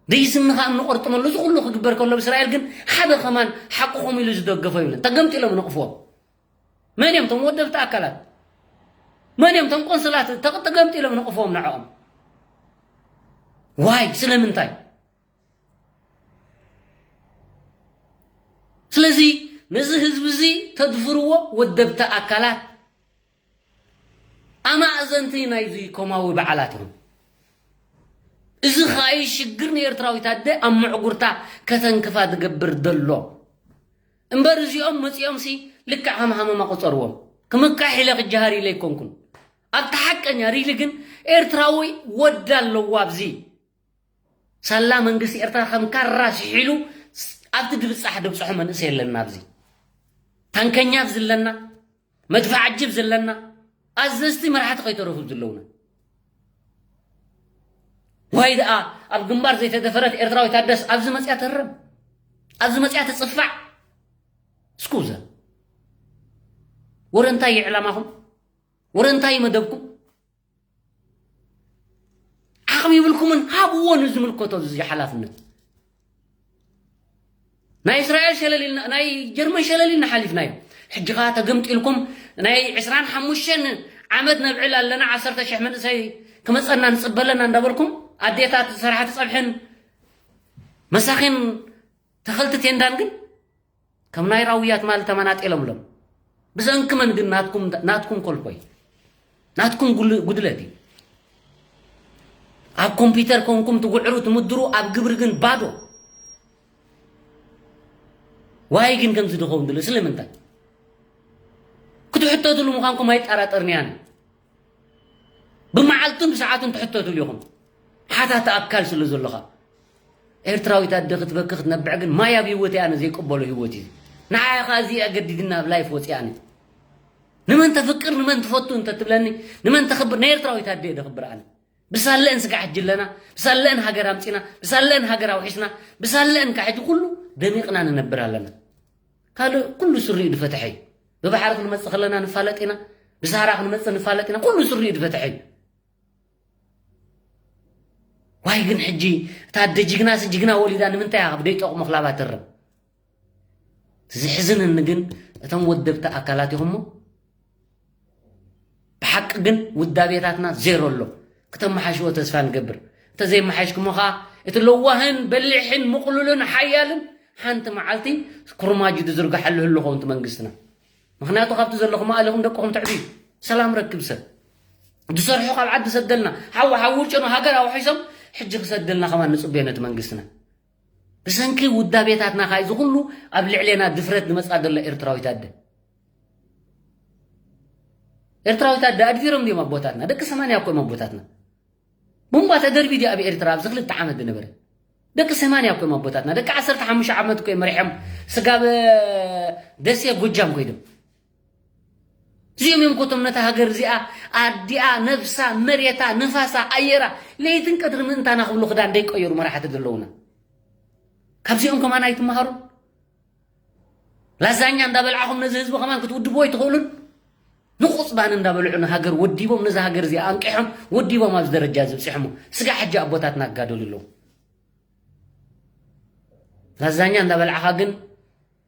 ደይስኒ ከዓ እንቆርጥመሉ እዚ ኩሉ ክግበር ከሎ ብእስራኤል ግን ሓደ ከማን ሓቅኹም ኢሉ ዝደገፎ የብለን። ተገምጢሎም ነቕፍዎም። መን እዮም እቶም ወደብቲ ኣካላት? መን እዮም እቶም ቆንስላት? ተቕ-፣ ተገምጢሎም ነቕፍዎም ንዕኦም። ዋይ ስለምንታይ? ስለዚ ነዚ ህዝቢ እዚ ተድፍርዎ ወደብቲ ኣካላት ኣማእዘንቲ ናይዚ ኮማዊ በዓላት እዮም። እዚ ኸኣ እዩ ሽግር ንኤርትራዊት ኣደ ኣብ ምዕጉርታ ከተንክፋ ዝገብር ዘሎ። እምበር እዚኦም መጺኦምሲ ልክዕ ከም ሃመማ ቁጸርዎም። ክምካሕ ኢለ ክጀሃር ኢለ ኣይኮንኩን። ኣብቲ ሓቀኛ ሪሊ ግን ኤርትራዊ ወዲ ኣለዎ ኣብዚ። ሳላ መንግስቲ ኤርትራ ከም ካራ ስሒሉ ኣብቲ ድብጻሕ ድብጽሖ መንእሰይ ኣለና ኣብዚ። ታንከኛ ኣብዚ ኣለና፣ መድፍዕ ዓጅብ ዘለና፣ ኣዘዝቲ መራሕቲ ከይተረፉ ዘለውና። ዋይ ደኣ ኣብ ግንባር ዘይተደፈረት ኤርትራዊት ኣደስ ኣብዚ መጽያ ትህረም፣ ኣብዚ መጽያ ትጽፋዕ። እስኩዘ ወረ እንታይ እዩ ዕላማኹም? ወረ እንታይ እዩ መደብኩም? ዓቕሚ ይብልኩምን ሃብዎ ንዝምልከቶ እዚ ሓላፍነት። ናይ እስራኤል ሸለል ኢልና፣ ናይ ጀርመን ሸለል ኢልና ሓሊፍናዮ። ሕጂ ኸኣ ተገምጢልኩም ናይ ዕስራን ሓሙሽተን ዓመት ነብዕል ኣለና፣ ዓሰርተ ሽሕ መንእሰይ ክመጸና ንጽበ ኣለና እንዳበልኩም፣ ኣዴታት ዝሰርሓ ጸብሕን መሳኺን ተኸልቲ ቴንዳን ግን ከም ናይ ራውያ ትማሊ ተመናጤሎምሎም። ብሰንኪ መን ግን? ናትኩም፣ ናትኩም ኮልኮይ፣ ናትኩም ጉል-፣ ጉድለት እዩ። ኣብ ኮምፒውተር ኮንኩም ትጉዕሩ ትምድሩ፣ ኣብ ግብሪ ግን ባዶ። ዋይ ግን ከምዚ ድኸውን ድሎ ስለምንታይ? ክትሕተትሉ ምዃንኩም ኣይጠራጠርንያን። ብመዓልቱን ብሰዓቱን ትሕተትሉ ኢኹም። ሓታቲ ኣካል ስለ ዘለኻ። ኤርትራዊት ኣደ ክትበኪ ክትነብዕ ግን ማይ ኣብ ህይወት ኣነ ዘይቅበሎ ህይወት እዩ። ንዓይ ኸኣ እዚ ኣገዲድና ኣብ ላይፍ ወፂኣኒ። ንመን ተፍቅር ንመን ትፈቱ እንተ ትብለኒ፣ ንመን ተኽብር? ንኤርትራዊት ኣደ እየ ደኽብር ኣነ። ብሳለአን ስጋዕ ሕጂ ኣለና፣ ብሳለአን ሃገር ኣምፂና፣ ብሳለአን ሃገር ኣውሒስና፣ ብሳለአን ካብ ሕጂ ኩሉ ደሚቕና ንነብር ኣለና። ካልእ ኩሉ ስሪኡ ድፈተሐ እዩ። ብባሕሪ ክንመጽእ ከለና ንፋለጥ ኢና፣ ብሳህራ ክንመጽእ ንፋለጥ ኢና፣ ኩሉ ስሪኡ ድፈተሐ እዩ። ዋይ ግን ሕጂ እታ ኣደ ጅግናሲ ጅግና ወሊዳ ንምንታይ እያ ካብ ደይጠቕሞ ክላባ ትርም? ዝሕዝንኒ ግን እቶም ወደብቲ ኣካላት ኢኹሞ ብሓቂ ግን ውዳቤታትና ዜሮ ኣሎ። ክተመሓሽዎ ተስፋ ንገብር። እንተዘይመሓሽኩሞ ኸኣ እቲ ለዋህን በሊሕን ምቕሉልን ሓያልን ሓንቲ መዓልቲ ኩርማጁ ዝዝርግሓሉ ህሉ ኸውን እቲ መንግስትና። ምኽንያቱ ካብቲ ዘለኹም ኣሊኹም ደቅኹም ትዕብዩ። ሰላም ረክብ ሰብ። ዝሰርሑ ካብ ዓዲ ሰደልና፣ ሓዊ ሓዊ ውርጭኖ ሃገር ኣውሒሶም ሕጂ ክሰደልና ከማን ንጽበዮ ነቲ መንግስትና። ብሰንኪ ውዳቤታትና ኸኣ እዚ ኩሉ ኣብ ልዕሌና ድፍረት ዝመጽኣ ዘሎ ኤርትራዊት ኣደ። ኤርትራዊት ኣደ ኣድፊሮም ድዮም ኣቦታትና? ደቂ ሰማንያ እኮ እዮም ኣቦታትና። ቡምባ ተደርቢ ድዩ ኣብ ኤርትራ ኣብዚ ክልተ ዓመት ዝነበረ? ደቂ ሰማንያ እኮ እዮም ኣቦታትና። ደቂ ዓሰርተ ሓሙሽተ ዓመት እኮ እዮም መሪሖም ስጋብ ደሴ ጎጃም ኮይዶም። እዚኦም እዮም ኮቶም ነታ ሃገር እዚኣ ኣዲኣ፣ ነፍሳ፣ መሬታ፣ ንፋሳ፣ ኣየራ ለይትን ቀትሪ ምእንታና ክብሉ ክዳን ደይቀየሩ መራሕቲ ዘለውና። ካብዚኦም ከማን ኣይትመሃሩን? ላዛኛ እንዳበልዓኹም ነዚ ህዝቢ ከማን ክትውድብዎ ኣይትኽእሉን? ንቁጽባን እንዳበልዑ ንሃገር ወዲቦም፣ ነዚ ሃገር እዚኣ ኣንቂሖም ወዲቦም ኣብዚ ደረጃ እዚ ኣብጺሖሞ። ስጋዕ ሕጂ ኣቦታትና ይጋደሉ ኣለዉ። ላዛኛ እንዳበልዓኻ ግን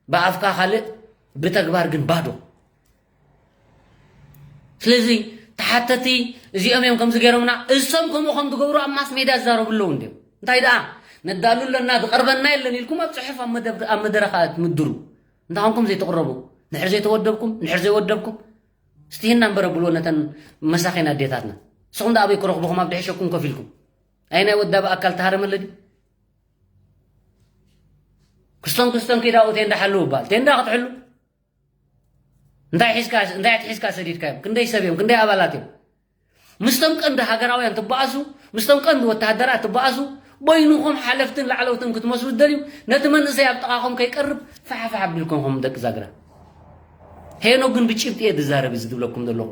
ብኣፍካ ካልእ ብተግባር ግን ባዶ። ስለዚ ተሓተቲ እዚኦም እዮም ከምዚ ገይሮምና፣ እሶም ከምኡ ከም ዝገብሩ ኣብ ማስ ሜድያ ዝዛረቡ ኣለዉ እንድዮም። እንታይ ደኣ ነዳሉ ኣለና ዝቐርበና የለን ኢልኩም ኣብ ጽሑፍ ኣብ መደብ-፣ ኣብ መደረኻ ትምድሩ። እንታይ ኾንኩም ዘይትቕረቡ? ንሕር ዘይተወደብኩም፣ ንሕር ዘይወደብኩም። ስትሂና እምበር ኣብልዎ ነተን መሳኺን ኣዴታትና። ንስኹም ደኣ ኣበይ ክረኽቡኹም ኣብ ድሕሸኩም ኮፍ ኢልኩም? ኣይ ናይ ወዳቢ ኣካል ተሃረመለ ድዩ? ክስቶም ክስቶም ኪዳኡ ቴንዳ ሓልው ይበሃል። ቴንዳ ክትሕሉ? እንታይ ሒዝካ፣ እንታይ ኣትሒዝካ ሰዲድካዮም? ክንደይ ሰብ እዮም? ክንደይ ኣባላት እዮም? ምስቶም ቀንዲ ሃገራውያን ትበኣሱ፣ ምስቶም ቀንዲ ወተሃደራት ትበኣሱ፣ በይንኹም ሓለፍትን ላዕለውትን ክትመስሉ ትደልዩ፣ ነቲ መንእሰይ ኣብ ጥቓኹም ከይቀርብ ፋሕፋሕ ኣቢልኩም ኹም ደቂ ዛግራ። ሄኖክ ግን ብጭብጢ እየ ዝዛረብ እዚ ዝብለኩም ዘለኹ።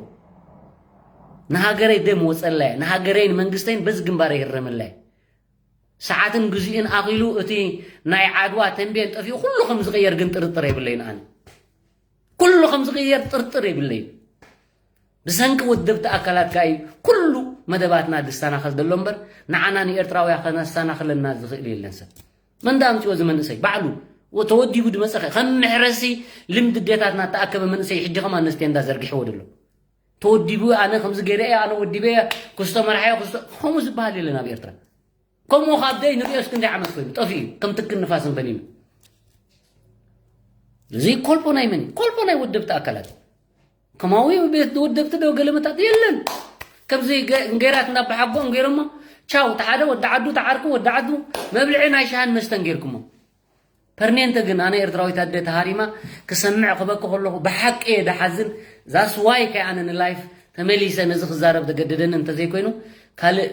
ንሃገረይ ደም ወጸላ እየ፣ ንሃገረይን መንግስተይን በዚ ግንባር ይህረመላ እየ። ሰዓትን ግዜኡን ኣኺሉ እቲ ናይ ዓድዋ ተንቤን ጠፊኡ ኩሉ ከም ዝቕየር ግን ጥርጥር የብለይን ኣነ። ኩሉ ከም ዝቕየር ጥርጥር የብለይን። ብሰንኪ ወደብቲ ኣካላት ከኣ እዩ ኩሉ መደባትና ዝሰናኸል ዘሎ እምበር ንዓና ንኤርትራውያ ከነሰናኽለና ዝኽእል የለን ሰብ። መን ደኣ ኣምጺኦ እዚ መንእሰይ? ባዕሉ ወ-፣ ተወዲቡ ዝመጸኸ ከም መሕረሲ ልምዲ ኣዴታትና እተኣከበ መንእሰይ ሕጂ ከማን ነዚ ቴንዳ ዘርጊሕዎ ዘሎ። ተወዲቡ ኣነ ከምዚ ገይረ እየ፣ ኣነ ወዲበ እየ፣ ክስቶ መራሒ እየ፣ ክስቶ ከምኡ ዝበሃል የለን ኣብ ኤርትራ። ከምኡ ካብ ደይ ንሪኦ እስኪ ክንደይ ዓመት ኮይኑ ጠፊኡ ከም ትክን ንፋስን በኒኑ። እዚ ኮልፖ ናይ መን እዩ? ኮልፖ ናይ ወደብቲ ኣካላት። ከማዊ ቤት ወደብቲ ዶ ገለመታት የለን። ከምዚ ገ-፣ እንጌራት እንዳበሓጎኦም ገይሮሞ ቻው፣ እቲ ሓደ ወዲ ዓዱ፣ እቲ ዓርኩ ወዲ ዓዱ፣ መብልዒ ናይ ሻህን መስተን ገይርኩሞ። ፐርኔንተ ግን ኣነ ኤርትራዊት ኣደ ተሃሪማ ክሰምዕ ክበኪ ከለኹ ብሓቂ እየ ድሓዝን። ዛስ ዋይ ከይ ኣነ ንላይፍ ተመሊሰ ነዚ ክዛረብ ተገደደኒ እንተዘይኮይኑ ካልእ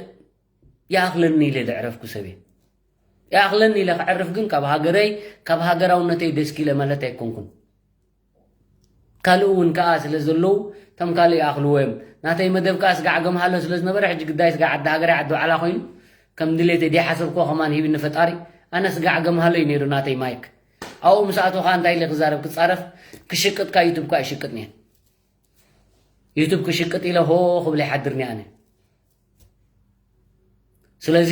ይኣኽለኒ ኢለ ዘዕረፍኩ ሰብ እየ። ይኣኽለኒ ኢለ ከዕርፍ ግን ካብ ሃገረይ፣ ካብ ሃገራውነተይ ደስኪለ ማለት ኣይኮንኩን። ካልእ እውን ከኣ ስለ ዘለዉ እቶም ካልእ ይኣኽልዎ እዮም። ናተይ መደብ ከኣ ስጋዕ ገምሃሎ ስለ ዝነበረ ሕጂ ግዳይ ስጋዕ ዓዲ ሃገረይ ዓዲ ባዕላ ኮይኑ ከም ድሌተይ ደይሓሰብክዎ ከማን ሂብኒ ፈጣሪ። ኣነ ስጋዕ ገምሃሎ እዩ ነይሩ ናተይ ማይክ። ኣብኡ ምስ ኣተኹ ከኣ እንታይ ኢለ ክዛረብ ክጻረፍ ክሽቅጥ ከኣ ዩቱብ ከኣ ይሽቅጥ ነይሩ። ዩቱብ ክሽቅጥ ኢለ ሆ ክብል ይሓድር ነይ ኣነ። ስለዚ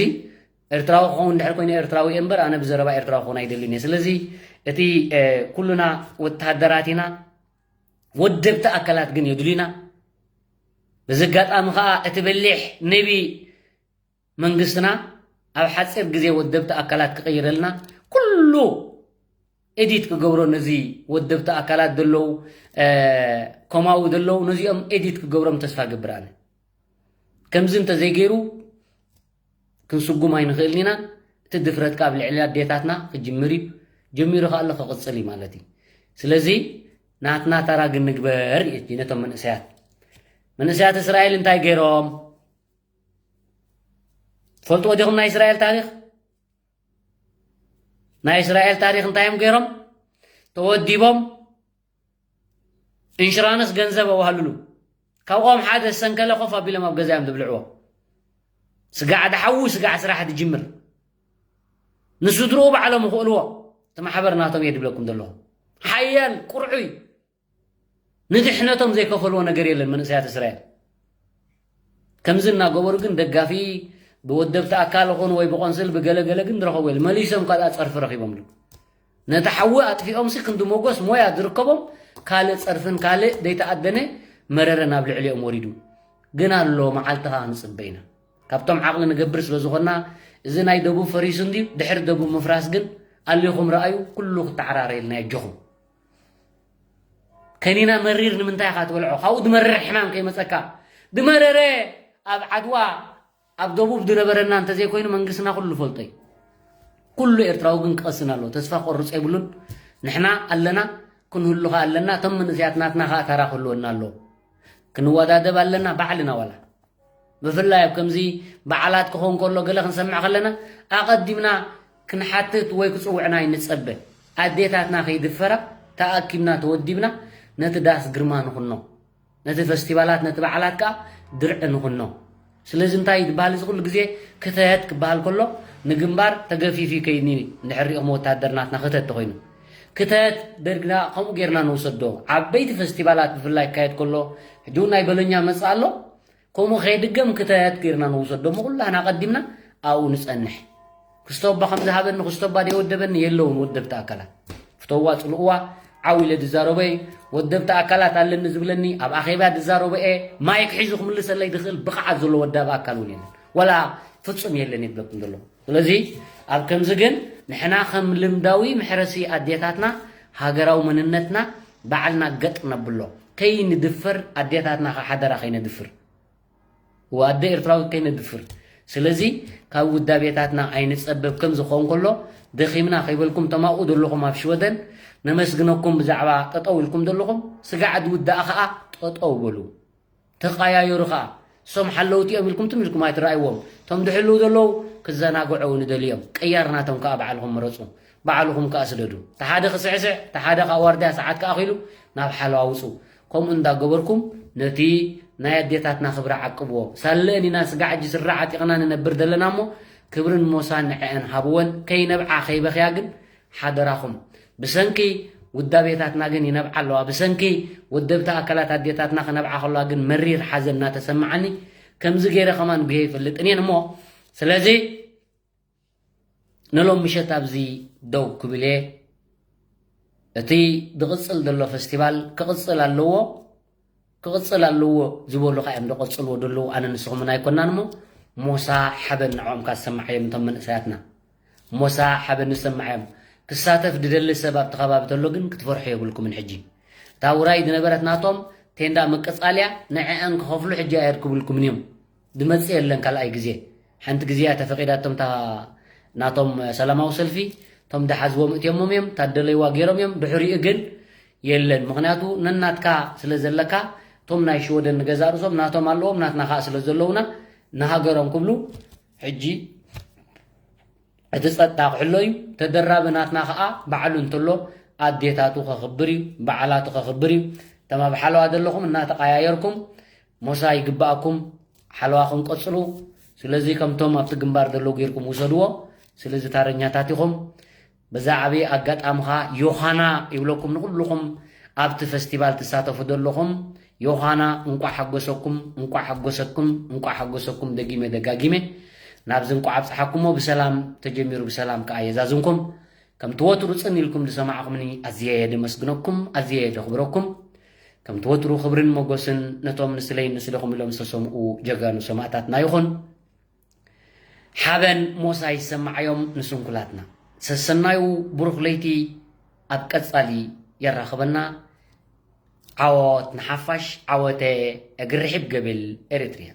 ኤርትራዊ ክኸውን ድሕር ኮይኑ ኤርትራዊ እየ እምበር፣ ኣነ ብዘረባ ኤርትራዊ ክኸውን ኣይደልን እየ። ስለዚ እቲ፣ እ፣ ኩሉና ወተሃደራት ኢና፣ ወደብቲ ኣካላት ግን የድልዩና። በዚ ኣጋጣሚ ከዓ እቲ በሊሕ ነቢ መንግስትና ኣብ ሓፂር ግዜ ወደብቲ ኣካላት ክቕይረልና፣ ኩሉ ኤዲት ክገብሮ፣ ነዚ ወደብቲ ኣካላት ዘለዉ፣ እ፣ ኮማዊ ዘለዉ፣ ነዚኦም ኤዲት ክገብሮም ተስፋ ገብር ኣነ። ከምዚ እንተዘይገይሩ ክንስጉም ኣይንኽእልን ኢና። እቲ ድፍረት ካብ ልዕሊ ኣዴታትና ክጅምር እዩ። ጀሚሩ ከኣ ኣሎ ክቕጽል እዩ ማለት እዩ። ስለዚ ናትና ተራ ግን ንግበር እዩ ነቶም መንእሰያት። መንእሰያት እስራኤል እንታይ ገይሮም? ፈልጥዎ ዲኹም ናይ እስራኤል ታሪኽ? ናይ እስራኤል ታሪኽ እንታይ እዮም ገይሮም? ተወዲቦም ኢንሹራንስ ገንዘብ ኣዋህልሉ። ካብኦም ሓደ ዝሰንከለ ኮፍ ኣቢሎም ኣብ ገዛ እዮም ዝብልዕዎ። ስጋዕ ድሓዊ ስጋዕ ስራሕ ድጅምር። ንስድርኡ ባዕሎም ይኽእልዎ። እቲ ማሕበር ናቶም እየ ድብለኩም ዘለኹ። ሓያል ቁርዑይ ንድሕነቶም ዘይከፈልዎ ነገር የለን መንእሰያት እስራኤል። ከምዚ እናገበሩ ግን ደጋፊ ብወደብቲ ኣካል ይኹን ወይ ብቆንስል ብገለገለ ግን ዝረኸቡ የለን። መሊሶም ካልኣ ጸርፊ ረኺቦምሉ። ነቲ ሓዊ ኣጥፊኦምሲ ክንዲ ሞጎስ ሞያ ዝርከቦም ካልእ ጸርፍን ካልእ ዘይተኣደነ መረረን ኣብ ልዕሊኦም ወሪዱ። ግን ኣሎ መዓልትኻ ክንጽበ ኢና። ካብቶም ዓቕሊ ንገብር ስለ ዝኾንና እዚ ናይ ደቡብ ፈሪሱ እንድዩ። ድሕሪ ደቡብ ምፍራስ ግን ኣሊኹም ረኣዩ፣ ኩሉ ክተዓራረየልና የጆኹም። ከኒና መሪር ንምንታይ ኢኻ ትበልዖ? ካብኡ ዝመርር ሕማም ከይመጸካ። ዝመረረ ኣብ ዓድዋ ኣብ ደቡብ ዝነበረና እንተዘይኮይኑ መንግስትና ኩሉ ፈልጦ እዩ። ኩሉ ኤርትራዊ ግን ክቐስን ኣለዎ። ተስፋ ክቆርጽ የብሉን። ንሕና ኣለና፣ ክንህሉ ኸኣ ኣለና። እቶም መንእሰያት ናትና ኸኣ ተራ ክህልወና ኣለዎ። ክንወዳደብ ኣለና ባዕልና ዋላ። ብፍላይ ኣብ ከምዚ በዓላት ክኸውን ከሎ ገለ ክንሰምዕ ከለና ኣቐዲምና ክንሓትት ወይ ክጽውዕና ኣይንጸበ። ኣዴታትና ከይድፈራ ተኣኪብና ተወዲብና ነቲ ዳስ ግርማ ንኹኖ። ነቲ ፈስቲቫላት፣ ነቲ በዓላት ከኣ ድርዒ ንኹኖ። ስለዚ እንታይ ዝበሃል እዚ ኩሉ ግዜ ክተት ክበሃል ከሎ ንግንባር ተገፊፉ ይከይድኒ እንድሕር ሪእኹም ወታደር ናትና ክተት ተኾይኑ። ክተት ደርግና ከምኡ ጌርና ንውሰዶ። ዓበይቲ ፈስቲቫላት ብፍላይ ክካየድ ከሎ፣ ሕጂ እውን ናይ በሎኛ መጽእ ኣሎ። ከምኡ ከይድገም ክተት ጌርና ንውሰዶ። እሞ ኩላህና ቀዲምና ኣብኡ ንጸንሕ። ክስቶባ ከም ዝሃበኒ፣ ክስቶባ ደይወደበኒ የለውን ወደብቲ ኣካላት። ፍተዋ፣ ጽልእዋ፣ ዓው ኢለ ድዛረቦ እየ። ወደብቲ ኣካላት ኣለኒ ዝብለኒ፣ ኣብ ኣኼባ ድዛረቦ እየ። ማይክ ሒዙ ክምልሰለይ ዝኽእል ብቕዓት ዘለዎ ወዳቢ ኣካል እውን የለን። ወላ ፍጹም የለን ይብለኩም ዘለኹ። ስለዚ ኣብ ከምዚ ግን ንሕና ከም ልምዳዊ መሕረሲ ኣዴታትና ሃገራዊ መንነትና ባዕልና ገጥ ነብሎ። ከይንድፈር ኣዴታትና ከ ሓደራ ከይነድፍር። ወኣደ ኤርትራዊ ከይነድፍር። ስለዚ ካብ ውዳቤታትና ኣይንጸበብ። ከም ዝኾን ከሎ ደኺምና ከይበልኩም ተማኡ ዘለኹም ኣብ ሽወደን ነመስግነኩም ብዛዕባ ጠጠው ኢልኩም ዘለኹም። ስጋዕ ዝውዳእ ከኣ ጠጠው በሉ። ተቐያየሩ ከኣ። እሶም ሓለውቲ እዮም ኢልኩም ትም ኢልኩም ኣይትረኣይዎም። እቶም ድሕልው ዘለዉ ክዘናግዑ ንደልዮም። ቅያር ናቶም ከኣ ባዕልኹም ምረጹ። ባዕልኹም ከኣ ስደዱ። እቲ ሓደ ክስዕስዕ፣ እቲ ሓደ ከኣ ዋርድያ ሰዓት ከኣኺሉ ናብ ሓለዋ ውጹ። ከምኡ እንዳገበርኩም ነቲ ናይ ኣዴታትና ክብሪ ዓቅብዎ። ሳለአን ኢና ስጋዕ ሕጂ ስረ ዓጢቕና ንነብር ዘለና እሞ ክብርን ሞሳን ንዐአን ሃብወን። ከይነብዓ ከይበኽያ ግን ሓደራኹም። ብሰንኪ ውዳቤታትና ግን ይነብዓ ኣለዋ። ብሰንኪ ወደብቲ ኣካላት ኣዴታትና ክነብዓ ከለዋ ግን መሪር ሓዘን እናተሰማዓኒ ከምዚ ገይረ ከማን ብሄ ይፈልጥን እየን እሞ ስለዚ ንሎም ምሸት ኣብዚ ደው ክብል እየ። እቲ ዝቕጽል ዘሎ ፈስቲቫል ክቕጽል ኣለዎ፣ ክቕጽል ኣለዎ ዝበሉ ከኣ እዮም ዝቐጽልዎ ዘለዉ። ኣነ ንስኹምን ኣይኮናን እሞ ሞሳ ሓበን ንዕኦም ካሰማዓዮም እቶም መንእሰያትና። ሞሳ ሓበን ንሰማዓዮም። ክሳተፍ ድደሊ ሰብ ኣብቲ ከባቢ ተሎ ግን ክትፈርሑ የብልኩምን። ሕጂ እታ ውራይ ዝነበረት ናቶም ቴንዳ ምቅጻልያ ንዕአን ክኸፍሉ ሕጂ ኣየርክብልኩምን እዮም። ድመጽእ የለን ካልኣይ ግዜ። ሓንቲ ግዜ እያ ተፈቒዳቶም እታ ናቶም ሰላማዊ ሰልፊ፣ እቶም ድሓዝዎም እትዮሞም እዮም፣ እታ ደለይዋ ገይሮም እዮም። ድሕሪኡ ግን የለን። ምኽንያቱ ነናትካ ስለ ዘለካ፣ እቶም ናይ ሽወደን ንገዛእ ርእሶም ናቶም ኣለዎም፣ ናትና ከኣ ስለ ዘለዉና ንሃገሮም ክብሉ ሕጂ እቲ ጸጥታ ክሕሎ እዩ። ተደራቢ ናትና ከኣ ባዕሉ እንተሎ ኣዴታቱ ከኽብር እዩ፣ በዓላቱ ከኽብር እዩ። እቶም ኣብ ሓለዋ ዘለኹም እናተቐያየርኩም ሞሳ ይግባኣኩም፣ ሓለዋኹም ቀጽሉ። ስለዚ ከምቶም ኣብቲ ግንባር ዘለዉ ጌርኩም ውሰድዎ። ስለዚ ታረኛታት ኢኹም። በዛ ዓቢ ኣጋጣሚ ኸኣ ዮሃና ይብለኩም ንኹልኹም ኣብቲ ፈስቲቫል ትሳተፉ ዘለኹም። ዮሃና እንቋዕ ሓጎሰኩም፣ እንቋዕ ሓጎሰኩም፣ እንቋዕ ሓጎሰኩም ደጊመ ደጋጊመ። ናብዚ እንቋዕ ኣብጽሓኩሞ። ብሰላም ተጀሚሩ ብሰላም ከኣ የዛዝንኩም። ከምቲ ወትሩ ጽን ኢልኩም ዝሰማዕኩምኒ ኣዝየ የደመስግነኩም፣ ኣዝየ የደኽብረኩም። ከምቲ ወትሩ ክብርን ሞገስን ነቶም ንስለይን ንስለኹም ኢሎም ዝተሰምኡ ጀጋኑ ሰማእታትና ይኹን። ሓበን ሞሳ ይሰማዓዮም ንስንኩላትና። ሰሰናዩ ብሩኽ ለይቲ ኣብ ቀጻሊ የራኽበና። ዓወት ንሓፋሽ፣ ዓወተ እግሪ ርሒብ ገብል ኤሪትሪያ።